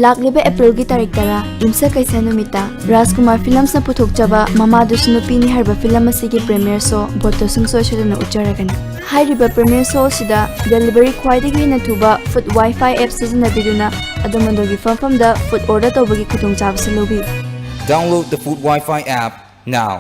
ꯂꯥꯛꯂꯤꯕ ꯑꯦꯄ꯭ꯔꯤꯜꯒꯤ ꯇꯥꯔꯤꯛ ꯇꯔꯥ, ꯌꯨꯝꯁꯀꯩꯁ ꯅꯨꯃꯤꯠꯇ ꯔꯥꯖꯀꯨꯃꯥꯔ ꯐꯤꯂꯝꯁꯅ ꯄꯨꯊꯣꯛꯆꯕ ꯃꯃꯥꯗꯨꯁꯨ ꯅꯨꯄꯤꯅꯤ ꯍꯥꯏꯔꯤꯕ ꯐꯤꯂꯝ ꯑꯁꯤꯒꯤ ꯄ꯭ꯔꯤꯃꯤꯌꯔ ꯁꯣ ꯕꯣꯠꯇ ꯁꯨꯡꯁꯣꯏ ꯁꯣꯏꯗꯅ ꯎꯠꯆꯔꯒꯅꯤ꯫ ꯍꯥꯏꯔꯤꯕ ꯄ꯭ꯔꯤꯃꯤꯌꯔ ꯁꯣ ꯑꯁꯤꯗ ꯗꯦꯂꯤꯚꯔꯤ ꯈ꯭ꯋꯥꯏꯗꯒꯤ ꯍꯦꯟꯅ ꯊꯨꯕ ꯐꯨꯗ ꯋꯥꯏꯐꯥꯏ ꯑꯦꯞ ꯁꯤꯖꯤꯟꯅꯕꯤꯗꯨꯅ ꯑꯗꯣꯝ ꯑꯗꯣꯝꯒꯤ ꯐꯝꯐꯝꯗ ꯐꯨꯗ ꯑꯣꯔꯗꯔ ꯇꯧꯕꯒꯤ ꯈꯨꯗꯣꯡꯆꯥꯕꯁꯨ ꯂꯧꯕꯤꯌꯨ꯫ Download the Food Wi-Fi app now.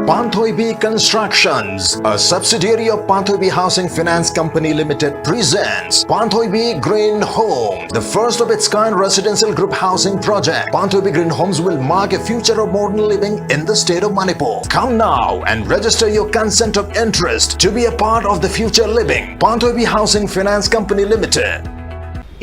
Panthoibi Constructions, a subsidiary of Panthoibi Housing Finance Company Limited, presents Panthoibi Green Home, the first of its kind residential group housing project. Panthoibi Green Homes will mark a future of modern living in the state of Manipur. Come now and register your consent of interest to be a part of the future living. Panthoibi Housing Finance Company Limited.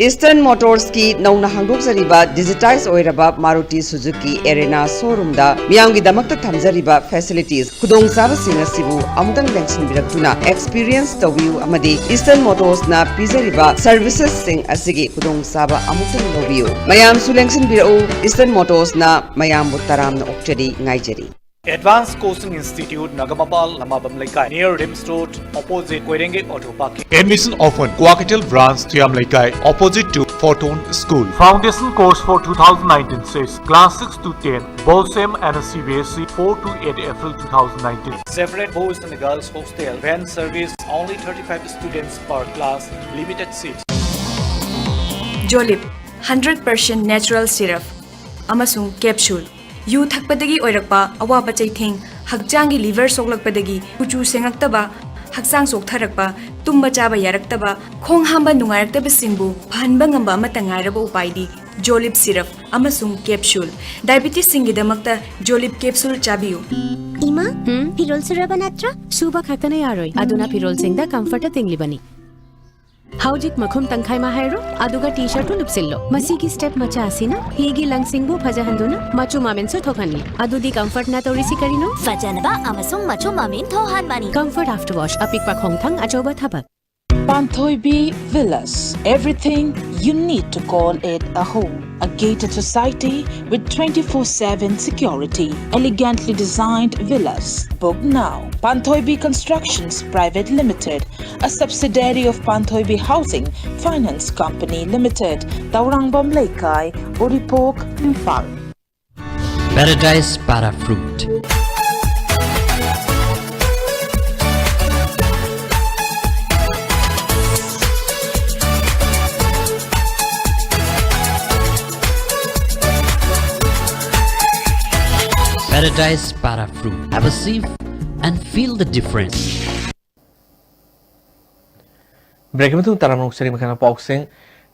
Eastern Motors ꯀꯤ ꯅꯧꯅ ꯍꯥꯡꯗꯣꯛꯆꯔꯤꯕ ꯗꯤꯖꯤꯇꯥꯏꯖ ꯑꯣꯏꯔꯕ Maruti Suzuki Arena showroom ꯗ ꯃꯤꯌꯥꯝꯒꯤꯗꯃꯛꯇ ꯊꯝꯖꯔꯤꯕ facilities, ꯈꯨꯗꯣꯡꯆꯥꯕꯁꯤꯡ ꯑꯁꯤꯕꯨ ꯑꯃꯨꯛꯇꯪ ꯂꯦꯡꯁꯤꯟꯕꯤꯔꯛꯇꯨꯅ experience ꯇꯧꯕꯤꯌꯨ ꯑꯃꯗꯤ Eastern Motors ꯅ ꯄꯤꯖꯔꯤꯕ services ꯁꯤꯡ ꯑꯁꯤꯒꯤ ꯈꯨꯗꯣꯡꯆꯥꯕ ꯑꯃꯨꯛꯇꯪ ꯂꯧꯕꯤꯌꯨ꯫ ꯃꯌꯥꯝꯁꯨ ꯂꯦꯡꯁꯤꯟꯕꯤꯔꯛꯎ, Eastern Motors ꯅ ꯃꯌꯥꯝꯕꯨ ꯇꯔꯥꯝꯅ ꯑꯣꯛꯆꯔꯤ, ꯉꯥꯏꯖꯔꯤ꯫ Advanced Coaching Institute, Nagamapal, Lamabam Leikai, near RIMS Road, opposite Koirengei Auto Parking. Admission open, Kuakeitel Branch, Thiam Leikai, opposite to Photon School. Foundation course for two thousand nineteen six, class six to ten, BOSEM and C B S E, four to eight April two thousand nineteen. Separate boys and girls hostel, van service, only thirty-five students per class, limited seats. Jolib, hundred percent natural syrup ꯑꯃꯁꯨꯡ capsule꯫ ꯌꯨ ꯊꯛꯄꯗꯒꯤ ꯑꯣꯏꯔꯛꯄ ꯑꯋꯥꯕ ꯆꯩꯊꯦꯡ, ꯍꯛꯆꯥꯡꯒꯤ liver ꯁꯣꯛꯂꯛꯄꯗꯒꯤ ꯀꯨꯆꯨ ꯁꯦꯡꯉꯛꯇꯕ, ꯍꯛꯆꯥꯡ ꯆꯣꯛꯊꯔꯛꯄ, ꯇꯨꯝꯕ ꯆꯥꯕ ꯌꯥꯔꯛꯇꯕ, ꯈꯣꯡ ꯍꯥꯝꯕ ꯅꯨꯡꯉꯥꯏꯔꯛꯇꯕꯁꯤꯡꯕꯨ ꯐꯍꯟꯕ ꯉꯝꯕ ꯑꯃꯠꯇ ꯉꯥꯏꯔꯕ ꯎꯄꯥꯏꯗꯤ Jolib syrup ꯑꯃꯁꯨꯡ capsule꯫ Diabetes ꯁꯤꯡꯒꯤꯗꯃꯛꯇ Jolib capsule ꯆꯥꯕꯤꯌꯨ꯫ ꯏꯃꯥ, ꯎꯝ? ꯐꯤꯔꯣꯜ ꯁꯨꯔꯕ ꯅꯠꯇ꯭ꯔꯣ? ꯁꯨꯕ ꯈꯛꯇꯅ ꯌꯥꯔꯣꯏ, ꯑꯗꯨꯅ ꯐꯤꯔꯣꯜꯁꯤꯡꯗ comfort ꯇꯤꯡꯂꯤꯕꯅꯤ꯫ ꯍꯧꯖꯤꯛ ꯃꯈꯨꯝ ꯇꯪꯈꯥꯏ ꯑꯃ ꯍꯥꯏꯔꯣ, ꯑꯗꯨꯒ T-shirt ꯇꯨ ꯂꯨꯞꯁꯤꯜꯂꯣ꯫ ꯃꯁꯤꯒꯤ step ꯃꯆꯥ ꯑꯁꯤꯅ ꯐꯤꯒꯤ ꯂꯪꯁꯤꯡꯕꯨ ꯐꯖꯍꯟꯗꯨꯅ ꯃꯆꯨ ꯃꯃꯦꯟꯁꯨ ꯊꯣꯛꯍꯟꯂꯤ꯫ ꯑꯗꯨꯗꯤ comfort ꯅ ꯇꯧꯔꯤꯁꯤ ꯀꯔꯤꯅꯣ? ꯐꯖꯅꯕ ꯑꯃꯁꯨꯡ ꯃꯆꯨ ꯃꯃꯦꯟ ꯊꯣꯛꯍꯟꯕꯅꯤ꯫ Comfort After Wash, ꯑꯄꯤꯛꯄ ꯈꯣꯡꯊꯥꯡ, ꯑꯆꯧꯕ ꯊꯕꯛ꯫ Panthoibi Villas, everything you need to call it a home. A gated society with twenty-four seven security, elegantly designed villas. Book now. Panthoibi Constructions Private Limited, a subsidiary of Panthoibi Housing Finance Company Limited, Taurangam Leikai, Uripok, Imphal. Paradise Para Fruit. Paradise Para Fruit. Have a sip and feel the difference. Break ꯃꯇꯨꯡ ꯇꯔꯥꯃꯔꯨꯛ ꯁꯔꯤ ꯃꯈꯥ ꯄꯥꯎꯁꯤꯡ꯫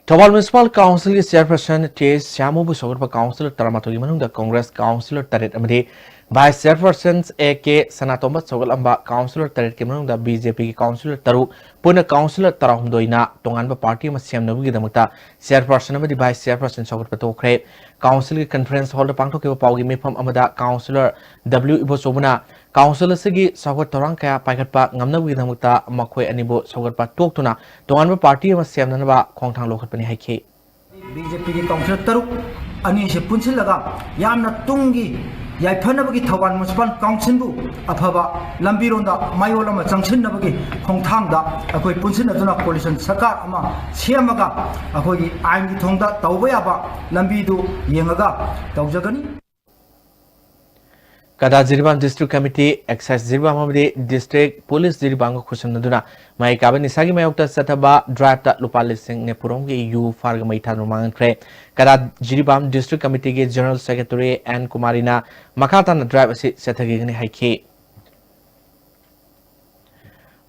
ꯊꯧꯕꯥꯜ Municipal Council ꯒꯤ Chairperson ꯇꯤ ꯑꯦꯁ ꯁ꯭ꯌꯥꯃꯕꯨ ꯁꯧꯒꯠꯄ Councillor ꯇꯔꯥꯃꯥꯊꯣꯏꯒꯤ ꯃꯅꯨꯡꯗ Congress Councillor ꯇꯔꯦꯠ ꯑꯃꯗꯤ Vice Chairpersons A K Sanatomba ꯁꯧꯒꯠꯂꯝꯕ Councillor ꯇꯔꯦꯠꯀꯤ ꯃꯅꯨꯡꯗ ꯕꯤ ꯖꯦ ꯄꯤꯒꯤ Councillor ꯇꯔꯨꯛ, ꯄꯨꯟꯅ Councillor ꯇꯔꯥꯍꯨꯝꯗꯣꯏꯅ ꯇꯣꯉꯥꯟꯕ party ꯑꯃ ꯁꯦꯝꯅꯕꯒꯤꯗꯃꯛꯇ Chairperson ꯑꯃꯗꯤ Vice Chairperson ꯁꯧꯒꯠꯄ ꯇꯣꯛꯈ꯭ꯔꯦ꯫ Council ꯒꯤ Conference Hall ꯗ ꯄꯥꯡꯊꯣꯛꯈꯤꯕ ꯄꯥꯎꯒꯤ ꯃꯤꯐꯝ ꯑꯃꯗ Councillor ꯗꯕ꯭ꯂꯤꯎ ꯏꯕꯣꯆꯧꯕꯅ Council ꯑꯁꯤꯒꯤ ꯆꯥꯎꯈꯠ ꯊꯧꯔꯥꯡ ꯀꯌꯥ ꯄꯥꯏꯈꯠꯄ ꯉꯝꯅꯕꯒꯤꯗꯃꯛꯇ ꯃꯈꯣꯏ ꯑꯅꯤꯕꯨ ꯁꯧꯒꯠꯄ ꯇꯣꯛꯇꯨꯅ ꯇꯣꯉꯥꯟꯕ party ꯑꯃ ꯁꯦꯝꯅꯅꯕ ꯈꯣꯡꯊꯥꯡ ꯂꯧꯈꯠꯄꯅꯤ ꯍꯥꯏꯈꯤ꯫ ꯕꯤ ꯖꯦ ꯄꯤꯒꯤ Councillor ꯇꯔꯨꯛ ꯑꯅꯤꯁꯦ ꯄꯨꯟꯁꯤꯜꯂꯒ ꯌꯥꯝꯅ ꯇꯨꯡꯒꯤ ꯌꯥꯏꯐꯅꯕꯒꯤ ꯊꯧꯕꯥꯜ Municipal Council ꯕꯨ ꯑꯐꯕ ꯂꯝꯕꯤꯔꯣꯝꯗ ꯃꯥꯏꯑꯣꯟ ꯑꯃ ꯆꯪꯁꯤꯟꯅꯕꯒꯤ ꯈꯣꯡꯊꯥꯡꯗ ꯑꯩꯈꯣꯏ ꯄꯨꯟꯁꯤꯟꯅꯗꯨꯅ coalition ꯁꯔꯀꯥꯔ ꯑꯃ ꯁꯦꯝꯃꯒ ꯑꯩꯈꯣꯏꯒꯤ ꯑꯥꯏꯟꯒꯤ ꯊꯣꯡꯗ ꯇꯧꯕ ꯌꯥꯕ ꯂꯝꯕꯤꯗꯨ ꯌꯦꯡꯉꯒ ꯇꯧꯖꯒꯅꯤ꯫ ꯀꯗꯥ Jiribam District Committee, Excise Jiribam ꯑꯃꯗꯤ District Police ꯖꯤꯔꯤꯕꯥꯝꯒ ꯈꯨꯠꯁꯝꯅꯗꯨꯅ ꯃꯍꯩ ꯀꯥꯕ ꯅꯤꯁꯥꯒꯤ ꯃꯥꯌꯣꯛꯇ ꯆꯠꯊꯕ drive ꯇ ꯂꯨꯄꯥ ꯂꯤꯁꯤꯡ ꯅꯤꯐꯨꯔꯣꯝꯒꯤ ꯌꯨ ꯐꯥꯔꯒ ꯃꯩ ꯊꯥꯗꯨꯅ ꯃꯥꯡꯍꯟꯈ꯭ꯔꯦ꯫ ꯀꯗꯥ ꯖꯤꯔꯤꯕꯥꯝ District Committee ꯒꯤ General Secretary ꯑꯦꯟ ꯀꯨꯃꯥꯔꯤꯅ ꯃꯈꯥ ꯇꯥꯅ drive ꯑꯁꯤ ꯆꯠꯊꯒꯅꯤ ꯍꯥꯏꯈꯤ꯫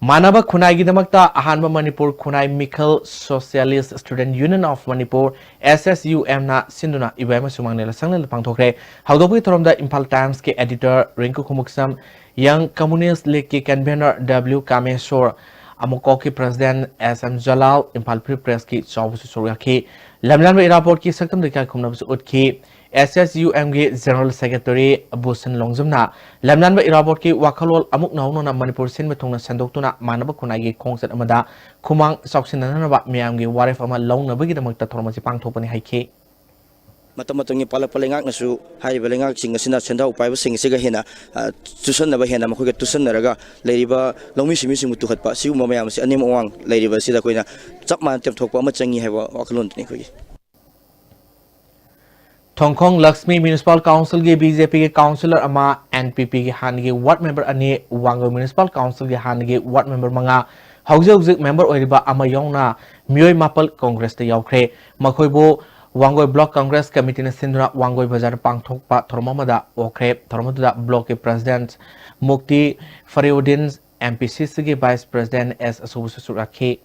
ꯃꯥꯟꯅꯕ ꯈꯨꯟꯅꯥꯏꯒꯤꯗꯃꯛꯇ ꯑꯍꯥꯟꯕ ꯃꯅꯤꯄꯨꯔ ꯈꯨꯟꯅꯥꯏ ꯃꯤꯈꯜ Socialist Student Union of Manipur, S S U M ꯅ ꯁꯤꯟꯗꯨꯅ ꯏꯕꯣꯌꯥꯏꯃ ꯁꯨꯃꯥꯡꯂꯦꯟ ꯂꯥꯏꯁꯪꯗ ꯄꯥꯡꯊꯣꯛꯈ꯭ꯔꯦ꯫ ꯍꯧꯗꯣꯛꯄꯒꯤ ꯊꯧꯔꯝꯗ ꯏꯝꯐꯥꯜ Times ꯀꯤ editor ꯔꯤꯡꯀꯨ ꯈꯨꯃꯨꯛꯁꯝ, Young Communist League ꯀꯤ convener ꯗꯕ꯭ꯂꯤꯎ ꯀꯥꯃꯦꯁꯣꯔ, ꯑꯃꯨꯀꯣꯛꯀꯤ President ꯑꯦꯁ M Jalal, Imphal Free Press ꯀꯤ ꯆꯥꯎꯕꯁꯨ ꯁꯔꯨꯛ ꯌꯥꯈꯤ꯫ ꯂꯝꯂꯥꯟꯕ ꯏꯔꯥꯕꯣꯠꯀꯤ ꯁꯛꯇꯝꯗ ꯏꯀꯥꯏ ꯈꯨꯝꯅꯕꯁꯨ ꯎꯠꯈꯤ꯫ S S U M ꯒꯤ General Secretary ꯕꯨꯁꯟ ꯂꯣꯡꯖꯝꯅ ꯂꯝꯂꯥꯟꯕ ꯏꯔꯥꯕꯣꯠꯀꯤ ꯋꯥꯈꯜꯂꯣꯟ ꯑꯃꯨꯛ ꯅꯧꯍꯧꯅꯅ ꯃꯅꯤꯄꯨꯔ ꯁꯤꯟꯕ ꯊꯨꯡꯅ ꯁꯟꯗꯣꯛꯇꯨꯅ ꯃꯥꯟꯅꯕ ꯈꯨꯟꯅꯥꯏꯒꯤ ꯈꯣꯡꯆꯠ ꯑꯃꯗ ꯈꯨꯃꯥꯡ ꯆꯥꯎꯁꯤꯟꯅꯅꯕ ꯃꯤꯌꯥꯝꯒꯤ ꯋꯥꯔꯦꯞ ꯑꯃ ꯂꯧꯅꯕꯒꯤꯗꯃꯛꯇ ꯊꯧꯔꯝ ꯑꯁꯤ ꯄꯥꯡꯊꯣꯛꯄꯅꯤ ꯍꯥꯏꯈꯤ꯫ ꯃꯇꯝ ꯃꯇꯝꯒꯤ ꯄꯥꯜꯂꯛꯄ ꯂꯩꯉꯥꯛꯅꯁꯨ ꯍꯥꯏꯔꯤꯕ ꯂꯩꯉꯥꯛꯁꯤꯡ ꯑꯁꯤꯅ ꯁꯦꯟꯗꯥꯎ ꯄꯥꯏꯕꯁꯤꯡ ꯑꯁꯤꯒ ꯍꯦꯟꯅ, ꯑ, ꯆꯨꯁꯟꯅꯕ, ꯍꯦꯟꯅ ꯃꯈꯣꯏꯒ ꯇꯨꯁꯟꯅꯔꯒ ꯂꯩꯔꯤꯕ ꯂꯧꯃꯤ ꯁꯤꯟꯃꯤꯁꯤꯡꯕꯨ ꯇꯨꯍꯠꯄ, ꯁꯤꯒꯨꯝꯕ ꯃꯌꯥꯝ ꯑꯁꯤ ꯑꯅꯦꯝ ꯑꯋꯥꯡ ꯂꯩꯔꯤꯕ ꯑꯁꯤꯗ ꯑꯩꯈꯣꯏꯅ ꯆꯞ ꯃꯥꯟꯅ ꯇꯦꯝꯊꯣꯛꯄ ꯑꯃ ꯆꯪꯉꯤ ꯍꯥꯏꯕ ꯋꯥꯈꯜꯂꯣꯟꯗꯨꯅꯤ ꯑꯩꯈꯣꯏꯒꯤ꯫ ꯊꯣꯡꯈꯣꯡ ꯂꯛꯁꯃꯤ ꯃ꯭ꯌꯨꯅꯤꯁꯤꯄꯥꯜ ꯀꯥꯎꯟꯁꯤꯜꯒꯤ ꯕꯤ ꯖꯦ ꯄꯤꯒꯤ ꯀꯥꯎꯟꯁꯤꯂꯔ ꯑꯃ ꯑꯦꯟ ꯄꯤ ꯄꯤꯒꯤ ꯍꯥꯟꯅꯒꯤ ꯋꯥꯔꯗ ꯃꯦꯝꯕꯔ ꯑꯅꯤ, ꯋꯥꯡꯒꯣꯏ ꯃ꯭ꯌꯨꯅꯤꯁꯤꯄꯥꯜ ꯀꯥꯎꯟꯁꯤꯜꯒꯤ ꯍꯥꯟꯅꯒꯤ ꯋꯥꯔꯗ ꯃꯦꯝꯕꯔ ꯃꯉꯥ, ꯍꯧꯖꯤꯛ ꯍꯧꯖꯤꯛ ꯃꯦꯝꯕꯔ ꯑꯣꯏꯔꯤꯕ ꯑꯃ ꯌꯥꯎꯅ ꯃꯤꯑꯣꯏ ꯃꯥꯄꯜ ꯀꯣꯡꯒ꯭ꯔꯦꯁꯇ ꯌꯥꯎꯈ꯭ꯔꯦ꯫ ꯃꯈꯣꯏꯕꯨ ꯋꯥꯡꯒꯣꯏ ꯕ꯭ꯂꯣꯛ ꯀꯪꯒ꯭ꯔꯦꯁ ꯀꯃꯤꯇꯤꯅ ꯁꯤꯟꯗꯨꯅ ꯋꯥꯡꯒꯣꯏ ꯕꯖꯥꯔꯗ ꯄꯥꯡꯊꯣꯛꯄ ꯊꯧꯔꯝ ꯑꯃꯗ ꯑꯣꯛꯈ꯭ꯔꯦ꯫ ꯊꯧꯔꯝ ꯑꯗꯨꯗ ꯕ꯭ꯂꯣꯛꯀꯤ ꯄ꯭ꯔꯦꯁꯤꯗꯦꯟꯠ ꯃꯨꯛꯇꯤ ꯐꯔꯤꯎꯗꯤꯟ, ꯑꯦꯝ ꯄꯤ ꯁꯤ ꯁꯤꯒꯤ ꯚꯥꯏꯁ ꯄ꯭ꯔꯦꯁꯤꯗꯦꯟꯠ ꯑꯦꯁ ꯑꯁꯨꯕꯁꯨ ꯁꯔꯨꯛ ꯌꯥꯈꯤ꯫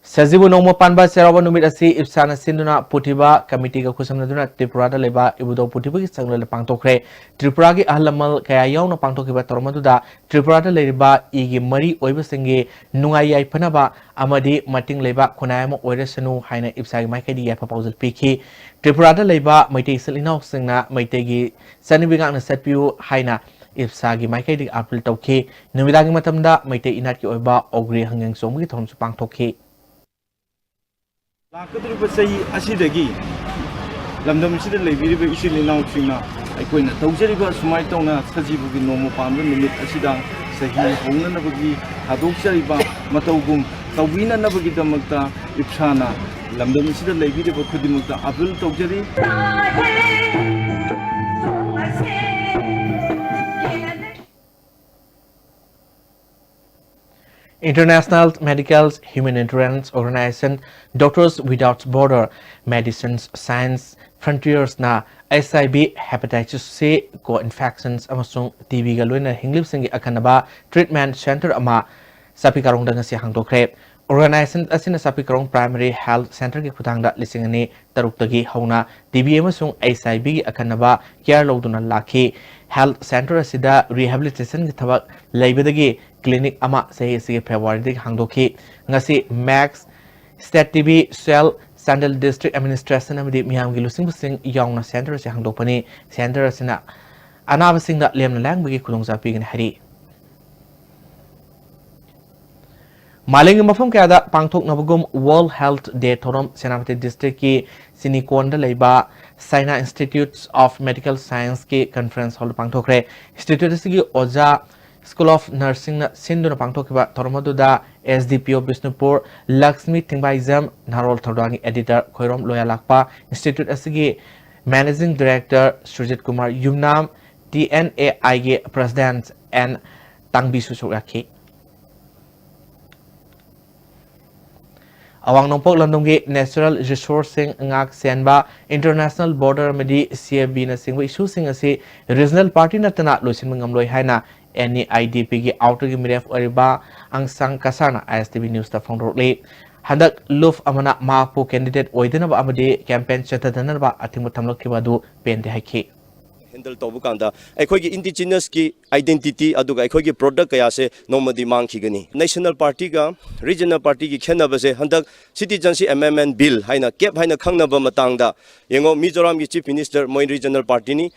ꯁꯖꯤꯕꯨ ꯅꯣꯡꯃ ꯄꯥꯟꯕ ꯆꯩꯔꯥꯎꯕ ꯅꯨꯃꯤꯠ ꯑꯁꯤ ꯏꯞꯁꯥꯅ ꯁꯤꯟꯗꯨꯅ ꯄꯨꯊꯤꯕ ꯀꯃꯤꯇꯤꯒ ꯈꯨꯠꯁꯝꯅꯗꯨꯅ ꯇ꯭ꯔꯤꯄꯨꯔꯥꯗ ꯂꯩꯕ ꯏꯕꯨꯙꯧ ꯄꯨꯊꯤꯕꯒꯤ ꯁꯪꯒꯗ ꯄꯥꯡꯊꯣꯛꯈ꯭ꯔꯦ꯫ ꯇ꯭ꯔꯤꯄꯨꯔꯥꯒꯤ ꯑꯍꯜ ꯂꯃꯟ ꯀꯌꯥ ꯌꯥꯎꯅ ꯄꯥꯡꯊꯣꯛꯈꯤꯕ ꯊꯧꯔꯝ ꯑꯗꯨꯗ ꯇ꯭ꯔꯤꯄꯨꯔꯥꯗ ꯂꯩꯔꯤꯕ ꯏꯒꯤ ꯃꯔꯤ ꯑꯣꯏꯕꯁꯤꯡꯒꯤ ꯅꯨꯡꯉꯥꯏ ꯌꯥꯏꯐꯅꯕ ꯑꯃꯗꯤ ꯃꯇꯤꯡ ꯂꯩꯕ ꯈꯨꯟꯅꯥꯏ ꯑꯃ ꯑꯣꯏꯔꯁꯅꯨ ꯍꯥꯏꯅ ꯏꯞꯁꯥꯒꯤ ꯃꯥꯏꯀꯩꯗꯒꯤ ꯌꯥꯏꯐ ꯄꯥꯎꯖꯦꯜ ꯄꯤꯈꯤ꯫ ꯇ꯭ꯔꯤꯄꯨꯔꯥꯗ ꯂꯩꯕ ꯃꯩꯇꯩ ꯏꯆꯤꯜ ꯏꯅꯥꯎꯁꯤꯡꯅ ꯃꯩꯇꯩꯒꯤ ꯆꯠꯅꯕꯤ ꯉꯥꯛꯅ ꯆꯠꯄꯤꯌꯨ ꯍꯥꯏꯅ ꯏꯞꯁꯥꯒꯤ ꯃꯥꯏꯀꯩꯗꯒꯤ ꯑꯥꯄꯤꯜ ꯇꯧꯈꯤ꯫ ꯅꯨꯃꯤꯗꯥꯡꯒꯤ ꯃꯇꯝꯗ ꯃꯩꯇꯩ ꯏꯅꯥꯠꯀꯤ ꯑꯣꯏꯕ ꯑꯣꯒ꯭ꯔꯤ ꯍꯪꯖꯦꯡ ꯆꯣꯡꯕꯒꯤ ꯊꯧꯔꯝꯁꯨ ꯄꯥꯡꯊꯣꯛꯈꯤ꯫ ꯂꯥꯛꯀꯗꯧꯔꯤꯕ ꯆꯍꯤ ꯑꯁꯤꯗꯒꯤ ꯂꯝꯗꯝ ꯑꯁꯤꯗ ꯂꯩꯕꯤꯔꯤꯕ ꯏꯆꯤꯜ ꯏꯅꯥꯎꯁꯤꯡꯅ ꯑꯩꯈꯣꯏꯅ ꯇꯧꯖꯔꯤꯕ ꯁꯨꯃꯥꯏꯅ ꯇꯧꯅ ꯁꯖꯤꯕꯨꯒꯤ ꯅꯣꯡꯃ ꯄꯥꯟꯕ ꯅꯨꯃꯤꯠ ꯑꯁꯤꯗ ꯆꯍꯤ ꯍꯧꯅꯅꯕꯒꯤ ꯊꯥꯗꯣꯛꯆꯔꯤꯕ ꯃꯇꯧꯒꯨꯝ ꯇꯧꯕꯤꯅꯅꯕꯒꯤꯗꯃꯛꯇ ꯏꯞꯁꯥꯅ ꯂꯝꯗꯝ ꯑꯁꯤꯗ ꯂꯩꯕꯤꯔꯤꯕ ꯈꯨꯗꯤꯡꯃꯛꯇ ꯑꯥꯄꯤꯜ ꯇꯧꯖꯔꯤ꯫ International Medical Humanitarian Organization, Doctors Without Border, Medicines Science Frontiersꯅ H I V, Hepatitis C, co-infections ꯑꯃꯁꯨꯡ T Bꯒ ꯂꯣꯏꯅꯅ ꯍꯤꯡꯂꯤꯕꯁꯤꯡꯒꯤ ꯑꯈꯟꯅꯕ treatment center ꯑꯃ ꯆꯥꯄꯤꯀꯥꯔꯣꯡꯗ ꯉꯁꯤ ꯍꯥꯡꯗꯣꯛꯈ꯭ꯔꯦ꯫ Organization ꯑꯁꯤꯅ ꯆꯥꯄꯤꯀꯥꯔꯣꯡ Primary Health Centerꯒꯤ ꯈꯨꯊꯥꯡꯗ ꯂꯤꯁꯤꯡ ꯑꯅꯤ ꯇꯔꯨꯛꯇꯒꯤ ꯍꯧꯅ T B ꯑꯃꯁꯨꯡ H I Vꯒꯤ ꯑꯈꯟꯅꯕ care ꯂꯧꯗꯨꯅ ꯂꯥꯛꯈꯤ꯫ Health Center ꯑꯁꯤꯗ rehabilitationꯒꯤ ꯊꯕꯛ ꯂꯩꯕꯗꯒꯤ clinic ꯑꯃ ꯆꯍꯤ ꯑꯁꯤꯒꯤ Februaryꯗꯒꯤ ꯍꯥꯡꯗꯣꯛꯈꯤ꯫ ꯉꯁꯤ Max, State T B Cell, Chandel District Administration ꯑꯃꯗꯤ ꯃꯤꯌꯥꯝꯒꯤ ꯂꯨꯆꯤꯡꯕꯁꯤꯡ ꯌꯥꯎꯅ center ꯑꯁꯤ ꯍꯥꯡꯗꯣꯛꯄꯅꯤ꯫ Center ꯑꯁꯤꯅ ꯑꯅꯥꯕꯁꯤꯡꯗ ꯂꯦꯝꯅ ꯂꯥꯌꯦꯡꯕꯒꯤ ꯈꯨꯗꯣꯡꯆꯥꯕ ꯄꯤꯒꯅꯤ ꯍꯥꯏꯔꯤ꯫ ꯃꯥꯂꯦꯝꯒꯤ ꯃꯐꯝ ꯀꯌꯥꯗ ꯄꯥꯡꯊꯣꯛꯅꯕꯒꯨꯝ World Health Day ꯊꯧꯔꯝ ꯁꯦꯅꯥꯄꯇꯤ district ꯀꯤ ꯁꯤꯅꯤꯀꯣꯟꯗ ꯂꯩꯕ China Institutes of Medical Science ꯀꯤ conference hall ꯗ ꯄꯥꯡꯊꯣꯛꯈ꯭ꯔꯦ꯫ Institute ꯑꯁꯤꯒꯤ ꯑꯣꯖꯥ School of Nursing ꯅ ꯁꯤꯟꯗꯨꯅ ꯄꯥꯡꯊꯣꯛꯈꯤꯕ ꯊꯧꯔꯝ ꯑꯗꯨꯗ S D P O Bishnupur Lakshmi ꯊꯤꯡꯕꯥꯏꯖꯝ, ꯅꯍꯥꯔꯣꯜ ꯊꯧꯗꯥꯡꯒꯤ editor ꯈꯣꯏꯔꯣꯝ ꯂꯣꯌꯥꯂꯥꯛꯄ, institute ꯑꯁꯤꯒꯤ managing director Surjit Kumar Yumnam, T N A I ꯒꯤ president N ꯇꯥꯡꯕꯤꯁꯨ ꯁꯔꯨꯛ ꯌꯥꯈꯤ꯫ ꯑꯋꯥꯡ ꯅꯣꯡꯄꯣꯛ ꯂꯝꯗꯝꯒꯤ natural resource ꯁꯤꯡ ꯉꯥꯛ ꯁꯦꯟꯕ, international border ꯑꯃꯗꯤ C A B ꯅꯆꯤꯡꯕ issue ꯁꯤꯡ ꯑꯁꯤ regional party ꯅꯠꯇꯅ ꯂꯣꯏꯁꯤꯟꯕ ꯉꯝꯂꯣꯏ ꯍꯥꯏꯅ N E I D P ꯒꯤ outer ꯒꯤ ꯃꯤꯔꯦꯞ ꯑꯣꯏꯔꯤꯕ ꯑꯪꯁꯥꯡ ꯀꯁꯥꯔꯅ I S T V news ꯇ ꯐꯣꯡꯗꯣꯔꯛꯂꯤ꯫ ꯍꯟꯗꯛ ꯂꯨꯐ ꯑꯃꯅ ꯃꯍꯥꯛꯄꯨ candidate ꯑꯣꯏꯗꯅꯕ ꯑꯃꯗꯤ campaign ꯆꯠꯊꯗꯅꯕ ꯑꯊꯤꯡꯕ ꯊꯝꯂꯛꯈꯤꯕ ꯑꯗꯨ ꯄꯦꯟꯗꯦ ꯍꯥꯏꯈꯤ꯫ Handle ꯇꯧꯕ ꯀꯥꯟꯗ ꯑꯩꯈꯣꯏꯒꯤ indigenous ꯀꯤ identity ꯑꯗꯨꯒ ꯑꯩꯈꯣꯏꯒꯤ product ꯀꯌꯥꯁꯦ ꯅꯣꯡꯃꯗꯤ ꯃꯥꯡꯈꯤꯒꯅꯤ꯫ National party ꯒ regional party ꯒꯤ ꯈꯦꯠꯅꯕꯁꯦ ꯍꯟꯗꯛ citizenship amendment bill ꯍꯥꯏꯅ, cap ꯍꯥꯏꯅ ꯈꯪꯅꯕ ꯃꯇꯥꯡꯗ ꯌꯦꯡꯉꯣ, ꯃꯤꯖꯣꯔꯥꯝꯒꯤ chief minister ꯃꯣꯏ regional party ꯅꯤ꯫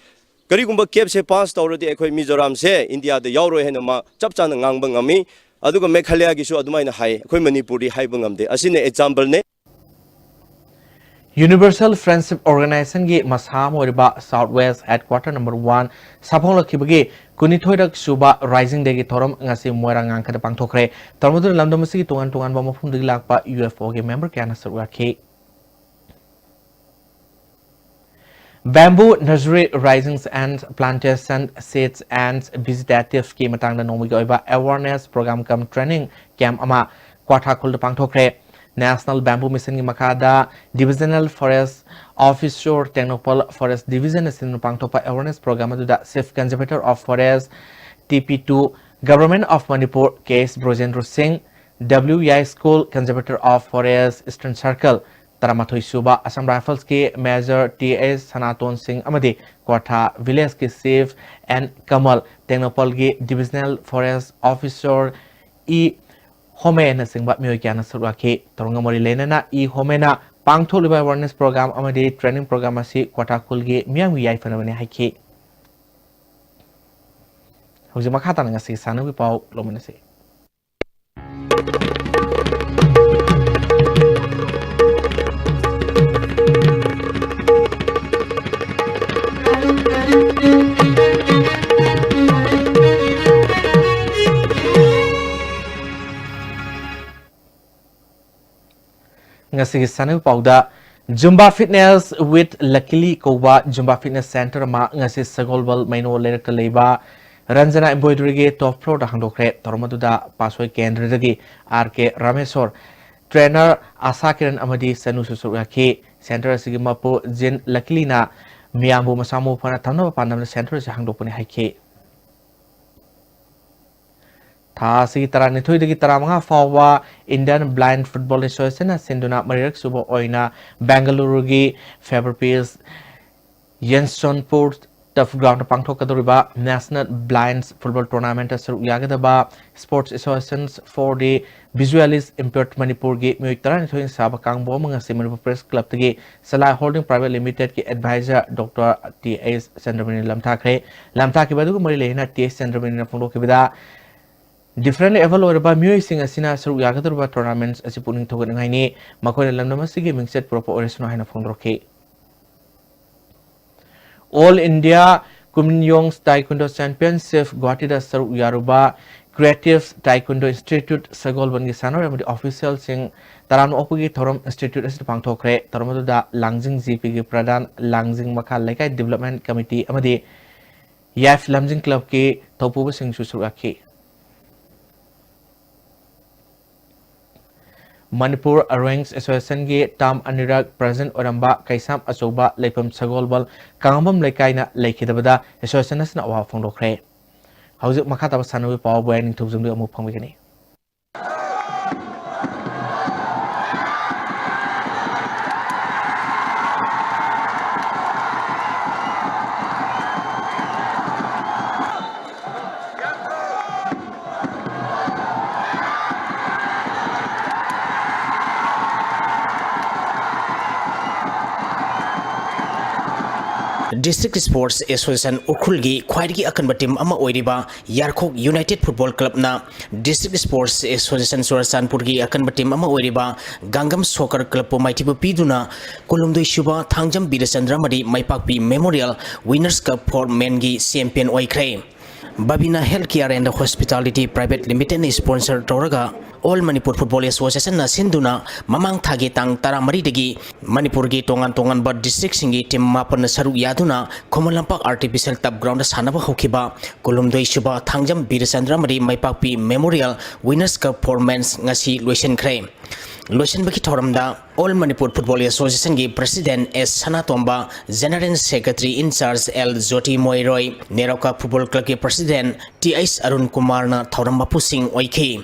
ꯀꯔꯤꯒꯨꯝꯕ cap ꯁꯦ pass ꯇꯧꯔꯗꯤ ꯑꯩꯈꯣꯏ ꯃꯤꯖꯣꯔꯥꯝꯁꯦ ꯏꯟꯗꯤꯌꯥꯗ ꯌꯥꯎꯔꯣꯏ ꯍꯥꯏꯅ ꯃꯥ ꯆꯞ ꯆꯥꯅ ꯉꯥꯡꯕ ꯉꯝꯃꯤ꯫ ꯑꯗꯨꯒ ꯃꯦꯘꯥꯂꯌꯥꯒꯤꯁꯨ ꯑꯗꯨꯃꯥꯏꯅ ꯍꯥꯏ꯫ ꯑꯩꯈꯣꯏ ꯃꯅꯤꯄꯨꯔꯗꯤ ꯍꯥꯏꯕ ꯉꯝꯗꯦ꯫ ꯑꯁꯤꯅ example ꯅꯦ꯫ Universal Friendship Organization ꯒꯤ ꯃꯁꯥ ꯑꯃ ꯑꯣꯏꯔꯤꯕ South West Headquarter number one ꯁꯥꯐꯣꯡꯂꯛꯈꯤꯕꯒꯤ ꯀꯨꯟꯅꯤꯊꯣꯏꯔꯛ ꯁꯨꯕ Rising Day ꯒꯤ ꯊꯧꯔꯝ ꯉꯁꯤ ꯃꯣꯏꯔꯥꯡ ꯉꯥꯡꯈꯗ ꯄꯥꯡꯊꯣꯛꯈ꯭ꯔꯦ꯫ ꯊꯧꯔꯝ ꯑꯗꯨꯗ ꯂꯝꯗꯝ ꯑꯁꯤꯒꯤ ꯇꯣꯉꯥꯟ ꯇꯣꯉꯥꯟꯕ ꯃꯐꯝꯗꯒꯤ ꯂꯥꯛꯄ U F O ꯒꯤ member ꯀꯌꯥꯅ ꯁꯔꯨꯛ ꯌꯥꯈꯤ꯫ Bamboo Nursery Raising and Plantation Seeds and Vegetative ꯀꯤ ꯃꯇꯥꯡꯗ ꯅꯣꯡꯃꯒꯤ ꯑꯣꯏꯕ awareness program cum training camp ꯑꯃ ꯀ꯭ꯋꯥꯊꯥ ꯈꯨꯜꯗ ꯄꯥꯡꯊꯣꯛꯈ꯭ꯔꯦ꯫ National Bamboo Mission ꯒꯤ ꯃꯈꯥꯗ Divisional Forest Officer Tengnoupal Forest Division ꯑꯁꯤꯅ ꯄꯥꯡꯊꯣꯛꯄ awareness program ꯑꯗꯨꯗ Chief Conservator of Forest, T P two, Government of Manipur, K S ꯕ꯭ꯔꯣꯖꯦꯟꯗ꯭ꯔꯣ ꯁꯤꯡ, W Yai School, Conservator of Forest, Eastern Circle, ꯇꯔꯥꯃꯥꯊꯣꯏ ꯁꯨꯕ Assam Rifles ꯀꯤ Major T S ꯁꯅꯥꯇꯣꯟ ꯁꯤꯡ ꯑꯃꯗꯤ ꯀ꯭ꯋꯥꯊꯥ Village ꯀꯤ Chief N ꯀꯃꯜ, ꯇꯦꯡꯅꯧꯄꯜꯒꯤ Divisional Forest Officer E ꯍꯣꯃꯦꯅꯆꯤꯡꯕ ꯃꯤꯑꯣꯏ ꯀꯌꯥꯅ ꯁꯔꯨꯛ ꯌꯥꯈꯤ꯫ ꯊꯧꯔꯝꯒ ꯃꯔꯤ ꯂꯩꯅꯅ E ꯍꯣꯃꯦꯅ ꯄꯥꯡꯊꯣꯛꯂꯤꯕ awareness program ꯑꯃꯗꯤ training program ꯑꯁꯤ ꯀ꯭ꯋꯥꯊꯥ ꯈꯨꯜꯒꯤ ꯃꯤꯌꯥꯝꯒꯤ ꯌꯥꯏꯐꯅꯕꯅꯤ ꯍꯥꯏꯈꯤ꯫ ꯍꯧꯖꯤꯛ ꯃꯈꯥ ꯇꯥꯅ ꯉꯁꯤꯒꯤ ꯁꯥꯟꯅꯕꯒꯤ ꯄꯥꯎ ꯂꯧꯃꯤꯟꯅꯁꯤ꯫ ꯁꯤꯒꯤ ꯁꯥꯟꯅꯕ ꯄꯥꯎꯗ, Zumba Fitness with Luckily ꯀꯧꯕ Zumba Fitness Center ꯑꯃ ꯉꯁꯤ ꯁꯒꯣꯜꯕꯜ ꯃꯩꯅꯣ ꯂꯩꯔꯛꯇ ꯂꯩꯕ ꯔꯟꯖꯅꯥ ꯏꯝꯕꯣꯏꯗꯔꯤꯒꯤ ꯇꯣꯞ ꯐ꯭ꯂꯣꯔꯗ ꯍꯥꯡꯗꯣꯛꯈ꯭ꯔꯦ꯫ ꯊꯧꯔꯝ ꯑꯗꯨꯗ ꯄꯥꯁꯣꯏ ꯀꯦꯟꯗ꯭ꯔꯗꯒꯤ ꯑꯥꯔ ꯀꯦ ꯔꯥꯃꯦꯁꯣꯔ, ꯇ꯭ꯔꯦꯅꯔ ꯑꯥꯁꯥ ꯀꯤꯔꯟ ꯑꯃꯗꯤ ꯁꯅꯨꯁꯨ ꯁꯔꯨꯛ ꯌꯥꯈꯤ꯫ ꯁꯦꯟꯇꯔ ꯑꯁꯤꯒꯤ ꯃꯄꯨ ꯖꯤꯟ ꯂꯛꯂꯤꯅ ꯃꯤꯌꯥꯝꯕꯨ ꯃꯁꯥ ꯃꯎ ꯐꯅ ꯊꯝꯅꯕ ꯄꯥꯟꯗꯝꯗ ꯁꯦꯟꯇꯔ ꯑꯁꯤ ꯍꯥꯡꯗꯣꯛꯄꯅꯤ ꯍꯥꯏꯈꯤ꯫ ꯊꯥ ꯑꯁꯤꯒꯤ ꯇꯔꯥꯅꯤꯊꯣꯏꯗꯒꯤ ꯇꯔꯥꯃꯉꯥ ꯐꯥꯎꯕ Indian Blind Football Associationꯅ ꯁꯤꯟꯗꯨꯅ ꯃꯔꯤꯔꯛ ꯁꯨꯕ ꯑꯣꯏꯅ ꯕꯦꯡꯒꯂꯨꯔꯨꯒꯤ ꯐꯦꯕꯔꯄꯤꯁ ꯌꯦꯟꯁꯣꯟꯄꯨꯔ ꯇꯔꯐ ꯒ꯭ꯔꯥꯎꯟꯗ ꯄꯥꯡꯊꯣꯛꯀꯗꯧꯔꯤꯕ National Blinds Football Tournamentꯇ ꯁꯔꯨꯛ ꯌꯥꯒꯗꯕ Sports Associations for the Visually Impaired ꯃꯅꯤꯄꯨꯔꯒꯤ ꯃꯤꯑꯣꯏ ꯇꯔꯥꯅꯤꯊꯣꯏꯅ ꯁꯥꯕ ꯀꯥꯡꯕꯨ ꯑꯃ ꯉꯁꯤ ꯃꯅꯤꯄꯨꯔ ꯄ꯭ꯔꯦꯁ ꯀ꯭ꯂꯕꯇꯒꯤ ꯁꯂꯥꯏ ꯍꯣꯜꯗꯤꯡ ꯄ꯭ꯔꯥꯏꯚꯦꯠ ꯂꯤꯃꯤꯇꯦꯗꯀꯤ ꯑꯦꯗꯚꯥꯏꯖꯔ ꯗꯣꯛꯇꯔ ꯇꯤ ꯑꯦꯁ ꯆꯟꯗ꯭ꯔꯃꯅꯤꯅ ꯂꯝꯊꯥꯈ꯭ꯔꯦ꯫ ꯂꯝꯊꯥꯈꯤꯕ ꯑꯗꯨꯒ ꯃꯔꯤ ꯂꯩꯅꯅ ꯇꯤ ꯑꯦꯁ ꯆꯟꯗ꯭ꯔꯃꯅꯤꯅ ꯐꯣꯡꯗꯣꯛꯈꯤꯕꯗ, ꯗꯤꯐꯔꯦꯟꯂꯤ ꯑꯦꯕꯜ ꯑꯣꯏꯔꯕ ꯃꯤꯑꯣꯏꯁꯤꯡ ꯑꯁꯤꯅ ꯁꯔꯨꯛ ꯌꯥꯒꯗꯧꯔꯤꯕ ꯇꯣꯔꯅꯥꯃꯦꯟꯠ ꯑꯁꯤ ꯄꯨꯛꯅꯤꯡ ꯊꯧꯒꯠꯅꯤꯡꯉꯥꯏꯅꯤ꯫ ꯃꯈꯣꯏꯅ ꯂꯝꯗꯝ ꯑꯁꯤꯒꯤ ꯃꯤꯡꯆꯠ ꯄꯨꯔꯛꯄ ꯑꯣꯏꯔꯁꯅꯨ ꯍꯥꯏꯅ ꯐꯣꯡꯗꯣꯔꯛꯈꯤ꯫ All India Kumyongs Taekwondo Championship ꯒꯨꯋꯥꯍꯥꯇꯤꯗ ꯁꯔꯨꯛ ꯌꯥꯔꯨꯕ Creative Taekwondo Institute ꯁꯒꯣꯜꯕꯟꯒꯤ ꯁꯥꯟꯅꯔꯣꯏ ꯑꯃꯗꯤ ꯑꯣꯐꯤꯁꯤꯌꯦꯜꯁꯤꯡ ꯇꯔꯥꯝꯅ ꯑꯣꯛꯄꯒꯤ ꯊꯧꯔꯝ ꯏꯟꯁꯇꯤꯇ꯭ꯌꯨꯠ ꯑꯁꯤꯗ ꯄꯥꯡꯊꯣꯛꯈ꯭ꯔꯦ꯫ ꯊꯧꯔꯝ ꯑꯗꯨꯗ ꯂꯥꯡꯖꯤꯡ ꯖꯤ ꯄꯤꯒꯤ ꯄ꯭ꯔꯙꯥꯟ, ꯂꯥꯡꯖꯤꯡ ꯃꯈꯥ ꯂꯩꯀꯥꯏ ꯗꯤꯕꯦꯂꯞꯃꯦꯟꯠ ꯀꯃꯤꯇꯤ ꯑꯃꯗꯤ ꯌꯥꯏꯐ ꯂꯝꯖꯤꯡ ꯀ꯭ꯂꯕꯀꯤ ꯊꯧꯄꯨꯕꯁꯤꯡꯁꯨ ꯁꯔꯨꯛ ꯌꯥꯈꯤ꯫ ꯃꯅꯤꯄꯨꯔ ꯑꯔꯣꯌꯪꯁ ꯑꯦꯁꯣꯁꯤꯌꯦꯁꯟꯒꯤ ꯇꯥꯝ ꯑꯅꯤꯔꯛ ꯄ꯭ꯔꯁꯤꯗꯦꯟꯠ ꯑꯣꯏꯔꯝꯕ ꯀꯩꯁꯥꯝ ꯑꯆꯧꯕ ꯂꯩꯐꯝ ꯁꯒꯣꯜꯕꯜ ꯀꯥꯉꯥꯝꯕꯝ ꯂꯩꯀꯥꯏꯅ ꯂꯩꯈꯤꯗꯕꯗ ꯑꯦꯁꯣꯁꯤꯌꯦꯁꯟ ꯑꯁꯤꯅ ꯑꯋꯥꯕ ꯐꯣꯡꯗꯣꯛꯈ꯭ꯔꯦ꯫ ꯍꯧꯖꯤꯛ ꯃꯈꯥ ꯇꯥꯕ ꯁꯥꯟꯅꯕꯒꯤ ꯄꯥꯎ ꯕꯣꯌꯥ ꯅꯤꯡꯊꯧꯖꯝꯗꯒꯤ ꯑꯃꯨꯛ ꯐꯪꯕꯤꯒꯅꯤ꯫ District Sports Association ꯎꯈ꯭ꯔꯨꯜꯒꯤ ꯈ꯭ꯋꯥꯏꯗꯒꯤ ꯑꯀꯟꯕ ꯇꯤꯝ ꯑꯃ ꯑꯣꯏꯔꯤꯕ ꯌꯥꯔꯈꯣꯛ ꯌꯨꯅꯥꯏꯇꯦꯗ ꯐꯨꯠꯕꯣꯜ ꯀ꯭ꯂꯕꯅ District Sports Association ꯆꯨꯔꯆꯥꯟꯄꯨꯔꯒꯤ ꯑꯀꯟꯕ ꯇꯤꯝ ꯑꯃ ꯑꯣꯏꯔꯤꯕ ꯒꯥꯡꯒꯝ ꯁꯣꯀꯔ ꯀ꯭ꯂꯕꯄꯨ ꯃꯥꯏꯊꯤꯕ ꯄꯤꯗꯨꯅ ꯀꯨꯟꯍꯨꯝꯗꯣꯏ ꯁꯨꯕ ꯊꯥꯡꯖꯝ ꯕꯤꯔꯆꯟꯗ꯭ꯔ ꯑꯃꯗꯤ ꯃꯥꯏꯄꯥꯛꯄꯤ ꯃꯦꯃꯣꯔꯤꯌꯦꯜ ꯋꯤꯅꯔꯁ ꯀꯞ ꯐꯣꯔ ꯃꯦꯟꯒꯤ ꯆꯦꯝꯄꯤꯌꯟ ꯑꯣꯏꯈ꯭ꯔꯦ꯫ Babina Health Care and Hospitality Private Limitedꯅ ꯁ꯭ꯄꯣꯟꯁꯔ ꯇꯧꯔꯒ All Manipur Football Associationꯅ ꯁꯤꯟꯗꯨꯅ ꯃꯃꯥꯡ ꯊꯥꯒꯤ ꯇꯥꯡ ꯇꯔꯥꯃꯔꯤꯗꯒꯤ ꯃꯅꯤꯄꯨꯔꯒꯤ ꯇꯣꯉꯥꯟ ꯇꯣꯉꯥꯟꯕ districtꯁꯤꯡꯒꯤ team ꯃꯥꯄꯟꯅ ꯁꯔꯨꯛ ꯌꯥꯗꯨꯅ ꯈꯨꯃꯟ ꯂꯝꯄꯥꯛ Artificial Turf Groundꯗ ꯁꯥꯟꯅꯕ ꯍꯧꯈꯤꯕ ꯀꯨꯟꯍꯨꯝꯗꯣꯏ ꯁꯨꯕ ꯊꯥꯡꯖꯝ ꯕꯤꯔꯆꯟꯗ꯭ꯔ ꯑꯃꯗꯤ ꯃꯥꯏꯄꯥꯛꯄꯤ Memorial Winners Cup for Men's ꯉꯁꯤ ꯂꯣꯏꯁꯤꯟꯈ꯭ꯔꯦ꯫ ꯂꯣꯏꯁꯤꯟꯕꯒꯤ ꯊꯧꯔꯝꯗ All Manipur Football Associationꯒꯤ President S Sanatomba, General Secretary in charge L Joti Moiroi, Neroka Football Clubꯀꯤ President ꯇꯤ ꯑꯩꯆ ꯑꯔꯨꯟ ꯀꯨꯃꯥꯔꯅ ꯊꯧꯔꯝ ꯃꯄꯨꯁꯤꯡ ꯑꯣꯏꯈꯤ꯫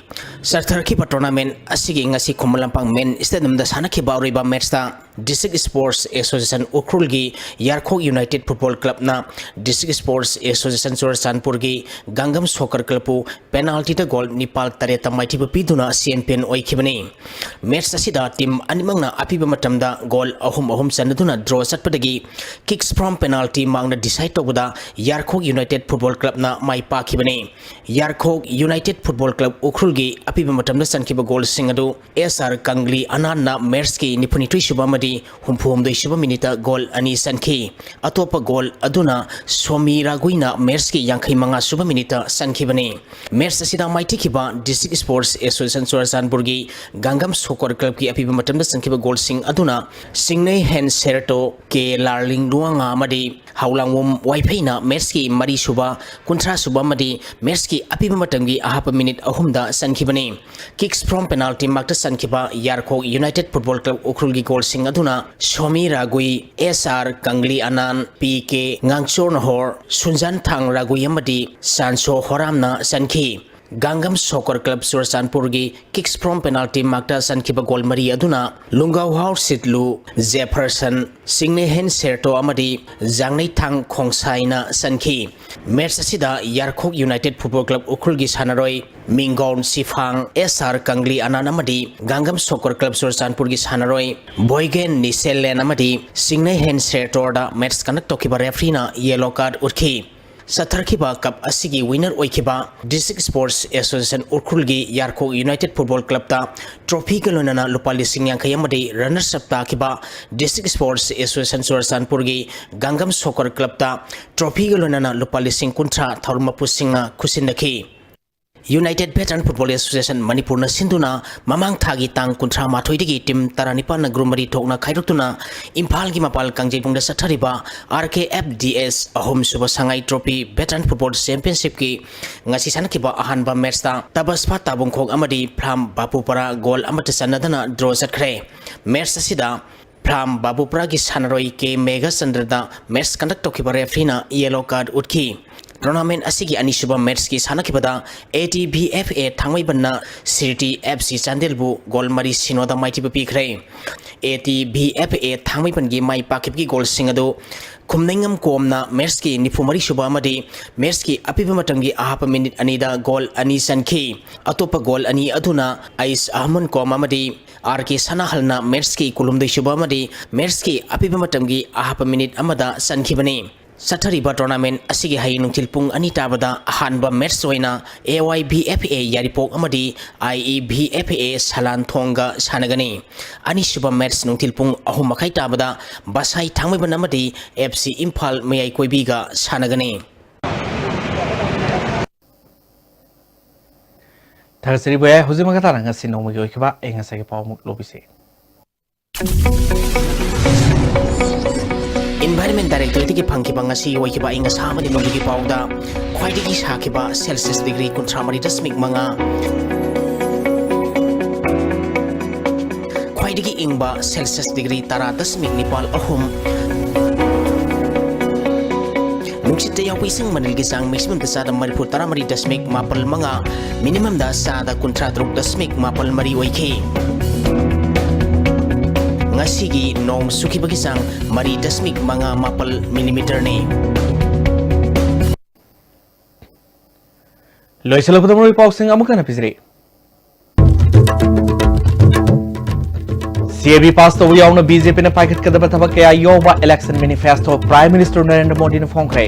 ꯆꯠꯊꯔꯛꯈꯤꯕ tournament ꯑꯁꯤꯒꯤ ꯉꯁꯤ ꯈꯨꯃꯟ ꯂꯝꯄꯥꯛ main stadiumꯗ ꯁꯥꯟꯅꯈꯤꯕ ꯑꯔꯣꯏꯕ matchꯇ District Sports Association ꯎꯈ꯭ꯔꯨꯜꯒꯤ ꯌꯥꯔꯈꯣꯛ United Football Clubꯅ District Sports Association ꯆꯨꯔꯆꯥꯟꯄꯨꯔꯒꯤ ꯒꯥꯡꯒꯝ Soccer Clubꯄꯨ penaltyꯗ goal ꯅꯤꯄꯥꯜ ꯇꯔꯦꯠꯇ ꯃꯥꯏꯊꯤꯕ ꯄꯤꯗꯨꯅ champion ꯑꯣꯏꯈꯤꯕꯅꯤ꯫ Match ꯑꯁꯤꯗ team ꯑꯅꯤꯃꯛꯅ ꯑꯄꯤꯕ ꯃꯇꯝꯗ goal ꯑꯍꯨꯝ ꯑꯍꯨꯝ ꯆꯟꯅꯗꯨꯅ draw ꯆꯠꯄꯗꯒꯤ kicks from penalty ꯃꯥꯡꯅ decide ꯇꯧꯕꯗ ꯌꯥꯔꯈꯣꯛ United Football Clubꯅ ꯃꯥꯏ ꯄꯥꯛꯈꯤꯕꯅꯤ꯫ ꯌꯥꯔꯈꯣꯛ United Football Club ꯎꯈ꯭ꯔꯨꯜꯒꯤ ꯑꯄꯤꯕ ꯃꯇꯝꯗ ꯆꯟꯈꯤꯕ goalꯁꯤꯡ ꯑꯗꯨ ꯑꯦꯁ ꯑꯥꯔ ꯀꯪꯂꯤ ꯑꯅꯥꯟꯅ matchꯀꯤ ꯅꯤꯐꯨꯅꯤꯊꯣꯏ ꯁꯨꯕ ꯑꯃꯗꯤ ꯍꯨꯝꯐꯨꯍꯨꯝꯗꯣꯏ ꯁꯨꯕ minuteꯇ goal ꯑꯅꯤ ꯆꯟꯈꯤ꯫ ꯑꯇꯣꯞꯄ goal ꯑꯗꯨꯅ ꯁꯣꯃꯤ ꯔꯥꯒꯨꯏꯅ matchꯀꯤ ꯌꯥꯡꯈꯩ ꯃꯉꯥ ꯁꯨꯕ minuteꯇ ꯆꯟꯈꯤꯕꯅꯤ꯫ Match ꯑꯁꯤꯗ ꯃꯥꯏꯊꯤꯈꯤꯕ District Sports Association ꯆꯨꯔꯆꯥꯟꯄꯨꯔꯒꯤ ꯒꯥꯡꯒꯝ Soccer Clubꯀꯤ ꯑꯄꯤꯕ ꯃꯇꯝꯗ ꯆꯟꯈꯤꯕ goalꯁꯤꯡ ꯑꯗꯨꯅ ꯁꯤꯡꯅꯩ ꯍꯦꯟ ꯁꯦꯔꯇꯣ, ꯀꯦ ꯂꯥꯔꯂꯤꯡ ꯂꯨꯋꯥꯉꯥ ꯑꯃꯗꯤ ꯍꯥꯎꯂꯥꯡꯋꯣꯝ ꯋꯥꯏꯐꯩꯅ matchꯀꯤ ꯃꯔꯤ ꯁꯨꯕ, ꯀꯨꯟꯊ꯭ꯔꯥ ꯁꯨꯕ ꯑꯃꯗꯤ matchꯀꯤ ꯑꯄꯤꯕ ꯃꯇꯝꯒꯤ ꯑꯍꯥꯞꯄ minute ꯑꯍꯨꯝꯗ ꯆꯟꯈꯤꯕꯅꯤ꯫ Kicks from penalty ꯃꯛꯇ ꯆꯟꯈꯤꯕ ꯌꯥꯔꯈꯣꯛ United Football Club ꯎꯈ꯭ꯔꯨꯜꯒꯤ goalꯁꯤꯡ ꯑꯗꯨꯅ ꯁꯣꯃꯤ ꯔꯥꯒꯨꯏ, ꯑꯦꯁ ꯑꯥꯔ ꯀꯪꯂꯤ ꯑꯅꯥꯟ, ꯄꯤ ꯀꯦ ꯉꯥꯡꯆꯣꯔꯅꯍꯣꯔ, ꯁꯨꯟꯖꯥꯟ ꯊꯥꯡ ꯔꯥꯒꯨꯏ ꯑꯃꯗꯤ ꯆꯥꯟꯁꯣ ꯍꯣꯔꯥꯝꯅ ꯆꯟꯈꯤ꯫ ꯒꯥꯡꯒꯝ Soccer Club ꯆꯨꯔꯆꯥꯟꯄꯨꯔꯒꯤ kicks from penalty ꯃꯛꯇ ꯆꯟꯈꯤꯕ goal ꯃꯔꯤ ꯑꯗꯨꯅ ꯂꯨꯡꯒꯥꯎꯍꯥꯎ ꯁꯤꯠꯂꯨ, ꯖꯦꯐꯔꯁꯟ, ꯁꯤꯡꯅꯦꯍꯦꯟ ꯁꯦꯔꯇꯣ ꯑꯃꯗꯤ ꯖꯥꯡꯅꯩꯊꯥꯡ ꯈꯣꯡꯁꯥꯏꯅ ꯆꯟꯈꯤ꯫ Match ꯑꯁꯤꯗ ꯌꯥꯔꯈꯣꯛ United Football Club ꯎꯈ꯭ꯔꯨꯜꯒꯤ ꯁꯥꯟꯅꯔꯣꯏ ꯃꯤꯡꯒꯣꯟ ꯁꯤꯐꯥꯡ, ꯑꯦꯁ ꯑꯥꯔ ꯀꯪꯂꯤ ꯑꯅꯥꯟ ꯑꯃꯗꯤ ꯒꯥꯡꯒꯝ Soccer Club ꯆꯨꯔꯆꯥꯟꯄꯨꯔꯒꯤ ꯁꯥꯟꯅꯔꯣꯏ ꯕꯣꯏꯒꯦꯟ ꯅꯤꯁꯦꯂꯦꯟ ꯑꯃꯗꯤ ꯁꯤꯡꯅꯩꯍꯦꯟ ꯁꯦꯔꯇꯣꯔꯗ match conduct ꯇꯧꯈꯤꯕ refereeꯅ yellow card ꯎꯠꯈꯤ꯫ ꯆꯠꯊꯔꯛꯈꯤꯕ cup ꯑꯁꯤꯒꯤ winner ꯑꯣꯏꯈꯤꯕ District Sports Association ꯎꯈ꯭ꯔꯨꯜꯒꯤ ꯌꯥꯔꯈꯣꯛ United Football Clubꯇ trophyꯒ ꯂꯣꯏꯅꯅ ꯂꯨꯄꯥ ꯂꯤꯁꯤꯡ ꯌꯥꯡꯈꯩ ꯑꯃꯗꯤ runners up ꯇꯥꯈꯤꯕ District Sports Association ꯆꯨꯔꯆꯥꯟꯄꯨꯔꯒꯤ ꯒꯥꯡꯒꯝ Soccer Clubꯇ trophyꯒ ꯂꯣꯏꯅꯅ ꯂꯨꯄꯥ ꯂꯤꯁꯤꯡ ꯀꯨꯟꯊ꯭ꯔꯥ ꯊꯧꯔꯝ ꯃꯄꯨꯁꯤꯡꯅ ꯈꯨꯠꯁꯤꯟꯅꯈꯤ꯫ United Veteran Football Association ꯃꯅꯤꯄꯨꯔꯅ ꯁꯤꯟꯗꯨꯅ ꯃꯃꯥꯡ ꯊꯥꯒꯤ ꯇꯥꯡ ꯀꯨꯟꯊ꯭ꯔꯥ ꯃꯥꯊꯣꯏꯗꯒꯤ team ꯇꯔꯥꯅꯤꯄꯥꯜꯅ group ꯃꯔꯤ ꯊꯣꯛꯅ ꯈꯥꯏꯗꯣꯛꯇꯨꯅ ꯏꯝꯐꯥꯜꯒꯤ ꯃꯄꯥꯜ ꯀꯥꯡꯖꯩꯕꯨꯡꯗ ꯆꯠꯊꯔꯤꯕ R K F D S ꯑꯍꯨꯝꯁꯨꯕ ꯁꯉꯥꯏ trophy Veteran Football Championshipꯀꯤ ꯉꯁꯤ ꯁꯥꯟꯅꯈꯤꯕ ꯑꯍꯥꯟꯕ matchꯇ ꯇꯕꯁꯐꯥ ꯇꯥꯕꯨꯡꯈꯣꯛ ꯑꯃꯗꯤ ꯐ꯭ꯂꯥꯝ ꯕꯥꯄꯨꯄꯔꯥ goal ꯑꯃꯠꯇ ꯆꯟꯅꯗꯅ draw ꯆꯠꯈ꯭ꯔꯦ꯫ Match ꯑꯁꯤꯗ ꯐ꯭ꯂꯥꯝ ꯕꯥꯕꯨꯄꯨꯔꯥꯒꯤ ꯁꯥꯟꯅꯔꯣꯏ ꯀꯦ ꯃꯦꯘꯆꯟꯗ꯭ꯔꯗ match conduct ꯇꯧꯈꯤꯕ refereeꯅ yellow card ꯎꯠꯈꯤ꯫ Tournament ꯑꯁꯤꯒꯤ ꯑꯅꯤꯁꯨꯕ matchꯀꯤ ꯁꯥꯟꯅꯈꯤꯕꯗ A T V F A ꯊꯥꯡꯃꯩꯕꯟꯅ ꯁꯤꯔꯤꯇꯤ F C ꯆꯥꯟꯗꯦꯜꯕꯨ goal ꯃꯔꯤ ꯁꯤꯅꯣꯗ ꯃꯥꯏꯊꯤꯕ ꯄꯤꯈ꯭ꯔꯦ꯫ A T V F A ꯊꯥꯡꯃꯩꯕꯟꯒꯤ ꯃꯥꯏ ꯄꯥꯛꯈꯤꯕꯒꯤ goalꯁꯤꯡ ꯑꯗꯨ ꯈꯨꯝꯅꯩꯉꯝ ꯀꯣꯝꯅ matchꯀꯤ ꯅꯤꯐꯨ ꯃꯔꯤ ꯁꯨꯕ ꯑꯃꯗꯤ matchꯀꯤ ꯑꯄꯤꯕ ꯃꯇꯝꯒꯤ ꯑꯍꯥꯞꯄ minute ꯑꯅꯤꯗ goal ꯑꯅꯤ ꯆꯟꯈꯤ꯫ ꯑꯇꯣꯞꯄ goal ꯑꯅꯤ ꯑꯗꯨꯅ ꯑꯩꯁ ꯑꯍꯃꯟ ꯀꯣꯝ ꯑꯃꯗꯤ R K ꯁꯅꯥꯍꯜꯅ matchꯀꯤ ꯀꯨꯟꯍꯨꯝꯗꯣꯏ ꯁꯨꯕ ꯑꯃꯗꯤ matchꯀꯤ ꯑꯄꯤꯕ ꯃꯇꯝꯒꯤ ꯑꯍꯥꯞꯄ minute ꯑꯃꯗ ꯆꯟꯈꯤꯕꯅꯤ꯫ ꯆꯠꯊꯔꯤꯕ tournament ꯑꯁꯤꯒꯤ ꯍꯌꯦꯡ ꯅꯨꯡꯊꯤꯜ ꯄꯨꯡ ꯑꯅꯤ ꯇꯥꯕꯗ ꯑꯍꯥꯟꯕ match ꯑꯣꯏꯅ A Y V F A ꯌꯥꯏꯔꯤꯄꯣꯛ ꯑꯃꯗꯤ I E V F A ꯁꯂꯥꯟꯊꯣꯡꯒ ꯁꯥꯟꯅꯒꯅꯤ꯫ ꯑꯅꯤꯁꯨꯕ match ꯅꯨꯡꯊꯤꯜ ꯄꯨꯡ ꯑꯍꯨꯝ ꯃꯈꯥꯏ ꯇꯥꯕꯗ ꯕꯁꯥꯏ ꯊꯥꯡꯃꯩꯕꯟ ꯑꯃꯗꯤ F C ꯏꯝꯐꯥꯜ ꯃꯌꯥꯏ ꯀꯣꯏꯕꯤꯒ ꯁꯥꯟꯅꯒꯅꯤ꯫ ꯊꯥꯒꯠꯆꯔꯤꯕ ꯌꯥꯏ꯫ ꯍꯧꯖꯤꯛ ꯃꯈꯥ ꯇꯥꯅ ꯉꯁꯤ ꯅꯣꯡꯃꯒꯤ ꯑꯣꯏꯈꯤꯕ ꯑꯏꯪ ꯑꯁꯥꯒꯤ ꯄꯥꯎ ꯑꯃꯨꯛ ꯂꯧꯕꯤꯁꯤ꯫ Environment Directorateꯇꯒꯤ ꯐꯪꯈꯤꯕ ꯉꯁꯤ ꯑꯣꯏꯈꯤꯕ ꯑꯏꯪ ꯑꯁꯥ ꯑꯃꯗꯤ ꯅꯣꯡꯖꯨꯒꯤ ꯄꯥꯎꯗ ꯈ꯭ꯋꯥꯏꯗꯒꯤ ꯁꯥꯈꯤꯕ Celsius degree ꯀꯨꯟꯊ꯭ꯔꯥ ꯃꯔꯤ ꯗꯁꯃꯤꯛ ꯃꯉꯥ, ꯈ꯭ꯋꯥꯏꯗꯒꯤ ꯏꯪꯕ Celsius degree ꯇꯔꯥ ꯗꯁꯃꯤꯛ ꯅꯤꯄꯥꯜ ꯑꯍꯨꯝ, ꯅꯨꯡꯁꯤꯠꯇ ꯌꯥꯎꯕ ꯏꯁꯤꯡ ꯃꯅꯤꯜꯒꯤ ꯆꯥꯡ maximumꯗ ꯆꯥꯗ ꯃꯔꯤꯐꯨ ꯇꯔꯥ ꯃꯔꯤ ꯗꯁꯃꯤꯛ ꯃꯥꯄꯜ ꯃꯉꯥ, minimumꯗ ꯆꯥꯗ ꯀꯨꯟꯊ꯭ꯔꯥ ꯇꯔꯨꯛ ꯗꯁꯃꯤꯛ ꯃꯥꯄꯜ ꯃꯔꯤ ꯑꯣꯏꯈꯤ꯫ ꯉꯁꯤꯒꯤ ꯅꯣꯡ ꯆꯨꯈꯤꯕꯒꯤ ꯆꯥꯡ ꯃꯔꯤ ꯗꯁꯃꯤꯛ ꯃꯉꯥ ꯃꯥꯄꯜ millimeterꯅꯤ꯫ ꯂꯣꯏꯁꯤꯜꯂꯛꯄꯗ ꯃꯔꯨꯑꯣꯏꯕ ꯄꯥꯎꯁꯤꯡ ꯑꯃꯨꯛ ꯍꯟꯅ ꯄꯤꯖꯔꯤ꯫ C A B pass ꯇꯧꯕ ꯌꯥꯎꯅ B J Pꯅ ꯄꯥꯏꯈꯠꯀꯗꯕ ꯊꯕꯛ ꯀꯌꯥ ꯌꯥꯎꯕ election manifesto Prime Minister Narendra ꯃꯣꯗꯤꯅ ꯐꯣꯡꯈ꯭ꯔꯦ꯫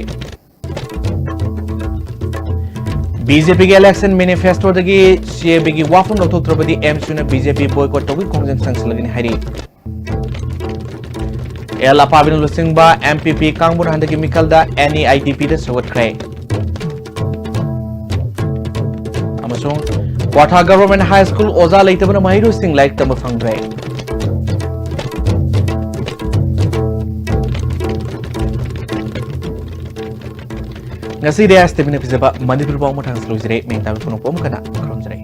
B J Pꯒꯤ election manifestoꯗꯒꯤ C A Bꯒꯤ ꯋꯥꯐꯝ ꯂꯧꯊꯣꯛꯇ꯭ꯔꯕꯗꯤ M C Uꯅ B J P boycott ꯇꯧꯕꯒꯤ ꯈꯣꯡꯖꯪ ꯆꯪꯁꯤꯜꯂꯒꯅꯤ ꯍꯥꯏꯔꯤ꯫ ꯑꯦꯜ ꯑꯄꯥꯕꯤꯅ ꯂꯨꯆꯤꯡꯕ M P P ꯀꯥꯡꯕꯨꯅ ꯍꯟꯗꯛꯀꯤ ꯃꯤꯈꯜꯗ N E I D Pꯗ ꯁꯧꯒꯠꯈ꯭ꯔꯦ꯫ ꯑꯃꯁꯨꯡ ꯀ꯭ꯋꯥꯊꯥ ꯒꯚꯔꯟꯃꯦꯟꯠ ꯍꯥꯏ ꯁ꯭ꯀꯨꯜ ꯑꯣꯖꯥ ꯂꯩꯇꯕꯅ ꯃꯍꯩꯔꯣꯏꯁꯤꯡ ꯂꯥꯏꯔꯤꯛ ꯇꯝꯕ ꯐꯪꯗ꯭ꯔꯦ꯫ ꯉꯁꯤꯗꯤ ꯑꯦꯁ ꯇꯤ ꯚꯤꯅ ꯄꯤꯖꯕ ꯃꯅꯤꯄꯨꯔ ꯄꯥꯎ ꯃꯊꯪꯁꯤ ꯂꯣꯏꯖꯔꯦ꯫ ꯃꯦꯟ ꯇꯥꯕ ꯄꯨꯝꯅꯃꯛꯄꯨ ꯑꯃꯨꯛ ꯍꯟꯅ ꯈꯨꯔꯨꯝꯖꯔꯤ꯫